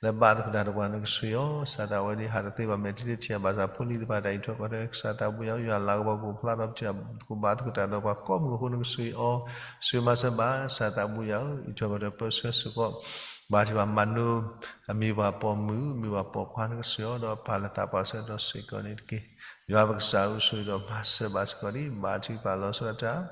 လၢဘါသကိးတၢ်ဒီးပှၤ နကဆိၣ်ဂ့ၤအီၤ ကစၢ်သးဝဲဒၣ်ဟးတသ့ဘၣ် မဲာ်ချံတထံၣ်အဘၣ်ဆၣ် ဖိလံၤတဖၣ်တၢ်အံးထွဲကွၢ်ထွဲ ကစၢ်သးဘိယွၤ ယွၤလၤကပီၤကအိၣ်ဖျါထီၣ် ပထံၣ်ဘၣ်သကိးဘါသကိးတၢ်ဒီးပှၤကိးမုၢ်အဃိ နကဆိၣ်ဂ့ၤအီၤ ဆိၣ်ဂ့ၤမၤစၢၤဘၣ် ကစၢ်သးဘိယွၤဧၢ အံးထွဲကွၢ်ထွဲပၢဆှၢစ့ၢ်ကီး ဘါထုကဖၣ်မၤနိ အမ့ၢ်ပှၤပိာ်မုၣ် မ့ၢ်ပှၤပိာ်ခွါ နကဆိၣ်ဂ့ၤအီၤ ဒီးပာ်လၢသးပှၢ်ဆၢကတီၢ်စ့ၢ်ကီးန့ၣ်တက့ၢ်. ယွၤပကစၢ်ဧၢ ဆိၣ်ဂ့ၤဒီးမၤစၢၤဘၣ်စ့ၢ်ကီးဒ် ဘါထုကဖၣ်လီၤဆီဒၣ်တၢ်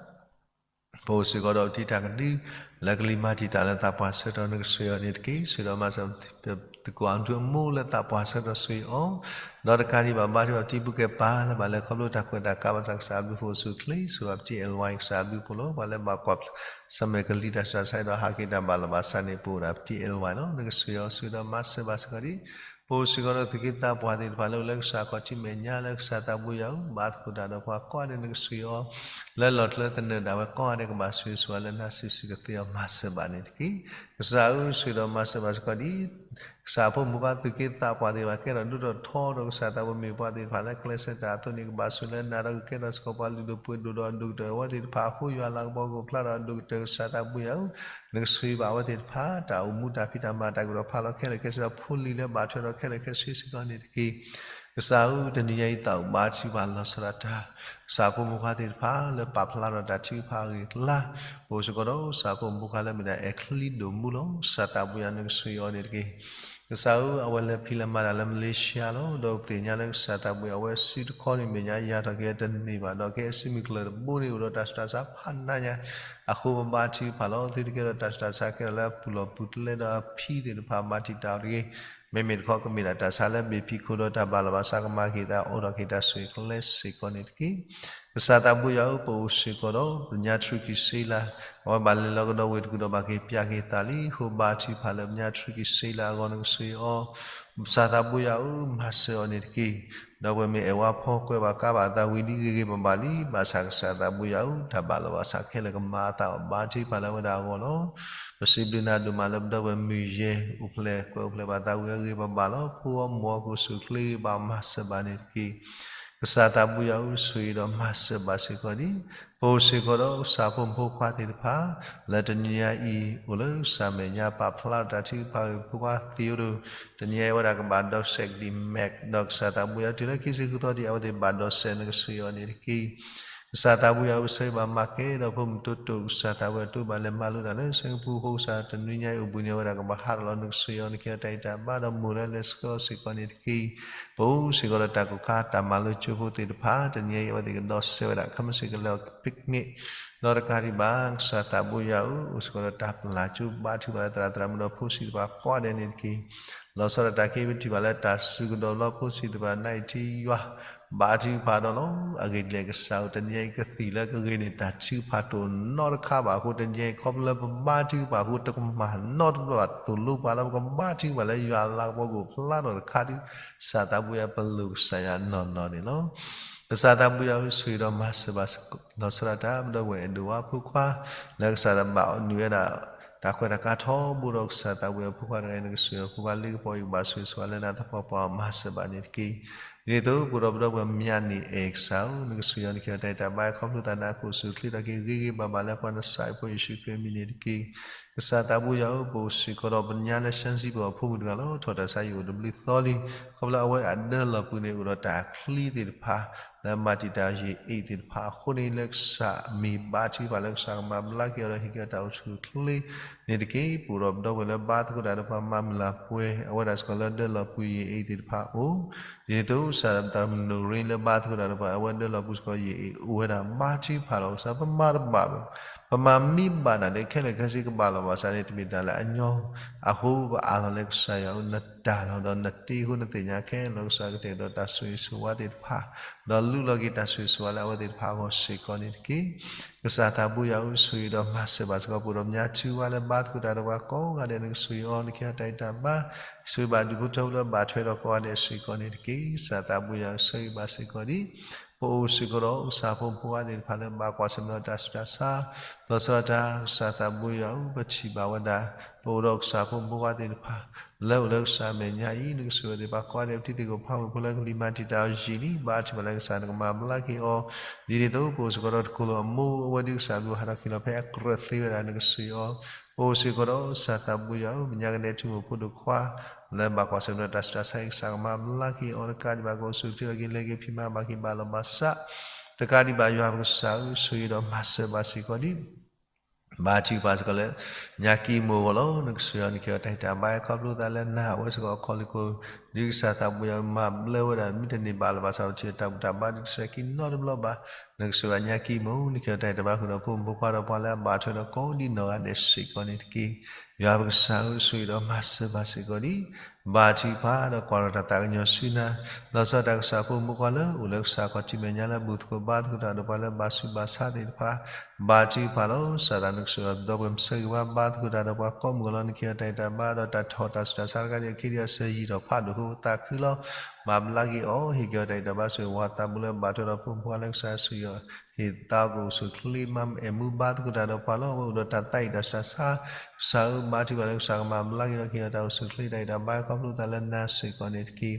ပအိၣ်စ့ၢ်ကီးဒီးတံၤတၢ်ကဒု လၢကလံၤမၤတံာ်တာ်လၢသးပှၢ်ဆၢကတီၢ် နကဆိၣ်ဂ့ၤအီၤန့ၣ်တက့ၢ်. ဆိၣ်ဂ့ၤဒီးမၤစၢၤ သုးကိၣ်အါထူအမိၢ်လၢသးပှၢ်ဆၢကတီၢ် ဆိၣ်ဂ့ၤအီၤ ဒီးတကးဒံးဘၣ် ဘါထုကဖၣ်တံၤပူၤကဲပၢ်လၢဘၣ်လဲၤခီဖျိတၢ်ကွဲးတၢ်ကးဘၣ်ဆၣ် ကစၢ်အဘျုးဖိအိၣ်ဆူၣ်အိၣ်ချ့ ဆိၣ်ဂ့ၤဘၣ်ပတံၤအဲၣ်ဝါ ကစၢ်အဘျုးဖိလီၤ. ပှၤလၢဘၣ်ကွၢ် ဆၢၣ်မဲာ်ကလံၤတၢ်ဆူးတၢ်ဆါဒီးဟးက့ၤတၢ်ဘၣ်လီၤဘၣ်စးန့ၣ် ပအိၣ်ဒၣ်ပတံၤအဲၣ်ဝါလီၤ. နကဆိၣ်ဂ့ၤအီၤ ဆိၣ်ဂ့ၤဒီးမၤစၢၤဘၣ်စ့ၢ်ကီးဒ် ပအိၣ်စ့ၢ်ကီးဒီးသုးက့သးပှၢ်သ့ၣ်တဖၣ်လၢအိၣ်လၢကစၢ် ခီၣ်ထံးမဲာ်ညါလၢကစၢ်သးဘိယွၤဧၢ ဘါသကိးတၢ်ဒီးပှၤကိးဂၤဒဲး နကဆိၣ်ဂ့ၤအီၤ လၢလီၤကျဲသနၢၣ်ဒၣ်ဝဲကိးဂၤဒဲး ကဘၣ်ဆိၣ်ဂ့ၤဆိၣ်ဝါလၢနၤ စံးဆံကသ့အီၤ မၤစၢၤဘၣ်န့ၣ်တက့ၢ်. ကစၢ်ဧၢ ဆိၣ်ဂ့ၤဒီးမၤစၢၤဘၣ်စ့ၢ်ကီးဒ် ကစၢ်ဖိမုၣ်ခွါသုးက့သးပှၢ်သ့ၣ်တဖၣ် ကဲထီၣ်ဒိၣ်ထီၣ်ထီဒီးကစၢ်သးဘိ မ့ၢ်ပှၤသ့ၣ်တဖၣ်လၢကျဲးစၢးတၢ်အသိးန့ၣ် ကဘၣ်ဆိၣ်ဂ့ၤလၢနၤဒီးကကဲထီၣ်စ့ၢ်ကီးပှၤလုၢ်ဒိၣ်ပှ့ၤဒိၣ်ဒီးဒိၣ်ကတၢၢ်အဝဲသ့ၣ်တဖၣ်အဃိ ယွၤလၤကပီၤကအိၣ်ဖျါဒီးဒိၣ်ကတၢၢ် ကစၢ်သးဘိယွၤဧၢ နကဆိၣ်ဂ့ၤဘၣ်အဝဲသ့ၣ်တဖၣ် တၢ်အိၣ်မူတၢ်ဖံးတၢ်မၤတၢ်ကဒီးဖးလီၤခဲလၢာ်ခဲဆ့ဒီးဖိလံၤလၢဘၣ်ထွဲဒီးခဲလၢာ်ခဲဆ့စ့ၢ်ကီးန့ၣ်တက့ၢ်. ကစၢ်ဧၢ တနံၤညါအံၤသးအိၣ်ဘါထုကဖၣ်လီၤဆီဒၣ်တၢ် ကစၢ်ဖိမုၣ်ခွါသ့ၣ်တဖၣ်လၢပာ်ဖျါထီၣ်တၢ်ထုကဖၣ်အဂ့ၢ်အကျါ ပအိၣ်စ့ၢ်ကီးဒီးကစၢ်ဖိမုၣ်ခွါလၢမ့ၢ်ဒၣ်အဲၣ်ချံဒိၣ်မူလီၤ. ကစၢ်သးဘိယွၤနကဆိၣ်ဂ့ၤအီၤန့ၣ်တက့ၢ်. ကစၢ်ဧၢ အဝဲလဲၤဖံးလဲၤမၤတၢ်လၢ Malaysia လီၤ. ဒီးပသ့ၣ်ညါလၢကစၢ်သးဘိယွၤ အဝဲစုတခီန့ၣ်မဲာ်ညါယၤထီၣ်က့ၤတန့ၢ်ဘၣ်ဒီး ကဲစုမုၢ်ကျၢၢ်တဘိန့ၣ် အိၣ်ဒီးတၢ်ဆူးတၢ်ဆါဖးနးညါ အဃိပဘါထုကဖၣ်လီၤ. သုတကဲထီၣ်တၢ်ဆူးတၢ်ဆါကဲထီၣ်လၢအပူၤလီၢ်ပူၤကျဲဒီးအဖံသ့ၣ်တဖၣ် ဘၣ်တံာ်တာ်အီၤတဂ့ၤ. မ့မ့ၢ်တခီကမ့ၢ်ဒၣ်တၢ်ဆါလၢအဘ့ၣ်ဖံးခိၣ်ဒီးတၢ်ဘၣ်လီၤဘၣ်စး ကမၤက့ၤသးအိးထီၣ်က့ၤတၢ်ဆိၣ်ဂ့ၤကျဲစ့ၢ်ကီးန့ၣ်တက့ၢ်. ကစၢ်သးဘိယွၤဧၢ ပအိၣ်စ့ၢ်ကီးဒီး ပညါထြူကံစ့လး အဝဲဘၣ်လဲၤလီၤကဒီးဝ့ၢ်တကူၣ်ဒီးဘၣ်က့ၤပျၢ်က့ၤသးလံ. အဃိဘါထုကဖၣ်လၢပညါထြူကံစ့လးအဂီၢ် နကဆိၣ်ဂ့ၤအီၤ ကစၢ်သးဘိယွၤဧၢ မၤစၢၤအီၤန့ၣ်တက့ၢ်. ဒီးပဝဲမ့ၢ်အဲၣ်ဝါဖီကွဲးဘၣ်ကါဘၣ်သးဝံၤလံဂ့ၤဂ့ၤဘၣ်ဘၣ်လံ. ဘၣ်ဆၣ်ကစၢ်သးဘိယွၤဧၢ တၢ်ဘၣ်လီၤဘၣ်စးခဲလၢာ်ကမၤအသးအီၤ ဘါထုကဖၣ်လၢအဝဲဒၣ်အဂီၢ်လီၤ. ပစံးဘျုးနၤဒိၣ်မးလၢပဒီပုၢ်ဝဲၢ်မုၢ်ယဲၢ် အိၣ်ဖျဲၣ်ကွဲးအိၣ်ဖျဲၣ်ဘၣ်သးဝံၤအဂ့ၢ်ဘၣ်ဘၣ်လီၤ. ဖိအီၣ်မုၢ်အီၣ်ကအိၣ်ဆူၣ်အိၣ်ချ့ဂ့ၤဘၣ် မၤစၢၤဘၣ်န့ၣ်တက့ၢ်. ကစၢ်သးဘိယွၤဧၢ ဆိၣ်ဂ့ၤဒီးမၤစၢၤဘၣ်စ့ၢ်ကီးန့ၣ် ပအိၣ်စ့ၢ်ကီးဒီးကစၢ်ဖိမုၣ်ဖိခွါသ့ၣ်တဖၣ် လၢတနံၤညါအံၤ အိၣ်လၢကစၢ်မဲာ်ညါ ပာ်ဖျါထီၣ်တၢ်ထုကဖၣ်ဂ့ၢ် ဖိခွါသံးအိၣ်ဒီး တနံၤညါအံၤဝဲဒၣ်ကဘၣ်ဒိးစဲးဒံးမဲး ဒီးကစၢ်သးဘိယွၤတုၤလၢခံဆံဃုသီဒံး အဝဲသ့ၣ်ဘၣ်ဒိးစဲး နကဆိၣ်ဂ့ၤအီၤန့ၣ်တက့ၢ်. ကစၢ်သးဘိယွၤဧၢ, ပဆၢဂ့ၤဘၣ်မၤကဲဒီးဖိမုၣ်တိတိ, ကစၢ်သးဘိယွၤ တၢ်ဘၣ်လဲၤမၤလိတၢ်လၢ Singapore အဃိ, ကစၢ်တနွံညါအံၤအိၣ်ဘှံးန့ၣ် အဝဲဒၣ်ကဘၣ်ဟးထီၣ်လီၤ. နကစၢ်ယွၤ နကဟ့ၣ်အီၤတၢ်ဂံၢ်တၢ်ဘါဒီး မိၢ်လၢလဲၤဆှၢအီၤစ့ၢ်ကီးန့ၣ်တက့ၢ်. ပအိၣ်စ့ၢ်ကီးဒီးတၢ်ကိၢ်ခါ တၢ်မၤလိကၠိဖိသ့ၣ်တဖၣ်, တနံၤအံၤအဝဲသ့ၣ်ကဒီးစဲးဝဲဒၣ် ခဲမုၢ်ဆ့ၣ်ကလဲၤအီၤ picnic ဒီးတကးဒံးဘၣ် ကစၢ်သးဘိယွၤဧၢ, အိၣ်စ့ၢ်ကီးဒီးတၢ်ပျၢ်ကၠိ ဘါထုကဖၣ်လၢသရၣ်သရၣ်မုၣ်ဒီးဖိဆံးသ့ၣ်တဖၣ်ကိးဂၤဒဲးန့ၣ်တက့ၢ်. လီၤဆီဒၣ်တၢ်က့ၤ ပထံၣ်ဘၣ်လၢတၢ်စူၤကဒီးလီၤ ဖိဆံးသ့ၣ်တဖၣ် နအံၤထံယွၤ ဘါထုကဖၣ်ဒီးလီၤ. အဂ့ၢ်ဒ်လဲၣ်ကစၢ်ဧၢ, တနံၤအံၤကသံၣ်လၢကဂ့ၤန့ၣ် တၢ်ထုကဖၣ်တအိၣ်နီတခါဘၣ်အဃိ, တနံၤအံၤခီဖျိလၢပဘါထုကဖၣ်အဃိ တကမၤနီတဘျီဘၣ်, သိၣ်လိပှၤလၢပကဘါထုကဖၣ်လၢ ယွၤအလၤကပီၤကအိၣ်ဖျါထီၣ်တခါဒီး ကစၢ်သးဘိယွၤ ပလိၣ်ကစၢ်ယွၤနီၢ်နီၢ်န့ၣ်လီၤ. ကစၢ်သးဘိယွၤဧၢ, ဆိၣ်ဂ့ၤဒီးမၤစၢၤဘၣ် လီၤဆီဒၣ်တၢ် ပဒီပုၢ်ဝဲၢ်အဲၣ်ဒိးဝါဖိခွါ လၢကစၢ်သးဘၣ်အီၤနုာ်ဝဲဒၣ် တၢ်ခွဲးတၢ်ကါထီဘိဒီး ကစၢ်သးဘိယွၤ ဖိခွါတဂၤအံၤ နကဆိၣ်ဂ့ၤအီၤ ဖိခွါလၢကပီၤအံၤ ကဘၣ်ဆိၣ်ဂ့ၤဆိၣ်ဝါလၢနၤသပှၢ်ပှၢ် မၤစၢၤဘၣ်န့ၣ်တက့ၢ်. ဒ်န့ၣ်အသိး ပအိၣ်ဒီးပဒီပုၢ်ဝဲၢ်မၠါန့ၣ်အဲၣ်ကစၢ်ဧၢ, နကဆိၣ်ဂ့ၤအီၤ နကဟ့ၣ်အီၤတၢ်ဂံၢ်တၢ်ဘါ ခီဖျိသးနၤအဃိ အိၣ်ဆူၣ်အိၣ်ချ့ထီၣ်က့ၤဂ့ၤဂ့ၤဘၣ်ဘၣ်လၢပှၤနစၢ်အဖိယ့ၣ်ၡူးခရံာ်အမံၤန့ၣ်တက့ၢ်. ကစၢ်သးဘိယွၤဧၢ, ပအိၣ်စ့ၢ်ကီးဒီးပညါလၢ ရှမ်းစံးပီၣ် အဖိမုၣ်တဂၤလီၤ. ထီၣ်တၢ်ဆါယံာ်အိၣ်တဘျုးသီလံ. ခီဖျိလၢအဝဲအဒၢလီၤပူၤန့ၣ် အိၣ်ဒီးတၢ်ချံသ့ၣ်တဖၣ် လၢမၤတံာ်တာ်ယံာ်အ့ၣ်သ့ၣ်တဖၣ်အဃိန့ၣ် လၢကစၢ်မ့ၢ်ဘါထုကဖၣ်လၢကစၢ်ကမၤဘျါက့ၤအီၤဒီး ဟ့ၣ်က့ၤအီၤတၢ်အိၣ်ဆူၣ်အိၣ်ချ့န့ၣ်တက့ၢ်. ပအိၣ်ဒီးပဒီပုၢ်ဝဲၢ်လၢဘါသကိးတၢ်ဒီးပှၤ မၤမုၢ်လၢ်ပှဲၤ အဝဲဒၣ်စ့ၢ်ကီးလၢဒၢလီၤပူၤယံာ်အ့ၣ်သ့ၣ်တဖၣ်အိၣ် ဒ်န့ၣ်အသိး ကစၢ်သရၣ်မုၣ်နိၣ်ရ့လၢဘါသကိးတၢ်ဒီးပှၤ အဝဲဒၢလီၤပူၤစ့ၢ်ကီးယံာ်အ့ၣ်အိၣ်ဝဲဒၣ် ဘါထုကဖၣ်လီၤ. ကစၢ် ပမၤတဘၣ်ဘၣ်, ပမၤမ့ၢ်ဘၣ်နၤဒီး ခဲလၢာ်ခဲဆ့ကဘၣ်လီၤဘၣ်ဆၣ်န့ၣ် တမ့ၢ်တၢ်လၢအညီအဃိ ပအၢၣ်လီၤလၢကစၢ်ယွၤဧၢ, နတၢ်လီၤဒီးနတ့အဃိ နသ့ၣ်ညါခဲလၢာ် ကစၢ်ကတဲာ်ကတီၤတၢ်ဆိၣ်ဂ့ၤဆိၣ်ဝါသ့ၣ်တဖၣ် ဒီးလူလီၤက့ၤတၢ်ဆိၣ်ဂ့ၤဆိၣ်ဝါလၢအဝဲသ့ၣ်တဖၣ်အဂီၢ်စ့ၢ်ကီးန့ၣ်တက့ၢ်. ကစၢ်သးဘိယွၤဧၢ, ဆိၣ်ဂ့ၤဒီးမၤစၢၤဘၣ်စ့ၢ်ကီး ပအိၣ်ဒီးမၠါထုဝါလၢဘါသကိးတၢ်ဒီးပှၤကိးဂၤဒဲး နကဆိၣ်ဂ့ၤအီၤ နကဟ့ၣ်အီၤတၢ်ဂံၢ်တၢ်ဘါ ဆိၣ်ဂ့ၤဘၣ်ဒူၣ်ဖိထၢဖိလၢဘၣ်ထွဲဒီးကိးဂၤဒဲးစ့ၢ်ကီးန့ၣ်တက့ၢ်. ကစၢ်သးဘိယွၤဧၢ, ဆိၣ်ဂ့ၤဘၣ်စ့ၢ်ကီးဒံး ပအိၣ်စ့ၢ်ကီးဒီးကစၢ်ဖိမုၣ်ဖိခွါသ့ၣ်တဖၣ်လၢဘၣ်ကွၢ်ဆၢၣ်မဲာ်ဒီးတၢ်ဆူးတၢ်ဆါ လီၤဆီဒၣ်တၢ် ကစၢ်သးဘိယွၤဧၢ, ပထံၣ်ဘၣ်ဝဲဒၣ် ပအိၣ်ဒီးကစၢ်ဖိမုၣ်ဖိခွါသ့ၣ်တဖၣ် လၢအိၣ်လၢကစၢ်မဲာ်ညါအံၤ နကဆိၣ်ဂ့ၤသ့ၣ်တဖၣ်ကိးဂၤဒဲး ပထံသကိးဖိမုၣ်ဖိလၢကလံၤမၤတံာ်တာ်အီၤယံာ်လံ ဘါထုကဖၣ်လၢကစၢ်နကမၤဘျါက့ၤအီၤ ဒ်န့ၣ်အသိး ပအိၣ်စ့ၢ်ကီးဒီးတကိၤလိာ်အမိၢ် အဝဲဒုးကစၢ်ဘျုးဟးထီၣ်က့ၤလီၤဖဲအကြၢးသ့ဝဲဒၣ် နကဆိၣ်ဂ့ၤအီၤ ပအိၣ်စ့ၢ်ကီးဒီးကစၢ်သးဘိယွၤဧၢ, ပညါကနဲထူမိၢ်ဖိဒိၣ်ခွါ လၢဘၣ်ကွၢ်ဆၢၣ်မဲာ်ဒီးတၢ်ဆူးတၢ်ဆါအံၤ ကစၢ်ကမၤဘျါက့ၤအီၤ တကးဒံးဘၣ် ကအိၣ်ဆူၣ်အိၣ်ချ့ထီၣ်က့ၤ လဲၤက့ၤဖံးမၤဘၣ်က့ၤဘၣ်လီၤဘၣ်စး တကးဒံးဘၣ် ယွၤပကစၢ်ဧၢ, ဆိၣ်ဂ့ၤဒီးမၤစၢၤဘၣ်စ့ၢ်ကီးဒံး ဘါထုကဖၣ်စ့ၢ်ကီးလၢ ညါကံမိၢ်အဂီၢ်လီၤ. နကဆိၣ်ဂ့ၤအီၤ နကဟ့ၣ်အီၤတၢ်ဂံၢ်တၢ်ဘါ ခီဖျိသးလၢနၤအဝဲစ့ၢ်ကီးအခီၣ်လ့ၢ်ခိၣ် ဒ်ကစၢ်သးဘိယွၤမၤဘျါဝဲဒၣ် မ့ၢ်တန့ၢ်ဘၣ်လီၤဘၣ်စး ပထံၣ်တၢ်ဘူၣ်တၢ်ဘါ ဒ်ကစၢ်ကံနီတဘျီဘၣ် နကဆိၣ်ဂ့ၤအီၤညါကံမိၢ် နကဟ့ၣ်အီၤတၢ်ဂံၢ်တၢ်ဘါဃုာ်ဒီး ဖိမုၣ်ဖိခွါဒီးပှၤလၢအဘၣ်ထွဲဒီးကိးဒံးနီၢ်ဂၤဒဲးစ့ၢ်ကီးန့ၣ်တက့ၢ်. ယွၤပကစၢ်ဧၢ, ဆိၣ်ဂ့ၤဒီးမၤစၢၤဘၣ်စ့ၢ်ကီးဒံး ဘါထုကဖၣ်ဒီးကွၢ်ထီၣ်တၢ်သးကညီၤဆူနၤ, လီၤဆီဒၣ်တၢ်ကစၢ်ဖိမုၣ်ဖိခွါလၢ အိၣ်လၢကစၢ်ခီၣ်ထံးမဲာ်ညါလၢ ဘူၣ်သကိးဘါသကိးတၢ်ဒီးပှၤလၢဘၣ်ဆူးဘၣ်ဆါသ့ၣ်တဖၣ် ဘါထုကဖၣ်လီၤ. ကစၢ်သးနကဆိၣ်ဂ့ၤအီၤ ဒီပုၢ်ဝဲၢ်မုၣ်ဆၢဂ့ၤဝါ ဘါသကိးတၢ်ဒီးပှၤကိးမုၢ်အဂီၢ်လီၤ. နကဟ့ၣ်အီၤတၢ်ဂံၢ်တၢ်ဘါဒီးတၢ်ထီၣ်တၢ်ဆူးတၢ်ဆါတခါဒံး အခ့ဒံးအစၢၤယံာ်ထီၣ်ဖးဒိၣ် ဃိသးခုလီၤ. မၤဘျါက့ၤအီၤ ဟ့ၣ်က့ၤအီၤတၢ်ဂံၢ်တၢ်ဘါ ဆိၣ်ဂ့ၤဝၤသးဘူးလၢဘၣ်ထွဲဒီးဖိမုၣ်ဖိခွါလၢကစၢ်ဆိၣ်ဂ့ၤအီၤ ဟ့ၣ်သးကအိၣ်ဆူၣ်ချ့ မၤအဲၣ်မူဘါသကိးတၢ်ဒီးပှၤလီၤ. အဝဲအိၣ်ဒီးတၢ်သးအံၣ်တၢ်ဆူးတၢ်ဆါ ကစၢ်ဧၢ ဘါထုကဖၣ်လၢကစၢ်ကမၤဘျါက့ၤဒီး ကဟ့ၣ်အီၤတၢ်အိၣ်ဆူၣ်ချ့ တၢ်ဂံၢ်တၢ်ဘါခီဖျိသးလၢနၤစ့ၢ်ကီးန့ၣ်တက့ၢ်.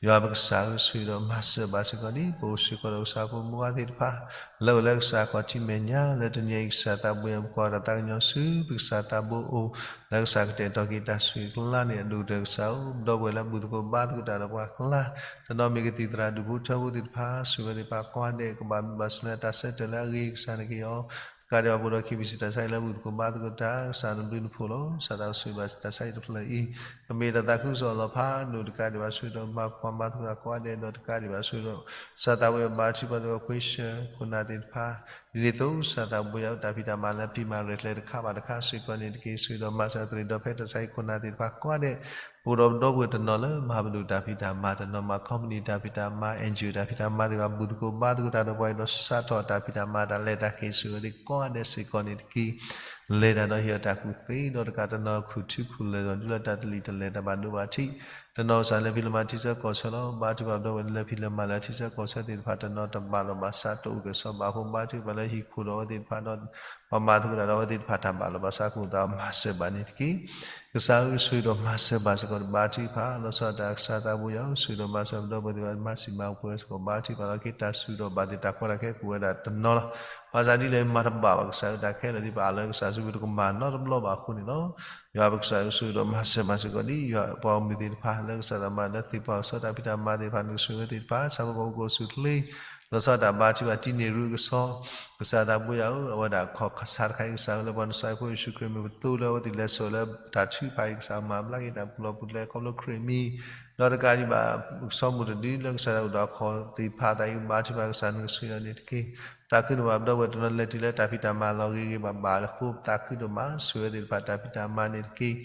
ယွၤပကစၢ်ဧၢ, ဆိၣ်ဂ့ၤဒီးမၤစၢၤဘၣ်စ့ၢ်ကီးဒံး ပအိၣ်စ့ၢ်ကီးဒီးကစၢ်ဖိမုၣ်ဖိခွါသ့ၣ်တဖၣ် လၢအိၣ်လၢကစၢ်ခီၣ်ထံးမဲာ်ညါ လၢတနံၤအံၤ ကစၢ်သးဘိယွၤ ပကွၢ်ထီၣ်တၢ်သးကညီၤဆူ ပကစၢ်သးဘိအိၣ် လၢကစၢ်ကတဲာ်ကတီၤက့ၤတၢ်ဆိၣ်ဂ့ၤအကျါန့ၣ် အဒိၣ်ကတၢၢ်ကစၢ်ဧၢ, ဒီပုၢ်ဝဲၢ်လၢဘူၣ်သကိးဘါသကိးတၢ်ဒီးပှၤအကျါ တနီၤမ့ၢ်ကသံၣ်သရၣ်ဒူၣ်ဖိထၢဖိသ့ၣ်တဖၣ် ဆိၣ်ဂ့ၤဝဲသ့ၣ်တဖၣ်ကိးဂၤဒဲး ကဘၣ်ဘျုးဘၣ်ဆိၣ်လၢတၢ်ဆၢတဲာ်လၢအဂ့ၤ ကစၢ်နကဟ့ၣ်အီၤ တကးဒံးဘၣ် ပအိၣ်ဒီး KBC တၢ်ဆါဟံၣ်လၢဘူၣ်သကိးဘါသကိးတၢ် ကစၢ်နဘျုးနဖှိၣ်လီၤ. ကစၢ်သးဆိၣ်ဂ့ၤဘၣ်တၢ်ဆါဟံၣ်တဖျၢၣ်အံၤ ကမ့ၢ်တၢ်သးခုကစီၣ်လီၤဖးဒိၣ် တကးဒံးဘၣ် ဆိၣ်ဂ့ၤဒီးမၤပှၤမၤသကိးတၢ်ကိးဂၤဒဲးဒီး တကးဒံးဘၣ် ဆိၣ်ဂ့ၤဒီး ကစၢ်သးဘိယွၤဘါထုကဖၣ်သကိး ခွ့ၡၢၣ် ခိၣ်နၢ်သ့ၣ်တဖၣ် ဒ်န့ၣ်အသိး ကစၢ်သးဘိယွၤ တၢ်ဖံးတၢ်မၤလၢပျံၤမၤရဲၣ်ကျဲၤတခါဘၣ်တခါစ့ၢ်ကီးန့ၣ်တက့ၢ်. ဆိၣ်ဂ့ၤဒီးမၤစၢၤသရၣ်ဒီးဖဲတၢ်ဆါဟံၣ်ခိၣ်နၢ်သ့ၣ်တဖၣ်ကိးဂၤဒဲး ပအိၣ်ဒီးပဒီပုၢ်ဝဲၢ်တနီၤလၢမၤပဒိၣ်တၢ်ဖံးတၢ်မၤ တနီၤမၤ company တၢ်ဖံးတၢ်မၤ NGO တၢ်ဖံးတၢ်မၤသ့ၣ်တဖၣ် ဘူၣ်သကိးဘါသကိးတၢ်ဒီးပှၤအံၤဒီး စးထီၣ်တၢ်ဖံးတၢ်မၤ တၢ်လဲၤတၢ်က့ၤ ဆိၣ်ဂ့ၤဝဲသ့ၣ်ကိးဂၤဒဲးစ့ၢ်ကီးန့ၣ်တက့ၢ်. လဲၤတၢ်ဒီးဟ့ၣ်အီၤတၢ်ကူၣ်သ့ဒီးတကးတနီၤ ခူၣ်ထူခူၣ်လဲၤဒီး ဒုးလၢတၢ်တလံၤတလဲၤတၢ်ဘၣ်ဒိဘၣ်ထံး တနီၤကစၢ်လဲၤဖံးလဲၤမၤထံဆၢကီၢ်ဆၢလီၤ. ဘါထုကဖၣ်ပဒီပုၢ်ဝဲၢ်လၢဖံးလၢမၤလၢထံဆၢကီၢ်ဆၢသ့ၣ်တဖၣ် တနီၤတဘၣ်လီၤဘၣ်စး တအိၣ်ကဲၣ်ဆိးဘၣ်အဃိ ဘါထုကဖၣ်လၢဟံၣ်ခိၣ်ဒီးအဝဲသ့ၣ်တဖၣ်ဒီး ပှၤမၤသကိးတၢ်ဒီးအဝဲသ့ၣ်တဖၣ်တၢ်ဘၣ်လီၤဘၣ်စး ကအိၣ်သးမၤစၢၤဘၣ်န့ၣ်တက့ၢ်. ကစၢ်ဧၢ ဆိၣ်ဂ့ၤဒီးမၤစၢၤဘၣ်စ့ၢ်ကီး ဘါထုကဖၣ် လီၤဆီဒၣ်တၢ်ကစၢ်သးဘိယွၤဧၢ ဆိၣ်ဂ့ၤဒီးမၤစၢၤပဒီပုၢ်ဝဲၢ်သ့ၣ်တဖၣ် မၤစံၣ်မၤပှဲၤစ့ၢ်ကီး ဘါထုကဖၣ်လီၤက့ၤတၢ်စူၤဒီးဘၣ်သ့ၣ်တၢ်ကီတၢ်ခဲကအိၣ်ဝဲဒၣ်တနီၤလီၤ. ဘၣ်ဆၣ်ဒ်လဲၣ်မၤတဘၣ်ဘၣ် ကစၢ်ဧၢ တၢ်ခဲလၢာ်ဒ်ပအၢၣ်လီၤလၢကစၢ်စူၤ ပတကမၤနီတဘျီဘၣ်အဃိန့ၣ်လီၤ. ယွၤပကစၢ်ဧၢ ဆိၣ်ဂ့ၤဒီးမၤစၢၤဘၣ်စ့ၢ်ကီးဒ် ယွၤပှၤဂီၢ်မုၢ်သ့ၣ်တဖၣ် လၢကစၢ်သးမၤလၢသ့ၣ်ပှၢ်ကစီတၢ်ဖံးတၢ်မၤသ့ၣ်တဖၣ် နကဆိၣ်ဂ့ၤဝဲသ့ၣ်တဖၣ် ဆၣ်ဖိကီၢ်ဖိကအိၣ်ဆူၣ်ချ့ လီၤဆီဒၣ်တၢ်ဘါထုကဖၣ်တံၢ်န့ၢ်ရူၢ်အကဆီ, ကစၢ်သးဘိယွၤဧၢ, အဝဲဒၣ်ခီၣ်ခါဆါတခါအံၤ ကစၢ်ဧၢ လၢပှၤနစၢ်ဖိယ့ၣ်ၡူးခရံာ်မ့ၢ်ပသိလၢအဝဲသ့ၣ်လဲၤစိာ်လၢတၢ်ထုကဖၣ်အံၤ ကစၢ်မၤဘျါက့ၤတၢ်ပူၤလီၢ်ပူၤလဲၤခီဖျိခရံာ်မံၤ, ဒီးတကးဒံးဘၣ် ပကဆီမိၣ်တဒုလၢကစၢ်သးအိၣ်ဒီးအခီၣ်သ့ၣ်တဖၣ်အသးအံၤ ဘါထုကဖၣ်ကစၢ်နကဆိၣ်ဂ့ၤအီၤန့ၣ်တက့ၢ်. သးခုဒိၣ်မး ပဒီပုၢ်ဝဲၢ်တနီၤလဲၤတုၤလၢတၢ်ဖံးတၢ်မၤလီၤဂ့ၤဂ့ၤဘၣ်ဘၣ် အဃိပသးခုဒိၣ်မး ဆိၣ်ဂ့ၤဝဲသ့ၣ်တဖၣ်တၢ်ဖံးတၢ်မၤန့ၣ်တက့ၢ်.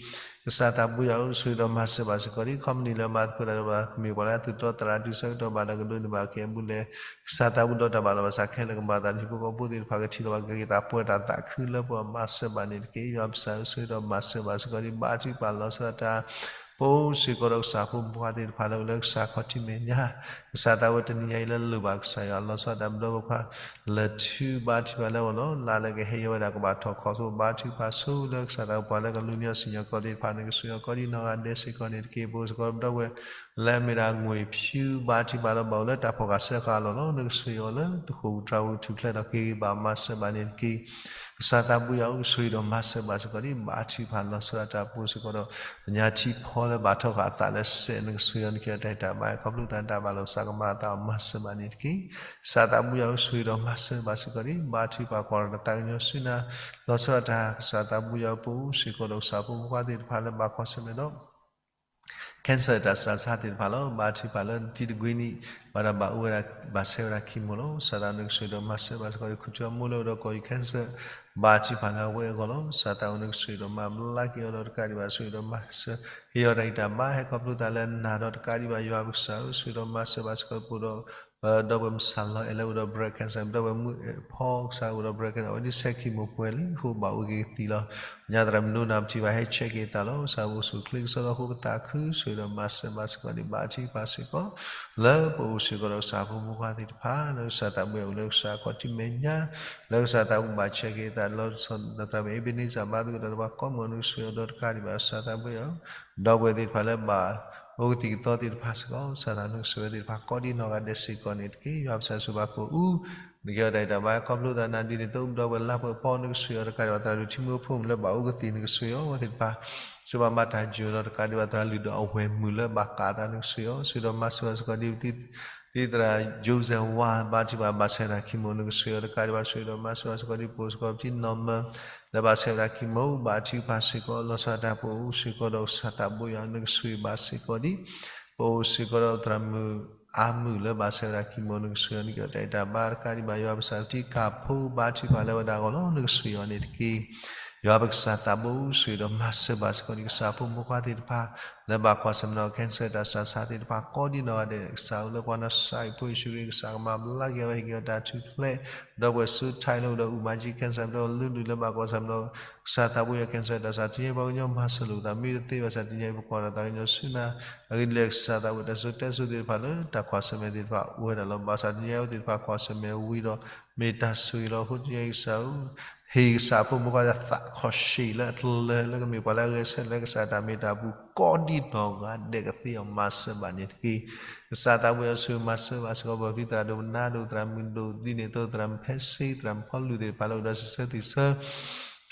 ကစၢ်သးဘိယွၤဧၢ ဆိၣ်ဂ့ၤဒီးမၤစၢၤဘၣ်စ့ၢ်ကီးဒံး ခီပနံၣ်လၢမၤသကိးတၢ်ဒီးပှၤ ကမ့ၢ်ပှၤလၢအသူၣ်တီသရၣ်ဒုးဆၢကတီၢ်ဘၣ်ဒီးကဒိးန့ၢ်ဘၣ်က့ၤအဘူးလဲၣ်, ကစၢ်သးဘိဒီးတၢ်ဘၣ်လီၤဘၣ်စးခဲလၢာ်ကမၤအသး ဟံၣ်ဖိဃီဖိသ့ၣ်တဖၣ်ကထံၣ်လီၤဘၣ်က့ၤသးပှဲၤတၢ်သးခုလၢပှၤမၤစၢၤဘၣ်န့ၣ်တက့ၢ်. ယွၤပကစၢ်ဧၢ ဆိၣ်ဂ့ၤဒီးမၤစၢၤဘၣ်စ့ၢ်ကီးဒံး ဘါထုကဖၣ်လီၤဆီဒၣ်တၢ် ပအိၣ်စ့ၢ်ကီးဒီးကစၢ်ဖိမုၣ်ဖိခွါသ့ၣ်တဖၣ်လၢအိၣ်လၢကစၢ်ခီၣ်ထံးမဲာ်ညါ, ကစၢ်သးဝဲတနံၤညါအံၤလၢလိၣ်ဘၣ်ကစၢ်ယွၤလီၤဆီဒၣ်တၢ် ပဒီပုၢ်ဝဲၢ်ခွါ လဲၤထုဘါထုကဖၣ်လၢအီၤလီၤ. လါလၢကဟဲယဝဲဒၣ်ကဘၣ်ထီၣ်ခီၣ်ဆိဘါထုကဖၣ်ဆိလၢကစၢ်သးပှၤလၢကလူၤနံၤအီၤစံၣ်ညီၣ်ကွီၢ်သ့ၣ်တဖၣ် နကဆိၣ်ဂ့ၤအီၤကီးဒံးနီၢ်ဂၤဒဲးစ့ၢ်ကီးန့ၣ်တက့ၢ်. ပအိၣ်စ့ၢ်ကီးပဒီပုၢ်ဝဲၢ် လၢအမ့ၢ်ဒၣ်ငွေဖြူ ဘါထုကဖၣ်လၢဘၣ်အိၣ်လၢတၢ်ဖီၣ်ဃာ်စၢဃာ်အလီၢ်လီၤ. နကဆိၣ်ဂ့ၤအီၤလၢတဃိာ်ပူၤတြၤပူၤထူၣ်ဖျဲးဒီးက့ၤဂ့ၤဘၣ်မၤစၢၤဘၣ်န့ၣ်တက့ၢ်. ကစၢ်သးဘိယွၤဧၢ ဆိၣ်ဂ့ၤဒီးမၤစၢၤဘၣ်စ့ၢ်ကီးဒံး ဘါထုကဖၣ်လီၤဆီဒၣ်တၢ် ပအိၣ်စ့ၢ်ကီးဒီး ပညါထံဖီလၢဘၣ်ထီၣ်ဃာ်အသးလၢစဲး နကဆိၣ်ဂ့ၤအီၤ နကဟ့ၣ်အီၤတၢ်ဟ့ၣ်တၢ်ဘါ ခီဖျိသးတၢ်ဘၣ်လီၤဘၣ်စးကမၤအသးအီၤ မၤစၢၤဘၣ်န့ၣ်တက့ၢ်. ကစၢ်သးဘိယွၤဧၢ ဆိၣ်ဂ့ၤဒီးမၤစၢၤဘၣ်စ့ၢ်ကီးဒံး ဘါထုကဖၣ်ကွၢ်ဒီးတၢ်သးကညီၤဆူနၤ လီၤဆီဒၣ်တၢ် ကစၢ်သးဘိယွၤဧၢ ပအိၣ်စ့ၢ်ကီးဒီးကစၢ်ဖိမုၣ်ဖိခွါသ့ၣ်တဖၣ်လၢဘၣ်ကွၢ်ဆၢၣ်မဲာ်ဒီး cancer တၢ်ဆူးတၢ်ဆါသ့ၣ်တဖၣ်လီၤ. ဘါထုကဖၣ်လၢနတံၤတကွံနံၣ် ဘၣ်ဒီးဘၣ်အိၣ်ဝဲဒၣ် ဘၣ်ဆဲးဝဲဒၣ် chemo လီၤ. ကစၢ်သးနကဆိၣ်ဂ့ၤဒီးမၤစၢၤဘၣ်စ့ၢ်ကီးဒံး ခူၣ်ထူအမိၢ်လၢအိၣ်ဒီးကီၢ်အံၤ cancer ဘါထုကဖၣ်လၢအဝဲအဂီၢ်လီၤ. ကစၢ်သးအိၣ်နကဆိၣ်ဂ့ၤဒီးမၤဘျါက့ၤအီၤဒီးတကးဒံးဘၣ် ဆိၣ်ဂ့ၤဒီးမၤစၢၤ ဟ့ၣ်အီၤတၢ်ဟ့ၣ်တၢ်ဘါ ဟဲခီဖျိသးလၢနၤဒီးတကးဒံးဘၣ် ယွၤပကစၢ်ဧၢ ဆိၣ်ဂ့ၤဒီးမၤစၢၤဘၣ်စ့ၢ်ကီးဒံး ပဒီပုၢ်ဝဲၢ်မုၣ်စၢ်လီၤအဲၣ်လၢအိၣ်ဒီး breast cancer ပဒီပုၢ်ဝဲၢ်မုၣ်ဖီကစၢ်အိၣ်ဒီး breast cancer အဝဲဒ်ဆဲး chemo ပှဲၤလံ အဃိဘၣ်အိၣ်က့ၤကသံၣ်လီၤ. ညါသရၣ်မုၣ်ဒိၣ်နၢ်ပထံၣ်ဘၣ် ဟဲ check က့ၤအသးလီၤ. ကစၢ်ပအိၣ်ဆူၣ်ချ့ကစီဒီးအဃိပသးခု ဆိၣ်ဂ့ၤဒီးမၤစၢၤဘၣ်စ့ၢ်ကီးဒံး ဘါထုကဖၣ်စ့ၢ်ကီး လၢပအိၣ်စ့ၢ်ကီးဒီးကစၢ်ဖိမုၣ်ဖိခွါသ့ၣ်တဖၣ် လၢကစၢ်သးဘိယွၤအိၣ်လၢကစၢ်ခီၣ်ထံးမဲာ်ညါ လၢကစၢ်သးဘိဘၣ် check က့ၤအသးလီၤဆီဒၣ်တၢ် Ebenezer ဘါသဂၢၢ်တၢ်ဒီးပှၤကိးမုၢ်နကဆိၣ်ဂ့ၤအီၤဒီးတကးဒံးဘၣ် ကစၢ်သးဘိယွၤဧၢ ဒီပုၢ်ဝဲၢ်သ့ၣ်တဖၣ်လၢဘၣ်အိၣ်ကသံၣ်ကသီသ့ၣ်တဖၣ်စ့ၢ်ကီး ကစၢ်သးနကဆိၣ်ဂ့ၤဝဲသ့ၣ်တဖၣ်ကိးဒံးနီၢ်ဂၤဒဲးစ့ၢ်ကီးန့ၣ်တက့ၢ်. ယွၤပကစၢ်ဆိၣ်ဘၣ်ကိၣ်အူ နကဟ့ၣ်အီၤတၢ်ဟ့ၣ်တၢ်ဘါ ခီဖျိသးနၤဒ်န့ၣ်အသိး ပဒီပုၢ်ဝဲၢ်လါပှဲၤဖီ နကဆိၣ်ဂ့ၤအီၤတကးဒံးဘၣ် သရၣ်ဒိၣ်ထံမိၢ်ဖိမုၣ်လၢဘၣ်အိၣ်ကသံၣ် နကဆိၣ်ဂ့ၤအီၤဝဲသ့ၣ်တဖၣ် ဆိၣ်ဘၣ်မၤတၢ်ယိာ်ဒီးတကးဒံးဘၣ် သရၣ်လုၢ်ဒီးအဝဲၢ်မုၣ်လၢဘၣ်ကးအသး နကဆိၣ်ဂ့ၤအီၤ ဆိၣ်ဂ့ၤဒီးမၤစၢၤဘၣ်စ့ၢ်ကီးဒံး ဒ်သရၣ် Joseph Wah ဘါထုကဖၣ် ဘၣ်ဆဲးဝဲဒၣ် chemo နကဆိၣ်ဂ့ၤအီၤတကးဒံးဘၣ် ဆိၣ်ဂ့ၤဒီးမၤစၢၤဘၣ်စ့ၢ်ကီးဒံး ပအိၣ်စ့ၢ်ကီးပထံနီၢ်မၢ လၢဘၣ်ဆဲးဝဲဒၣ် chemo ဘါထုကဖၣ်စ့ၢ်ကီး လီၤဆီဒၣ်တၢ် ပအိၣ်စ့ၢ်ကီးဒီးကစၢ်သးဘိယွၤ နကဆိၣ်ဂ့ၤဘၣ်စ့ၢ်ကီးဒံး ပအိၣ်စ့ၢ်ကီးဒီးသရၣ်မုၣ်အါမုၢ်လၢဘၣ်ဆဲးဝဲဒၣ် chemo နကဆိၣ်ဂ့ၤအီၤ နကဟ့ၣ်အီၤတၢ်ဟ့ၣ်တၢ်ဘါတကးဒံးဘၣ် ယွၤပကစၢ် ပထံကၢ်ဖိ ဘါထုကဖၣ်လၢအဝဲဒၣ်အဂီၢ်လီၤ နကဆိၣ်ဂ့ၤအီၤန့ၣ်တက့ၢ်. ယွၤပကစၢ်သးဘိအိၣ်ဆိၣ်ဂ့ၤဒီးမၤစၢၤဘၣ်စ့ၢ်ကီးဒံး ကစၢ်ဖိမုၣ်ဖိခွါသ့ၣ်တဖၣ် လၢဘၣ်ကွၢ်ဆၢၣ်မဲာ်ဒီး cancer တၢ်ဆူးတၢ်ဆါသ့ၣ်တဖၣ်ကိးဒံးနီၢ်ဂၤဒဲး ကစၢ်အိၣ်လၢပှၤနီၢ်ကစၢ်အံၤ ဖိယ့ၣ်ၡူးခရံာ် ကစၢ်ကမၤဘျါက့ၤအီၤဒီးဟ့ၣ်က့ၤအီၤတၢ်ထူၣ်ဖျဲး ဒီပုၢ်ဝဲၢ်စူးထါလၢအိၣ်ဒီးအူမၤကၠံ cancer ဒီးလုၢ်ဒုၣ်လၢဘၣ်ကွၢ်ဆၢၣ်မဲာ်ဒီး ကစၢ်သးဘိယွၤ cancer တၢ်ဆူးတၢ်ဆါ တနံၤအံၤပှၤကညီမၤစၢၤလိာ်ပသး မ့ၢ်တသ့ဘၣ်ဆၣ် တနံၤအံၤ ပကွၢ်ဒီးသးကညီၤဆူနၤ အဂ့ၢ်ဒ်လဲၣ် ကစၢ်သးဘိယွၤ တၢ်စိတၢ်ကမီၤသ့ၣ်တဖၣ်လၢတၢ်ကွၢ်ဆၢၣ်မဲာ်သ့ၣ်တဖၣ်အိၣ်ဝဲဒၣ်လီၤ. ဘၣ်ဆၣ်တနံၤအံၤအဝဲသ့ၣ်တဖၣ်ကွၢ်ဆၢၣ်မဲာ်ဝံၤဒီး မ့ၢ်တၢ်ဆိၣ်ဂ့ၤလီၤ. အဃိတနံၤအံၤကစၢ်ဧၢ ဟ့ၣ်ကစၢ်ဖိမုၣ်ဖိခွါသးခီၣ်ရှံၣ်လၢအကျၢၤလၢကမ့ၢ်ပှၤလၢအဂဲၤဆၢထၢၣ်လၢကစၢ်တၢ်မ့ၢ်တၢ်ပူၤကိးဒံးနီၢ်ဂၤဒဲးကသ့အီၤ မၤစၢၤဘၣ်န့ၣ်တက့ၢ်. ကစၢ်သးဘိယွၤဆိၣ်ဂ့ၤမၤစၢၤဘၣ်စ့ၢ်ကီး ပှၤဖံသရၣ်ဒိၣ်ပနါဒိၣ် သရၣ်မုၣ်ဒိၣ်ဒ်န့ၣ်အသိး သရၣ်မုၣ်ဖဲစ့ သရၣ်မုၣ်ဖီလူၤသ့ၣ်တဖၣ်လၢအိၣ်ဒီးစံးဆၢသုးဆၢ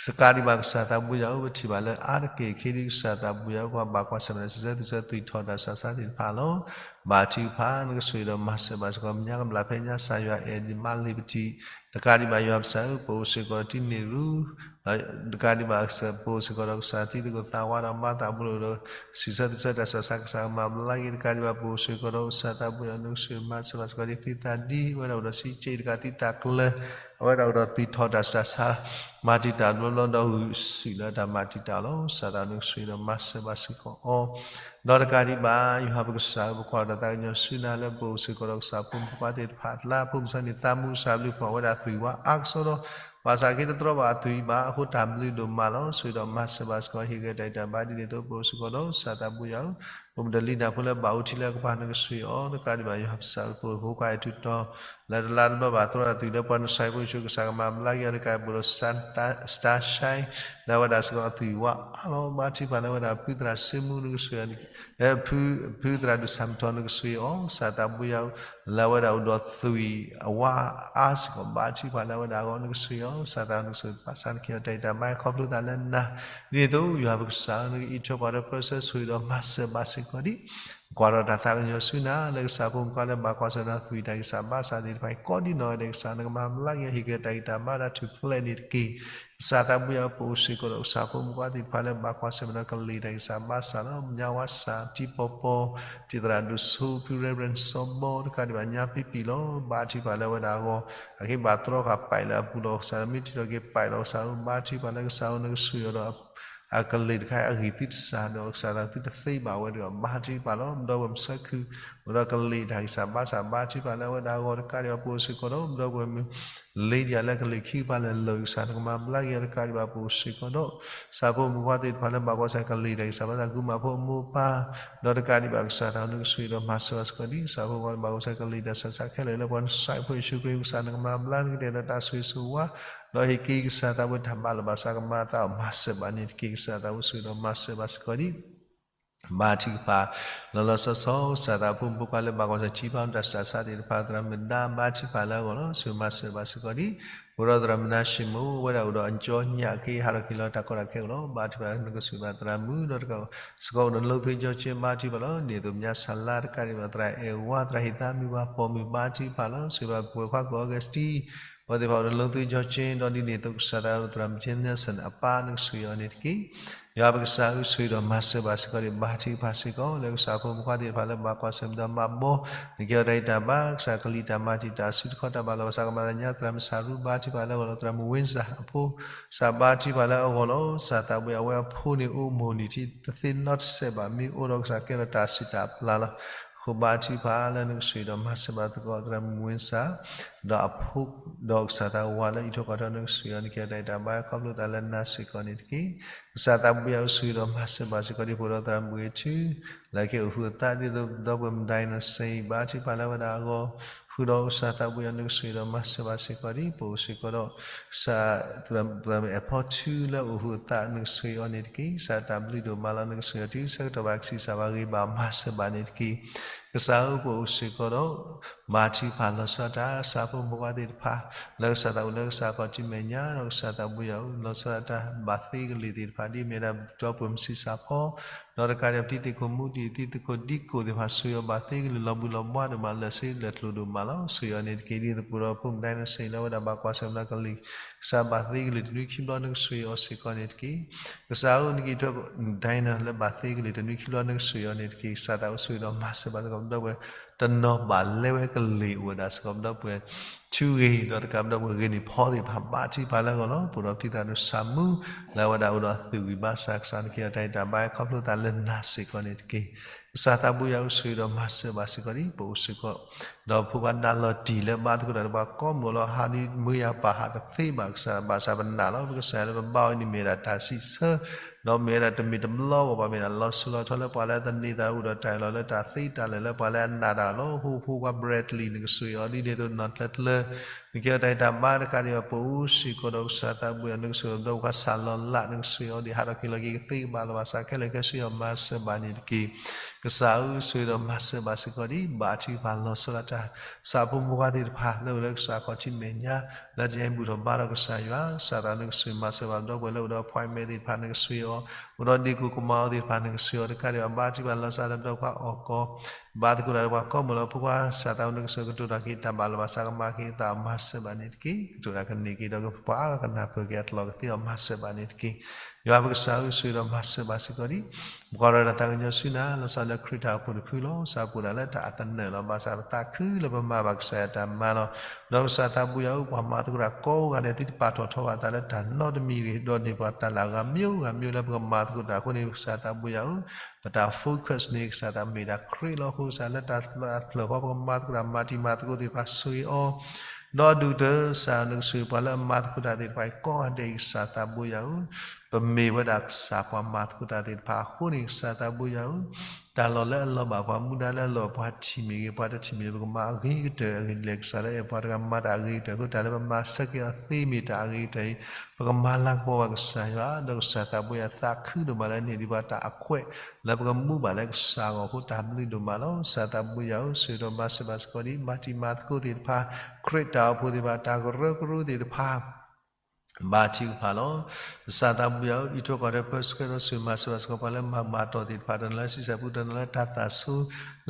တကးဒံးဘၣ် ကစၢ်သးဘိယွၤဧၢ ပထံၣ်ဘၣ်လၢအါတက့ၢ်အခံဒ် ကစၢ်သးဘိယွၤဧၢ ပှၤဘၣ်ကွၢ်ဆၢၣ်မဲာ်ဒီးစံးဆၢသုးဆၢ သွံၣ်ထီၣ်တၢ်ဆူးတၢ်ဆါသ့ၣ်တဖၣ်လီၤ. ဘါထုကဖၣ် နကဆိၣ်ဂ့ၤဒီးမၤစၢၤဘၣ်စ့ၢ်ကီး မဲာ်ညါကဘျၣ်ဖဲညါ ကစၢ်ယွၤအဲၣ်ဒိးမၤလ့ၤပထံၣ် တကးဒံးဘၣ် ယွၤပကစၢ်ဧၢ ပအိၣ်စ့ၢ်ကီးတံၢ်န့ၢ်ရူၢ် တကးဒံးဘၣ် ပအိၣ်စ့ၢ်ကီးဒီးကစၢ်သံသကိးသးဝါဒီးမၤသးဘိလိာ်ဒီး စံးဆၢသုးဆၢတၢ်ဆူးတၢ်ဆါ ကစၢ်ကမၤဘျါက့ၤ တကးဒံးဘၣ် ပအိၣ်စ့ၢ်ကီးဒီးကစၢ်သးဘိယွၤ နကဆိၣ်ဂ့ၤမၤစၢၤဘၣ်စ့ၢ်ကီးဒံး သံသးဒ်ဝဲဒၣ်အိၣ်ဒီးစံးက့တကး သံသးကျၢၤ အဝဲဒၣ်အိၣ်ဒီးသွံၣ်ထီၣ်တၢ်ဆူးတၢ်ဆါ မၤတံာ်တာ်ဘျီဘျီဒီးဂုာ်ဆူၣ်လၢတၢ်မၤတံာ်တာ်လီၤ. ကစၢ်သးနကဆိၣ်ဂ့ၤဒီးမၤစၢၤဘၣ်စ့ၢ်ကီးအီၤ ဒီးတကးဒံးဘၣ် ယွၤပကစၢ်ဧၢ ပကွၢ်ဒီးသးကညီၤဆူနၤလၢပအိၣ်စ့ၢ်ကီးဒီးကစၢ်ဖိမုၣ်ဖိခွါသ့ၣ်တဖၣ်အကျါ ဖိမုၣ်ဆါန့ၣ် သးမုၢ်ကစၢ်ဘျုးဖှိၣ်ဝဲဒၣ်သွံၣ်ဝါအါကစီဒီ ဘၣ်ဆၣ်က့တတြီဘၣ်အသွံၣ်ဘၣ် အဃိတၢ်ဘျုးဒိၣ်မးလီၤ. ဆိၣ်ဂ့ၤဒီးမၤစၢၤဘၣ်စ့ၢ်ကီး ဟ့ၣ်ဂံၢ်တၢ်အံၤတၢ်ဘါဒ်န့ၣ်အသိး ပအိၣ်စ့ၢ်ကီးဒီးကစၢ်သးဘိယွၤဧၢ ပမုၢ်တလံၤနၢ်ဖိလၢဘၣ်အိၣ်ထံလၢအကပၤ နကဆိၣ်ဂ့ၤအီၤ တကးဒံးဘၣ် ယွၤပကစၢ်ဧၢ ပဖိခွါအဲၣ်ထူးတီၤ လၢတလါတဘျီဘၣ်သြီတၢ်သွံၣ်လၢပှၤနစၢ်ဖိယ့ၣ်ၡူး ကစၢ်ကမၤဘျါက့ၤအီၤ တကးဒံးဘၣ်ဒီး Starshine လၢအဝဲဒၣ်စ့ၢ်ကီးအသွံၣ်ဝါအါလီၤ. ဘါထုကဖၣ်လၢအဝဲဒၣ်ဖုသရၣ်စ့မူ နကဆိၣ်ဂ့ၤ ဖု ဖုသရၣ်ဒိၣ်စၣ်မုၢ်ထီၣ် နကဆိၣ်ဂ့ၤအီၤ ကစၢ်သးဘိယွၤဧၢ လၢအဝဲဒၣ်အိၣ်ဒီးသွံၣ်အဝါအါစ့ၢ်ကီး ဘါထုကဖၣ်လၢအဝဲဒၣ်အဂီၢ် နကဆိၣ်ဂ့ၤအီၤ ကစၢ်သးနကဆိၣ်ဂ့ၤ ပာ်စၢ်နခ့အီၤတၢ်အံၤတၢ်ဘါ ခီဖျိသးလၢနၤ ဒ်န့ၣ်အသိး ယွၤပကစၢ်ဧၢ နကအံးထွဲကွၢ်ထွဲပၢဆှၢ ဆိၣ်ဂ့ၤဒီးမၤစၢၤဘၣ်စ့ၢ်ကီးဒံး ကွၢ်ထီၣ်တၢ်သးကညီၤဆူနၤ လၢကစၢ်ဖိမုၣ်ခွါလၢဘၣ်ကွၢ်ဆၢၣ်ဒီးသွံၣ်တၢ်ဂံၢ်စၢ်ဘါစၢ်သ့ၣ်တဖၣ်အံၤ ကိးဒံနီၢ်ဂၤဒဲး ကစၢ်နကမၤဘျါက့ၤအီၤ ဟ့ၣ်က့ၤတၢ်ဂံၢ်တၢ်ဘါတၢ်ထူၣ်ဖျဲးန့ၣ်တက့ၢ်. ကစၢ်သးဘိယွၤပအိၣ်စ့ၢ်ကီးဒီးကစၢ်ဖိမုၣ်ခွါသ့ၣ်တဖၣ်လၢဘၣ်ကွၢ်ဆၢၣ်မဲာ်ဒီးကလံၤတၢ်ဂံၢ်စၢ်ဘါစၢ်လီၤ. ညါဝါစၢ် တံၤပီၤပီၤ တံၤသရၣ်ဒိၣ်ဆိ ဖု Reverend စီၤဘီ တကးဒံးဘၣ်ညါပံပံၣ်လီၤ. ဘါထုကဖၣ်လၢအဝဲဒၣ်အဂီၢ် အက့ၤဘၣ်တြီဃာ်ပာ်လၢအပူၤလီၤ. ကစၢ်မ့ၢ်ထုးထီၣ်က့ၤပာ်လီၤ ကစၢ်ဧၢ ဘါထုကဖၣ်လၢကစၢ်ဧၢ နကဆိၣ်ဂ့ၤအီၤဒီး အကလံၤတခါအဂံၢ်သုတစၢ်ဒီး ကစၢ်သးသုတသ့ဘၣ်ဝဲဒီး ဘါထုကဖၣ်လီၤ. ဒီပုၢ်ဝဲၢ်မုၣ်ဆၢခု အိၣ်ဒီးကလံၤတၢ်ဂံၢ်စၢ်ဘါစၢ် ဘါထုကဖၣ်လၢအဝဲဒၣ်အဂီၢ် တကးဒံးဘၣ်ပအိၣ်စ့ၢ်ကီးဒီး ဒီပုၢ်ဝဲၢ်မုၣ် လ့ဒံယၤလၢကလံၤခံကပၤလၢာ်လၢာ် ကစၢ်နကမၤဘျါက့ၤအီၤ တကးဒံးဘၣ်ပအိၣ်စ့ၢ်ကီးဒီး ကစၢ်ဖိမုၣ်ခွါသ့ၣ်တဖၣ်လၢဘၣ်ကွၢ်ဆၢၣ်ကလံၤတၢ်ဂံၢ်စၢ်ဘါစၢ် ကုၢ်မးဖိအမိၢ်ပၢ် ဒီးတကးဒံးဘၣ်ကစၢ်သးနကဆိၣ်ဂ့ၤဒီးမၤစၢၤဘၣ်စ့ၢ်ကီးဒံး ကစၢ်ဖိမုၣ်ခွါလၢဘၣ်ကွၢ်ဆၢၣ်ကလံၤတၢ်ဂံၢ်စၢ်ဘါစၢ်ခဲလၢာ်လၢ ပှၤနစဲးဖိယ့ၣ်ၡူးခရံာ် ကစၢ်နကမၤဘျါက့ၤဒီးတၢ်ဆိၣ်ဂ့ၤဆိၣ်ဝါ ဒီးဟ့ၣ်က့ၤကစၢ်သးဝဲတၢ်ဘၣ်လီၤဘၣ်စးကမၤအသးအီၤ မၤစၢၤဘၣ်န့ၣ်တက့ၢ်. ကစၢ်သးဝဲဆိၣ်ဂ့ၤဒီးမၤစၢၤဘၣ်စ့ၢ်ကီးဒံး ဘါထုကဖၣ် လီၤလီၤဆီဆီ ကစၢ်သးဖိမုၣ်ဖိခွါလၢဘၣ်ကွၢ်ဆၢၣ်ထံဖးတၢ်ဆူးတၢ်ဆါသ့ၣ်တဖၣ် သရၣ်မုၣ်ဒါ ဘါထုကဖၣ်လၢအဂီၢ်လီၤ. ဆိၣ်ဂ့ၤမၤစၢၤဘၣ်စ့ၢ်ကီးဒံး ပအိၣ်ဒီးသရၣ်မုၣ်ဒါ ၡ့မိၣ် အဝဲဒၣ်အိၣ်ဒီးအကၠီညၣ်က့ ဟးထီၣ်က့ၤလီၤတၢ်ကီတၢ်ခဲအဂီၢ်လီၤ. ဘါထုကဖၣ်နကဆိၣ်ဂ့ၤဘၣ်သရၣ်မုၣ် ဒီးတကး စ့ၢ်ကီးအိၣ်ဒီးလိာ်သွံၣ်ကၠီကၠ့ ဘါထုကဖၣ်လီၤ. န့ၢ်သိးမၠါဆၣ်လါ တကးဒံးဘၣ်သရၣ်အဲၣ်ဝါ သရၣ်ဟ့ၣ်သးမုၢ် ပှၤပိာ်မုၣ် ဘါထုကဖၣ်လီၤ. ဆိၣ်ဂ့ၤဘၣ်ပဝဲၢ်ခွါကီၢ်အီကူးစတံ အဝဲသ့ၣ်တဖၣ်အိၣ်ဒီးလိာ်သွံၣ်ကၠီကၠ့ ဒီးဒ်န့ၣ်အသိးကစၢ်သးဝဲသရၣ်မုၣ်ကၠ့ Nelson အပၢ် နကဆိၣ်ဂ့ၤအီၤန့ၣ်တက့ၢ်. ယွၤပကစၢ်ဧၢ ဆိၣ်ဂ့ၤဒီးမၤစၢၤဘၣ်စ့ၢ်ကီးဒံး ဘါထုကဖၣ်စ့ၢ်ကီး လၢကစၢ်ဖိမုၣ်ခွါသ့ၣ်တဖၣ်လၢဘၣ်ကွၢ်ဆၢၣ်မဲာ်ဒီးမၤဘီ နကဲထီၣ်တၢ်ဂံၢ်တၢ်ဘါ ကစၢ်ကလံၤတၢ်မၤတံာ်တာ်ဆူတခီတၢ်ဘၣ်လီၤဘၣ်စးကမၤသးညါ သရၣ်မုၣ်စၢ်ရူ ဘါထုကဖၣ်လၢအဂီၢ်လီၤ. သရၣ်မုၣ်ဝ့စၢ်အဖိ ကစၢ်ဘါထုကဖၣ်လၢအဂီၢ်လီၤ. ကစၢ်သးဘိယွၤအဝဲအဖိန့ၣ်အိၣ်မိၢ်နံၤထံတသ့နီတစဲးဘၣ် မ့ၢ်အိၣ်ဒီးကစၢ်ကဲထီၣ်တၢ်စံးတၢ်ပျၢ်လီၤ. အဃိဘါထုကဖၣ်လၢနကဆိၣ်ဂ့ၤဒီးမၤစၢၤဘၣ်သကိး သရၣ်မုၣ်ဝ့စၢ် ဒီးအဖိ ဒီးကစၢ်သးဝၤလၢအံးထွဲကွၢ်ထွဲ နကဆိၣ်ဂ့ၤအီၤ နကဲထီၣ်တၢ်ဂံၢ်တၢ်ဘါ ခီဖျိသးလၢနၤစ့ၢ်ကီးန့ၣ်တက့ၢ်. ကစၢ်သးဘိယွၤဆိၣ်ဂ့ၤဒီးမၤစၢၤဘၣ်စ့ၢ်ကီးဒံး ပအိၣ်ဒီးသရၣ်မုၣ်ဂ့ၤထူ လၢက့ၤအိၣ်ဟုၣ်အသးဒ်သိးဒီပုၢ်ဝဲၢ်မုၣ် ဒိၣ်နၣ်စံ ဘါထုကဖၣ်လၢအဝဲဒၣ်အဂီၢ် ဃုာ်ဒီးကစၢ်သးဘိယွၤ နကဆိၣ်ဂ့ၤဒီးမၤစၢၤဘၣ်စ့ၢ်ကီးဒံး ပအိၣ်စ့ၢ်ကီးဒီး ကစၢ်သရၣ်မုၣ်အဲၣ်ဖီထူ လၢအိၣ်ဟုၣ်အသး နကဆိၣ်ဂ့ၤအီၤန့ၣ်တက့ၢ်. ကစၢ်တၢ်ဘျုးဒိၣ်မးလီၤ နကဆိၣ်ဂ့ၤအီၤတုၤဆၢကတီၢ်ဘၣ် ကဆံးစၢ်ဘၣ်ဂ့ၤဘၣ်မၤစၢၤဘၣ်န့ၣ်တက့ၢ်. ကစၢ်ဧၢ ပအိၣ်စ့ၢ်ကီးဒီး ဘါထုကဖၣ်လီၤဆီဒၣ်တၢ် ကစၢ်ဖိမုၣ်ဖိခွါသ့ၣ်တဖၣ် လၢကစၢ်သးအိၣ်လၢကစၢ်ခီၣ်ထံးမဲာ်ညါ ဒီးကစၢ်သးဘိယွၤဧၢ လီၤဆီဒၣ်တၢ်ဘၣ်သ့ကလံၤသ့ၣ်တဖၣ် ဒ်အမ့ၢ်ဝဲဒၣ်ဒီပုၢ်ဝဲၢ်မုၣ်ဆံးစၢ်ဖီ ဒီးတကးဒံး ပတံၤသကိးမူးတံၤ တံၤသကိးဒံကိးသ့ၣ်တဖၣ် ဆိၣ်ဂ့ၤအီၤဘၣ်သ့ကလံၤ လီၤဘှံးလီၤဘှါဒိၣ်မး လၢာ်ဆ့လၢာ်ကျိၤဒိၣ်မးလီၤ. ဆိၣ်ဂ့ၤအီၤန့ၣ်တက့ၢ်. ဒ်သိးပအိၣ်ဒီးဖိမုၣ်ဒိၣ်နၣ်စံ လၢအဝဲဒၣ်ဘၣ်ကွၢ်ဆၢၣ်မဲာ်ကလံၤ ကစၢ်ဘၣ်သ့ကလံၤတနွံခံဘျီ နကဆိၣ်ဂ့ၤအီၤစ့ၢ်ကီးန့ၣ်တက့ၢ်. ကစၢ်ဧၢ နကံးထွဲဒိၣ်နၢ်လၢဘၣ်သ့ကလံၤတနွံခံဘျီ နကဆိၣ်ဂ့ၤအီၤန့ၣ်တက့ၢ်. ကစၢ်သးအိၣ်ဆိၣ်ဂ့ၤဒီးမၤစၢၤဘၣ်စ့ၢ်ကီး ပဒီပုၢ်ဝဲၢ် တနီၤဘၣ်လဲဝဲကလံၤအိၣ်ဝဲဒၣ်စ့ၢ်ကီး ပဒီပုၢ်ဝဲၢ် ထူဂ့ၤ ဒီးတကးပဒီပုၢ်ဝဲၢ်ဂ့ၤန့ၢ်ဖီသ့ၣ်တဖၣ် ဘါထုကဖၣ်လၢအဂီၢ်လီၤ. ပအိၣ်ဒီးပတံၤသရၣ်ဒိၣ်ဆၣ်မူ လၢအဝဲဒၣ်အိၣ်ဒီးအသုးဝံၣ်ဘါစၢ် ကစၢ်နကဲထီၣ်တၢ်ဂံၢ်တၢ်ဘါ ခီဖျိသးလၢနၤစ့ၢ်ကီးန့ၣ်တက့ၢ်. ကစၢ်သးဘိယွၤဆိၣ်ဂ့ၤဒီးမၤစၢၤဘၣ်စ့ၢ်ကီးဒံး ပအိၣ်စ့ၢ်ကီး ဒီးဖိခွါဒါလီၤတံၢ်လၢဘါသကိးတၢ်ဒီးပှၤကိးမုၢ်လီၤ ဟးဒ်မုၢ်ယၤပာ်ဟးတသ့ဘၣ်ကစၢ် ဘၣ်ဆၣ်ပနာ်လီၤ ပကစၢ်ယွၤလၢပဘါအီၤန့ၣ်မ့ၢ်ဝဲဒၣ်တၢ်စံးဆၢ ဒီးမ့ၢ်ဝဲဒၣ်တမ့ၢ်တဘျီဂီၢ်ဘၣ် မ့ၢ်ဒၣ်လီၤစိၤလီၤထီလၢပှၤလၢအသန့ၤသးအိၣ်ဒီးတၢ်အၢၣ်လီၤလၢတၢ်သ့တၢ်လၢာ်လၢပှၤလၢအနာ်တၢ်လီၤ. ဖိဖိခွါ Bradley နကဆိၣ်ဂ့ၤအီၤဒ်န့ၣ်အသိးနီၢ်ကျၢၤကျၢၤ နကဲထီၣ်တၢ်ဂံၢ်တၢ်ဘါတကးဒံးဘၣ် ပအိၣ်စ့ၢ်ကီးဒီးကစၢ်သးဘိယွၤ နကဆိၣ်ဂ့ၤဒီးပှၤစၢ်လီၤလး နကဆိၣ်ဂ့ၤအီၤဒ်ဟးထီၣ်က့ၤလီၤက့ၤကသ့ကဘၣ်လီၤဘၣ်စးခဲလၢာ်ခဲဆ့အီၤ မၤစၢၤဘၣ်န့ၣ်တက့ၢ်. ကစၢ်ဧၢ ဆိၣ်ဂ့ၤဒီးမၤစၢၤဘၣ်စ့ၢ်ကီးဒံး ဘါထုကဖၣ်လီၤဆီဒၣ်တၢ် ကစၢ်ဖိမုၣ်ဖိခွါသ့ၣ်တဖၣ် လၢအိၣ်လၢကစၢ်ခီၣ်ထံးမဲာ်ညါ လၢတယါအံၤဘူၣ်ထီၣ်ဘါထီၣ်ကစၢ်ယွၤ ကစၢ်သးနကဆိၣ်ဂ့ၤမၤစၢၤဘၣ်ပဒီပုၢ်ဝဲၢ်လၢအိၣ်ဒီး appointment သ့ၣ်တဖၣ် နကဆိၣ်ဂ့ၤအီၤ အိၣ်ဒီးဒ့ၣ်ကိၢ်ကမၤအီၤသ့ၣ်တဖၣ် နကဆိၣ်ဂ့ၤအီၤတကးဒံးဘၣ် ဘါထုကဖၣ်လီၤဆီဒၣ်တၢ်ပဒီပုၢ်ဝဲၢ်အီၣ်ကီၢ် ဘါသကိးတၢ်ဒီးပှၤကိးမုၢ်လီၤ ဖိခွါ ကစၢ်သးနကဆိၣ်ဂ့ၤကတိၤတၢ်က့ၤတၢ်ဘၣ်လီၤဘၣ်စးကမၤက့ၤ သးမၤစၢၤဘၣ်န့ၣ်တက့ၢ်. ကတိၤတၢ်ကန့ၢ်က့ၤဒီးပှၤအါဂၤကနၢ်ပၢၢ်က့ၤအကျိာ်ကသ့အီၤ မၤစၢၤဘၣ်န့ၣ်တက့ၢ်. ယွၤပကစၢ်ဧၢ ဆိၣ်ဂ့ၤဒီးမၤစၢၤဘၣ်စ့ၢ်ကီးဒံး ပကွၢ်ထီၣ်တၢ်သးကညီၤဆူနၤ လီၤဆီလၢခရံာ်တၢ်အိၣ်ဖှိၣ်တဖုလီၤ. ကစၢ်ပအိၣ်ဒၣ်လၢတၢ်အသနၢၣ်လီၤ. ဘၣ်ဆၣ်ပသးခုလၢပမၤဘၣ်ကစၢ်ယွၤတၢ်မၤလီၤ. ဒီးကစၢ်သးဘိယွၤဧၢ ပှၤမၤသကိးတၢ်ကိးဂၤဒဲး သုတပာ်ထီၣ်ထီဘၣ်သးလၢတၢ်နီတမံၤတဂ့ၤ ဒီးန့ၢ်ပှၤတၢ်လၢအဂၤမံၤဂၤမံၤလၢပကမၤသကိးတၢ်အဃိန့ၣ် ကစၢ်သးဘိယွၤဧၢ ပတၢ် focus န့ၣ် ကစၢ်သးမ့ၢ်ဒၣ်ခရံာ်လီၤ. အဃိကစၢ်လၢတၢ်သးဖျၢၣ်ဃီ ပကမၤသကိးတၢ်မၤတံၤမၤသကိးသ့ၣ်တဖၣ်ဆိၣ်ဂ့ၤအီၤ ဒီးဒုၣ်ကတၢၢ်ကစၢ်နကဆိၣ်ဂ့ၤပှၤလၢအမၤသကိးတၢ်သ့ၣ်တဖၣ်အံၤကိးဂၤဒဲးအံၤ ကစၢ်သးဘိယွၤဧၢ ပမ့ၢ်ဝဲဒၣ်ကစၢ်ပှၤမၤသကိးတၢ်သ့ၣ်တဖၣ်အဃိန့ၣ် ကစၢ်သးဘိယွၤဧၢ တၢ်လီၢ်လၢအလီၤဘၣ်ပှၤမူဒါလၢအလီၤပှၤထံၣ်မ့ၢ်ဂ့ၤ ပှၤတထံၣ်မ့ၢ်ဂ့ၤ ပကမၤအဂ့ၤကတၢၢ်အဂ့ၢ်ဒ်လဲၣ် ကစၢ်လၢအဲၣ်ပှၤတဂၤမၤတၢ်အဂ့ၤကတၢၢ်အဃိ တၢ်လၢပမၤဆၢက့ၤအီၤသ့မ့ၢ်တၢ်အဂ့ၤကတၢၢ်အံၤ ပကမၤလၤကပီၤဘၣ်ကစၢ်ယွၤ ဒီးကစၢ်သးဘိယွၤသးခုဒိၣ်မးလၢန့ၢ်ဒံးပှၤတၢ်အခွဲး လၢပကမူဘၣ်လၢကစၢ်အဂီၢ်အဃိ တၢ်ဘျုးဒိၣ်မးလီၤ. ကစၢ်သးဘိယွၤဧၢ ဆိၣ်ဂ့ၤဒီးမၤစၢၤဘၣ်စ့ၢ်ကီးဒံး မၤတံၤမၤသကိးသ့ၣ်တဖၣ် ခရံာ်တၢ်အိၣ်ဖှိၣ်သ့ၣ်တဖၣ် တၢ်ကရၢကရိသ့ၣ်တဖၣ် ဘါထုကဖၣ်လီၤ. ကစၢ်သးဘိယွၤဧၢ, အံးထွဲကွၢ်ထွဲပၢဆှၢဒီးဆိၣ်ဂ့ၤမၤစၢၤဘၣ်စ့ၢ်ကီးပှၤလၢမၤမၤတီၢ်သ့ၣ်တဖၣ်, တနီၤလၢဆံဆဲၣ်ပူ, တနီၤလၢတၢ်သၣ်ဆိ,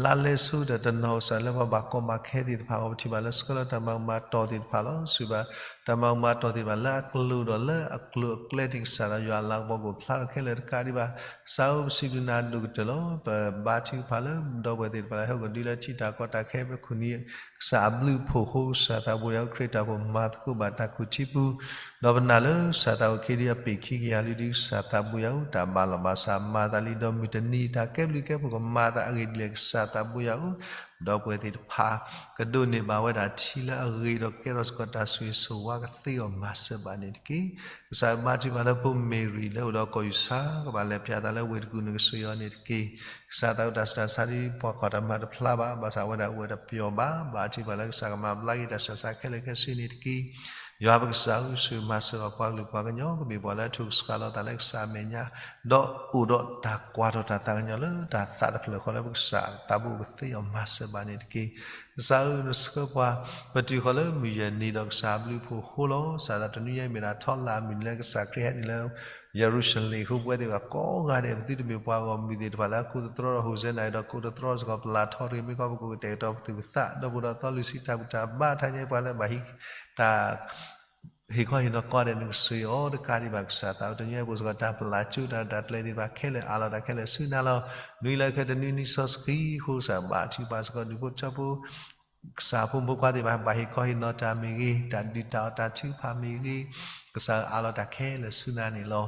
လါလဲဆိ, ဒီးတနီၤကစၢ်လၢပှၤဘၣ်ကီဘၣ်ခဲသ့ၣ်တဖၣ်အဂီၢ်, ပထံၣ်ဘၣ်လၢဆှၢလီၤတၢ်မၤမၤတီၢ်သ့ၣ်တဖၣ်လီၤ. ဆိၣ်ဂ့ၤဘၣ်တၢ်မၤမၤတီၢ်သ့ၣ်တဖၣ်လၢအကျိၤဒီးလၢအကျိၤအကျဲန့ၣ် ကစၢ်သးယွၤအလၤကပီၤကအိၣ်ဖျါထီၣ်ခဲလၢာ်တကးဒံးဘၣ်. ကစၢ်ဧၢ, ပစံးဘျုးနၤဒိၣ်ကတၢၢ်လီၤ. ပဘါထုကဖၣ်လၢဒီပုၢ်ဝဲၢ်သ့ၣ်တဖၣ်လၢဟဲအိၣ်ကဒုလၢထံတၢ်ကီတၢ်ခဲ ပခိၣ်နံၤ ကစၢ်အဘျုးအဖှိၣ်အဃိ, ကစၢ်သးဘိယွၤဧၢ, ခရံာ်တၢ်အိၣ်ဖှိၣ်မၤသကိးဘၣ်တၢ်ခူၣ်ထံပူၤ, ဒီးပနာ်လၢကစၢ်သးအိၣ်ခံဒုအပ့ၢ်ခံကယၤလွံၢ်ဒု, ကစၢ်သးဘိယွၤဧၢ, တၢ်ဘၣ်လီၤဘၣ်စးမၤသးလံ, ဒီးမုၢ်တနံၤတၢ်ကဲဘျုးကဲဖှိၣ်ကမၤသးအဂ့ၢ်ဒ်လဲၣ်, ကစၢ်သးဘိယွၤဧၢ, ဒီပုၢ်ဝဲၢ်သ့ၣ်တဖၣ် ကဒိးန့ၢ်ဘၣ်ဝဲဒၣ်ထံလၢအဂ့ၤဒီးကဲထီၣ်စ့ၢ်ကီးတၢ်ဆိၣ်ဂ့ၤဆိၣ်ဝါကသ့အီၤမၤစၢၤဘၣ်န့ၣ်တက့ၢ်. ကစၢ်ဘါထုကဖၣ်လၢဖိမ့ၤရံၤလၢအိၣ်ဒီးကီၢ်ယူၢ်ဆၣ် ကဘၣ်လဲၤပၠးသးလၢဝ့ၢ်တကူၣ်န့ၣ် ကဆိၣ်ဂ့ၤအီၤန့ၣ်တက့ၢ်. ကစၢ်သးအိၣ်တၢ်ဆူးတၢ်ဆါဒ်ပှၤကွၢ်တၢ်မၤတဖျါဘၣ်, ဘၣ်ဆၣ်ဝဲဒၣ်အိၣ်ဝဲတပျီၤဘၣ်, ဘါထုကဖၣ်လၢကစၢ်ကမၤဘျါက့ၤတၢ်ဆူးတၢ်ဆါခဲလၢာ်ခဲဆ့န့ၣ်တက့ၢ်. ယွၤပကစၢ်ဧၢ, ဆိၣ်ဂ့ၤမၤစၢၤအီၤပှၤကလုာ်ပှၤကညီ, ကမ့ၢ်ပှၤလၢအထိၣ်ကဆှီလိာ်သးလၢကစၢ်အမဲာ်ညါ, ဒီးအိၣ်ဒီးတၢ်ကွၢ်ထီၣ်တၢ်သးကညီၤလၢတၢ်သးတဖျၢၣ်ဃီလၢပကစၢ်သးဘိကသ့အီၤမၤစၢၤဘၣ်န့ၣ်တက့ၢ်. ကစၢ်ဧၢ, နဆှၢပှၤ ပတုၤဃီၤလၢမုၢ်ယဲၢ်နံၤဒီးကစၢ်အဘျုးအဖှိၣ်အဃိလီၤ. ကစၢ်သးတနွံညါအံၤမ့ၢ်ဒၣ်ထီလၣ်အမုၢ်နံၤလၢကစၢ်ခရံာ်ဟဲနုာ်လၢ ယရူၤၡလ့ၣ်အဃိ, ပဝဲသ့ၣ်တဖၣ်ကိးဂၤဒဲး ပသုတမ့ၢ်ပှၤဂီၢ်မုၢ်သ့ၣ်တဖၣ်လၢအကိးသတြီဒီး ဟိၣ်စဲနၤအံၤဒီးကိးသတြီစ့ၢ်ကီး ပလၢ်ထီတဂ့ၤ, မ့ၢ်ကီးပကအိၣ်ကတဲာ်ကတီၤပသူၣ်ပသး ဒီးပအိၣ်ဒီးသီလုၢ်ဆံးတၢ်ဘူၣ်တၢ်ဘါ, တၢ်ညါအံၤပှၤလၢဘၣ်ဟံးတၢ် ဟ့ၣ်ခီဟ့ၣ်နီၤကိးဂၤဒဲး နကဆိၣ်ဂ့ၤအီၤတကးဒံးဘၣ်. ကစၢ်သးအိၣ်တနွံညါအံၤ ပအိၣ်စ့ၢ်ကီးတၢ်ပလၢ်ကၠိ တၢ်ရဲၣ်တၢ်ကျဲၤသ့ၣ်တဖၣ်ခဲလၢာ် အးလီၤတၢ်ခဲလၢာ်ဆူနၤလီၤ. နွံလၢခဲတနွံနံၣ်စီဆှံအဃိ ကစၢ်ဘါထုကဖၣ်စ့ၢ်ကီးဒူၣ်ဖိထၢဖိ ကစၢ်ဖိမုၣ်ဖိခွါသ့ၣ်တဖၣ် ဘၣ်ဟ့ၣ်ခီဟ့ၣ်နီၤတၢ်မ့ၢ်ဂ့ၤ, တၢ်ဒုၣ်တၢ်အီၣ်တၢ်ထုကဖၣ်မ့ၢ်ဂ့ၤ, ကစၢ်အးလီၤတၢ်ခဲလၢာ်ဆူနၤန့ၣ်လီၤ.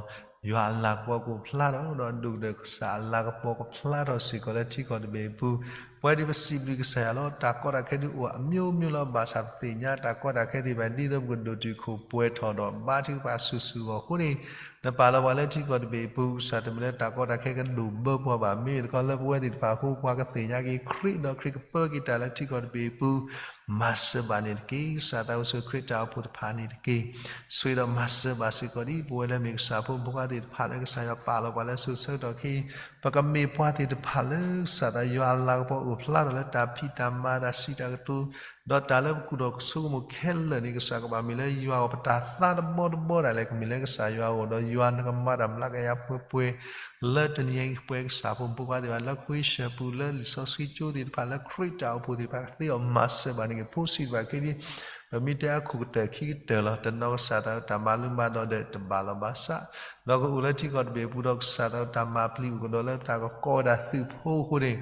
ယွၤအလၤကပီၤကအိၣ်ဖျါထီၣ်ဒီးဒိၣ်ကတၢၢ် ကစၢ်အလၤကပီၤကဖျါထီၣ်စ့ၢ်ကီးလၢထံကီၢ်တဘ့ၣ်အပူၤ, ပဝဲဒၣ်ပစံးဘျုးကစၢ်ယွၤလီၤ. တၢ်ကီတၢ်ခဲဒုးအိၣ်အမျိုးမျိုးလီၤ. ဘၣ်ဆၣ်ပသ့ၣ်ညါ တၢ်ကီတၢ်ခဲသ့ၣ်တဖၣ် ဒ်သိးပကဒိၣ်တုာ်ခိၣ်ပှဲၤထီၣ်ဒီးဘါထုကဖၣ်ဆူၣ်ဆူၣ်အဂီၢ်အဃိန့ၣ်, နပာ်လီၤပှၤလၢထံကီၢ်တဘ့ၣ်အပူၤ, ကစၢ်တမ့ၢ်လၢတၢ်ကီတၢ်ခဲကဒိၣ်ဘၢပှၤဘၣ်. မ့ၢ်တခီလၢပဝဲသ့ၣ်တဖၣ်အဃိ ပှၤကသ့ၣ်ညါက့ၤခရံာ် ဒီးခရံာ်ကပၢက့ၤတၢ်လၢထံကီၢ်တဘ့ၣ်အပူၤ မၤစၢၤဘၣ်န့ၣ်တက့ၢ်. ကစၢ်သးဝဲဆိၣ်ဂ့ၤခရံာ်တၢ်အိၣ်ဖှိၣ်တဖၣ်န့ၣ်တက့ၢ်. ဆိၣ်ဂ့ၤဒီးမၤစၢၤဘၣ်စ့ၢ်ကီးဒ်ပဝဲလၢမ့ၢ်ကစၢ်ဖိမုၣ်ဖိခွါသ့ၣ်တဖၣ်လၢကစၢ်ယွၤပာ်လီၤပှၤလၢစိၤဆၢကတီၢ်ခဲအံၤ, ပကမ့ၢ်ပှၤသ့ၣ်တဖၣ်လၢကစၢ်သးယွၤအလၤကပီၤအိၣ်ဖျါထီၣ်လၢတၢ်ဖံးတၢ်မၤတၢ်စံးတၢ်ကတိၤ, ဒီးတၢ်လၢပကူၣ်ထီၣ်ဆိကမိၣ်ခဲလၢာ်န့ၣ် ကစၢ်ကဘၣ်မ့ၢ်လၢယွၤအပတၢ်သးတဘီတဘီဒၣ်လဲာ် ကမ့ၢ်လၢကစၢ်ယွၤအဂီၢ်, ဒီးယွၤနကမၤတၢ်မျးကယၤပှဲၤပှဲၤ လၢတနံၤညါအံၤ ပဝဲကစၢ်ဖိမုၣ်ဖိခွါသ့ၣ်တဖၣ် လၢခွ့ဆၢၣ်ပူၤ လၢလံာ်စီဆှံကၠိသ့ၣ်တဖၣ် လၢခရံာ်တၢ်အိၣ်ဖှိၣ်သ့ၣ်တဖၣ် ကသ့အီၤမၤစၢၤဘၣ်န့ၣ်က့ၤ ဖိဆံးတဖၣ်ခဲအံၤ, ပမ့ၢ်တဲအခိၣ်ကတၢၢ်ခံကတၢၢ်လီၤ. တနီၤကစၢ်သးတၢ်မၤလိမၤဒိးဒီးတဘၣ်လီၤဘၣ်ဆၣ်, ဒီးကအိၣ်လၢထံကီၢ်တဘ့ၣ်အပူၤဒီး ကစၢ်သးတၢ်မၤပျံၤအိၣ်ကဒီးလၢတၢ်ကကိးဝဲဒၣ်သုးဖိအဃိန့ၣ်,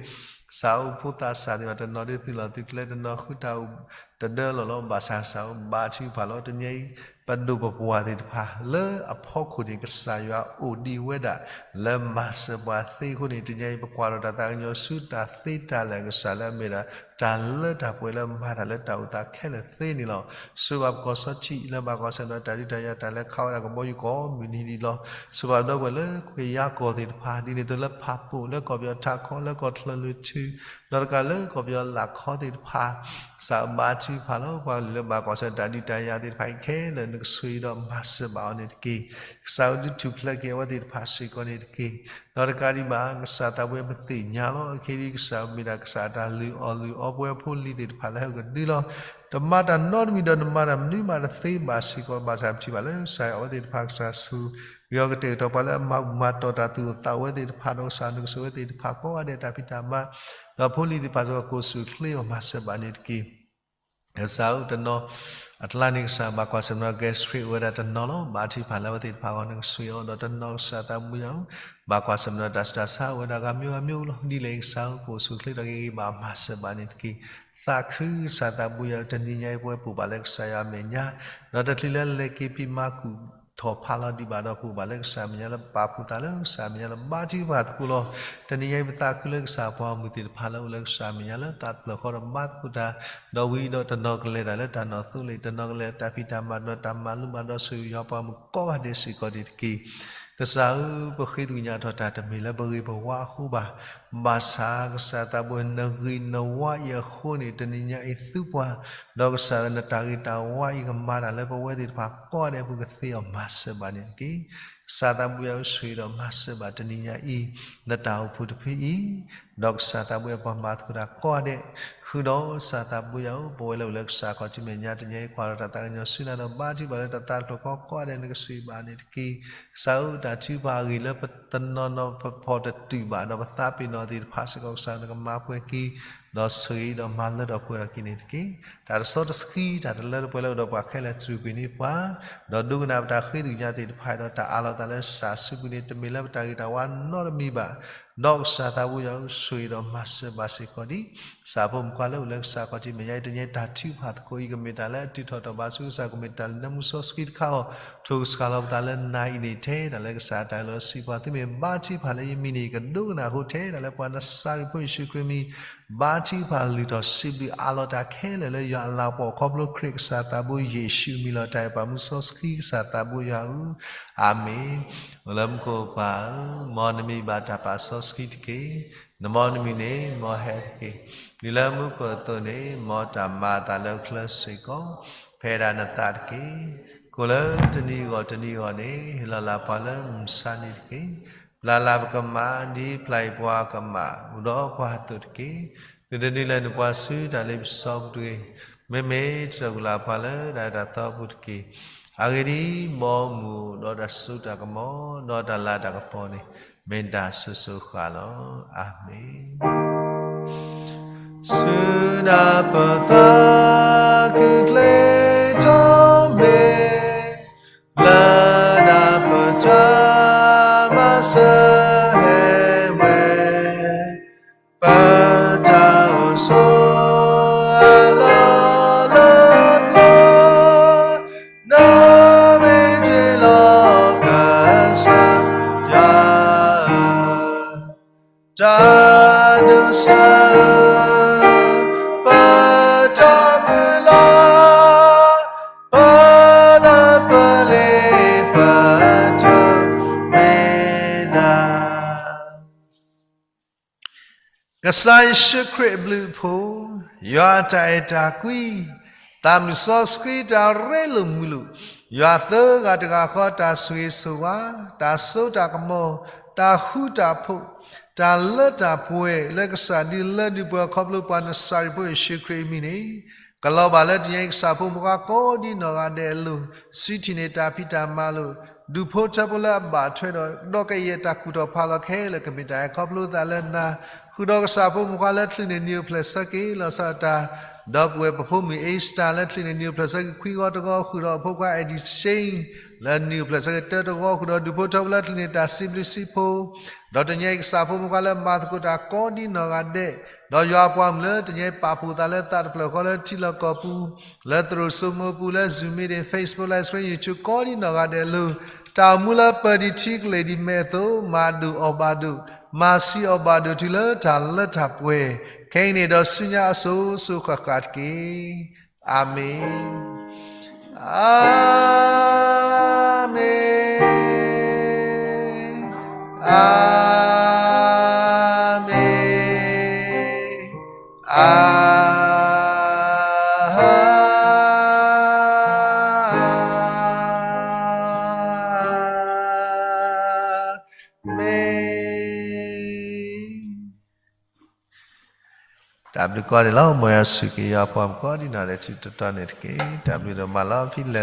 ကစၢ်ဧၢ ဖိသးစၢ်သ့ၣ်တဖၣ် တနီၤဒုးသုးလီၢ်သုးကျဲ တနီၤဃုတၢ်အိၣ်တဒၢလီၢ်လီၤ. ဘၣ်ဆၣ်ကစၢ်ဧၢ ဘါထုကဖၣ်လီၤ. တနံၤညါအံၤ ပဒိၣ်ပပှၢ်သ့ၣ်တဖၣ် လၢအဖီခိၣ်န့ၣ် ကစၢ်ယွၤအိၣ်ဒံးဝဲဒၣ် လၢမၤစၢၤပှၤသ့အဃိန့ၣ်, တနံၤညါအံၤ ပကွၢ်ထီၣ်တၢ်သးကညီၤဆူတၢ်သ့တၢ်လၢာ်အကစၢ်လၢအမ့ၢ်ဒၣ် တၢ်လၢတၢ်ပှဲၤလၢမၤတၢ်လၢတၢ်အိၣ်သးခဲလၢာ်သ့န့ၣ်လီၤ. ဆိၣ်ဂ့ၤဘၣ်ပကီၢ်စီထံးလၢဘၣ်ကွၢ်ဆၢၣ်မဲာ်ဒီးတၢ်ဒုးတၢ်ယၤတၢ်လဲၤခးဝဲဒၣ်ကဘီယူၤကိးမုၢ်နံၤဒံးလီၤ. ဆိၣ်ဂ့ၤဘၣ်ဒီပုၢ်ဝဲၢ်လၢကယၤကီၢ်သ့ၣ်တဖၣ် ဒ်န့ၣ်အသိးလၢဖၣ်ပူၣ် လၢကီၢ်ပယီၤထးခီ လၢကီၢ်ချၢၣ်လွံၢ်ထူၣ် ဒီးတကးလၢကီၢ်ပယီၤလၢ်ခီသ့ၣ်တဖၣ်, ကစၢ်ဘါထုကဖၣ်လီၤ. ပှၤကလုာ်လၢဘၣ်ကွၢ်ဆၢၣ်တၢ်ဒုးတၢ်ယၤသ့ၣ်တဖၣ်အံၤခဲလၢာ် နကဆိၣ်ဂ့ၤဒီးမၤစၢၤဘၣ်အီၤန့ၣ်တက့ၢ်. ကစၢ်ဧၢ ဒုးထူၣ်ဖျဲးက့ၤအဝဲသ့ၣ်တဖၣ်စ့ၢ်ကီးန့ၣ်တက့ၢ်. ဒီးတကးဒံးဘၣ် ကစၢ်သးပှဲၤပသ့ၣ်ညါလီၤ. အခဲအံၤ ကစၢ်မ့ၢ်ဒၣ်ကစၢ်အတၢ်လုၢ်အီၣ်လုၢ်အီ ပဝဲဖိလံၤသ့ၣ်တဖၣ်လၢဟဲကဒုလီၤ. တမၤတၢ်နီတမံၤဒီး နမၤတၢ်မနုၤမးတသ့ဘၣ်စ့ၢ်ကီး, ဘၣ်ဆၣ်ပထံၣ်ဘၣ်လၢကစၢ်ယွၤအဝဲသ့ၣ်တဖၣ် ကစၢ်ဆိၣ်ဂ့ၤအီၤကတဲာ်ကတီၤ ပှၤလၢအမၤဘူၣ်မၤတီၢ်တၢ်သူၣ်အိၣ်သးအိၣ်ဝဲသ့ၣ်တဖၣ်ဒီး ကစၢ်နကဆိၣ်ဂ့ၤဝဲသ့ၣ်တဖၣ်ကိးဂၤဒဲးတၢ်ဖံးတၢ်မၤ, ဒီးဖိလံၤသ့ၣ်တဖၣ်စ့ၢ်ကီး ကိးဆူၣ်ချ့အီၤမၤစၢၤဘၣ်န့ၣ်တက့ၢ်. ကစၢ်ဧၢ တနီၤအကျါန့ၣ် ကစၢ်ဘၣ်ကွၢ်ဆၢၣ်မဲာ်ဒီး gastric အိၣ်ဝဲဒၣ်တနီၤလီၤ. ဘါထုကဖၣ်လၢအဝဲသ့ၣ်တဖၣ်အဂီၢ် နကဆိၣ်ဂ့ၤအီၤ, ဒီးတနီၤကစၢ်သးဘိယွၤဧၢ ဘၣ်ကွၢ်ဆၢၣ်မဲာ်ဒီးတၢ်ဆူးတၢ်ဆါ အိၣ်ဝဲဒၣ်ဂၤမံၤဂၤမံၤလီၤ. ဒ်လဲၣ်ဂ့ၤ ကစၢ်ဧၢ ကိးဆူၣ်ချ့ထီၣ်က့ၤဂ့ၤ ဘၣ်မၤစၢၤဘၣ်န့ၣ်တက့ၢ်. သးခု ကစၢ်သးဘိယွၤဧၢ, တနံၤညါအံၤ ပဝဲပအိၣ်ဘၣ်လၢကစၢ်ယွၤအမဲာ်ညါ, ဒီးတချုးလၢလဲၤက့ၤဖံးမၤကူၣ်ထီၣ်ဖးလီၤဒံးဘၣ်ဒီး ပအိၣ်ဘၣ်လၢကစၢ်အမဲာ်ညါလၢပာ်ဖှိၣ်သးလၢကစၢ်အမဲာ်ညါလၢ ဘါထုကဖၣ်သကိးလီၤ. တနံၤညါအံၤ ပသးခုလၢကစၢ်ပှၤဂီၢ်မုၢ်သ့ၣ်တဖၣ်လၢအိၣ်လၢကစၢ်အမဲာ်ညါလၢသးတဖျၢၣ်ဃီဒီးဘါသကိးတၢ်, ဒီးဝံၤဒီးတနီၤကလဲၤတၢ်လၢတၢ်နီၣ်သိလ့ၣ်, တနီၤကလဲၤတၢ်ဖံးတၢ်မၤ ဒီးတၢ်မၤလိမၤဒိးဆိၣ်ဂ့ၤယွၤပှၤဂီၢ်မုၢ်ကိးဂၤဒဲးစ့ၢ်ကီးန့ၣ်တက့ၢ်. ကစၢ်ဧၢ ပဃ့သးကညးထီၣ်တၢ် တမ့ၢ်လၢပဂ့ၤပဝါအဃိဘၣ်. ဘၣ်ဆၣ်ကစၢ်သးဘိယွၤ နဂ့ၤနဝါအံၤအဃိန့ၣ် တနံၤညါအံၤသုပှၤ, ဒီးကစၢ်ဧၢ နတၢ်ဂ့ၤတၢ်ဝါအံၤကမၤတၢ်လၢပဝဲသ့ၣ်တဖၣ်ကိးဂၤဒဲးအပူၤကသ့အီၤမၤစၢၤဘၣ်န့ၣ်တက့ၢ်. ကစၢ်သးဘိယွၤဧၢ ဆိၣ်ဂ့ၤဒီးမၤစၢၤဘၣ်တနံၤညါအံၤ နတၢ်အိၣ်ဖှိၣ်တဖုအံၤ, ဒီးကစၢ်သးဘိယွၤ ပှၤမၤသကိးတၢ်ကိးဂၤဒဲး, ဃုာ်ဒီးကစၢ်သးဘိယွၤဧၢ ပဝဲလၢအိၣ်လၢကစၢ်ခီၣ်ထံးမဲာ်ညါတနံၤညါအံၤ ကွၢ်လီၤတၢ်သးကညီၤဆူနၤဒီး ဘါထုကဖၣ်လၢတၢ်သးတဖျၢၣ်ဃီကိးဂၤဒဲး နကဆိၣ်ဂ့ၤဘၣ်န့ၣ်တက့ၢ်. ကစၢ်ဧၢ တၢ်ထုကဖၣ်အဂ့ၢ်လၢပတနီၤနီၤပဖီၣ်တတုာ်ဘၣ် ဒီးပသးပ့ၤနီၣ်သ့ၣ်တဖၣ်စ့ၢ်ကီး ကစၢ်နကမၤပှဲၤက့ၤ ဒီးဆိၣ်ဂ့ၤဒီးမၤလၢထီၣ်ပှဲၤထီၣ်က့ၤန့ၣ်တက့ၢ်. တၢ်တဆီတဆှံ တၢ်တလၢတပှဲၤလၢအိၣ်ဒီးပှၤခဲလၢာ် တြူာ်ကွံာ်န့ၢ်ပှၤ, ဒီးဒိကနၣ်ပတၢ်ဃ့သကွံာ်ညါသ့ၣ်တဖၣ်ဒီး တၢ်အးလီၤသးလၢကစၢ်အစုပူၤန့ၣ် တမ့ၢ်လၢပတၢ်ဂ့ၤတၢ်ဝါနီတမံၤဘၣ်. ဒီးကစၢ်သးဘိယွၤဧၢ ဆိၣ်ဂ့ၤဒီးမၤစၢၤဘၣ်စ့ၢ်ကီးဒံး ကစၢ်ဖိမုၣ်ခွါလၢအိၣ်လၢကစၢ်ခီၣ်ထံးမဲာ်ညါအံၤ တနံၤညါအံၤ တၢ်ထုကဖၣ်သကိးအံၤ ကမ့ၢ်တၢ်လၢအတုၤထီၣ်တီၢ်ဘၣ်ဆူကစၢ် ကမ့ၢ်တၢ်လၢနမူစီဆှံတခါအီၤ, ထိၣ်ကစှၤလီၤပသးလၢနၤအံၤန့ၣ် ထဲဒၣ်လၢကစၢ်အတၢ်လီၤစံးပှၤ သုမ့ၢ်ဘါထုကဖၣ်လၢယမံၤန့ၣ် ကဒိကနၣ်အဃိ ထဲဒၣ်လၢပှၤနစၤရ့းဖိယ့ၣ်ၡူးခရံာ်မံၤ ဘါထုကဖၣ်လုၢ်ထီၣ်စံးဘျုးအးလီၤတၢ်ခဲလၢာ်လၢယွၤအလၤကပီၤ ခီဖျိခရံာ်ကစၢ်သးဘိယ့ၣ်ၡူးအမံၤလီၤ. တၢ်အဲၣ်ပှၤမူစီဆှံကစၢ်သးဘိယွၤဧၢ, အၤမ့ၣ်. အိၣ်လၢမူခိၣ်ပၢ်ဧၢ, မ်နမံၤဘၣ်တၢ်ပာ်စီဆှံတက့ၢ်. နမ်နမံၤန့ၣ် မ်ဟဲတက့ၢ်. ဒ်လၢမူခိၣ်အသိးန့ၣ် မ်တၢ်မၤအသးလၢချၢစ့ၢ်ကီး ဖဲဒၣ်နသးတက့ၢ်. ကိၣ်လၢတနံၤအဂီၢ်တနံၤအဂီၢ်န့ၣ် ဟ့ၣ်လီၤလၢပှၤလၢမုၢ်မဆါန့ၣ်တက့ၢ်. ပျၢ်လၢပကမၣ် ဒ်ပျၢ်အံၤပှၤကမၣ် အိၣ်ဒီးပှၤအသိးတက့ၢ်. သုတဒုးလဲၤနုာ်ပှၤဆူတၢ်လ့ပစီပူၤတဂ့ၤ. မ့မ့ၢ်တၢ်ဂုာ်လၢပှၤလၢတၢ်အဲၣ်တၢ်သီပူၤတက့ၢ်. အဂ့ၢ်ဒ်အံၤ, မ်မူဒီးတၢ်စိတၢ်ကမီၤ ဒီးတၢ်လၤတၢ်ကပီၤန့ၣ် မ့ၢ်တၢ်ဆိၣ်ဂ့ၤဃာ်လီၤ. အၤမ့ၣ်. ဆူနၢ်ပၢၢ်သးခုချ့ထီၣ်မ့ၢ် လၢနၢ်ပၢၢ်တၢ်မၤစၢၤဟဲဝဲ ပတၢ်အိၣ်ဆိးအလီၢ်လၢပျၢၤ နမ့ၢ်တ့လီၤကစၢ်ယွၤဧၢ, တၢ်ဒိးစၢၤ ပတၢ်မုၢ်လၢ် ပလၢပလ့ပတၢ်မ့ၢ်နၤ ကစၢ်ယ့ၣ်ၡူးခရံာ်အဘျုးအဖှိၣ်, ယွၤအတၢ်အဲၣ်တၢ်ကွံ, သးမုၢ်စီဆှံတၢ်ရ့လိာ်မုာ်လိာ်, ယွၤသၢဂၤတဂၤဃီတၢ်ဆိၣ်ဂ့ၤဆိၣ်ဝါ, တၢ်စိတၢ်ကမီၤ, တၢ်ဃူတၢ်ဖိး, တၢ်လၢတၢ်ပှဲၤလၢကစၢ်ဒုးလၢဒုးပှဲၤခီဖျိပှၤနစၤရ့းဖိယ့ၣ်ၡူးခရံာ်အမံၤန့ၣ် ကလီၤဘၣ်လၢတနံၤအံၤကစၢ်ဖိမုၣ်ခွါကိးဒ်နီၢ်ဂၤဒဲးအလိၤ, စံးထံၣ်န့ၢ်တၢ်ဖံးတၢ်မၤလိာ်, ဒူၣ်ဖိထၢဖိလၢအဘၣ်ထွဲဒီး ဒီးကယဲၢ်တၢ်ကူၣ်ထီၣ်ဖးလီၤခဲလၢာ် ကမ့ၢ်တၢ်အဲၣ်ခီဖျိသးလၢနၤ, ဃုာ်ဒီးကစၢ်ဖိမုၣ်ခွါလၢချုးန့ၢ်နံၣ်အိၣ်ဖျဲၣ်ဆၢက့ၤလီၤဆီဒၣ်တၢ်, ဒီပုၢ်ဝဲၢ်ပဖိမုၣ်အ့စတၢ်လၢချုးန့ၢ်နံၣ်အိၣ်ဖျဲၣ်ဆၢက့ၤခွံဂီၤတဂီၤ, ဃုာ်ဒီးအဖိခွါ Eddie Shane လၢနံၣ်အိၣ်ဖျဲၣ်ဆၢက့ၤတၢတဂီၤ, ဃုာ်ဒီးဒူၣ်ဖိထၢဖိလၢချုးန့ၢ်တၢ်စံးဘျုးစံးဖှိၣ် ဒီးတနံၤအံၤကစၢ်ဖိမုၣ်ခွါလၢမၤသကိးတၢ်ကိးဒ်နီၢ်ဂၤဒဲး, ဒီးယွၤအပှၤမုၣ်လၢတနံၤအံၤပာ်ဖှိၣ်သးလၢသးတဖျၢၣ်ဃီလၢထံလီၢ်ကီၢ်ပူၤ, လၢသရိာ်စိမိၤပူၤ, လၢ Zoom meeting, Facebook, live stream, YouTube ကိးဒ်နီၢ်ဂၤဒဲးအလိၤ, တၢ်အိၣ်မူလၢပၢၤဒံးထံကလ့ၤဒံးမဲာ်အသိး မၤဒိၣ်အီၣ်ဘၣ်ဒိၣ်, မၤဆှံအီၣ်ဘၣ်ဒိၣ်တုၤလၢတၢ်လၢတၢ်ပှဲၤ, ခဲအံၤန့ၣ်ဒီးဆူညါအစိၤစိၤဃၣ်ဃၣ်တက့ၢ်. အၤမ့ၣ်, အၤမ့ၣ်, အၤမ့ၣ်, အၤ မ့ၣ်. တၢ်ဘျုးကိးဂၤဒဲးလီၤ. မ်ယွၤဆိၣ်ဂ့ၤယွၤအပှၤကိးဒ်နီၢ်ဂၤဒဲး ထူးထူးတီၤတီၤန့ၣ်တက့ၢ်. တၢ်ဘျုးဒိၣ်မးလီၤ. ဖဲလၢ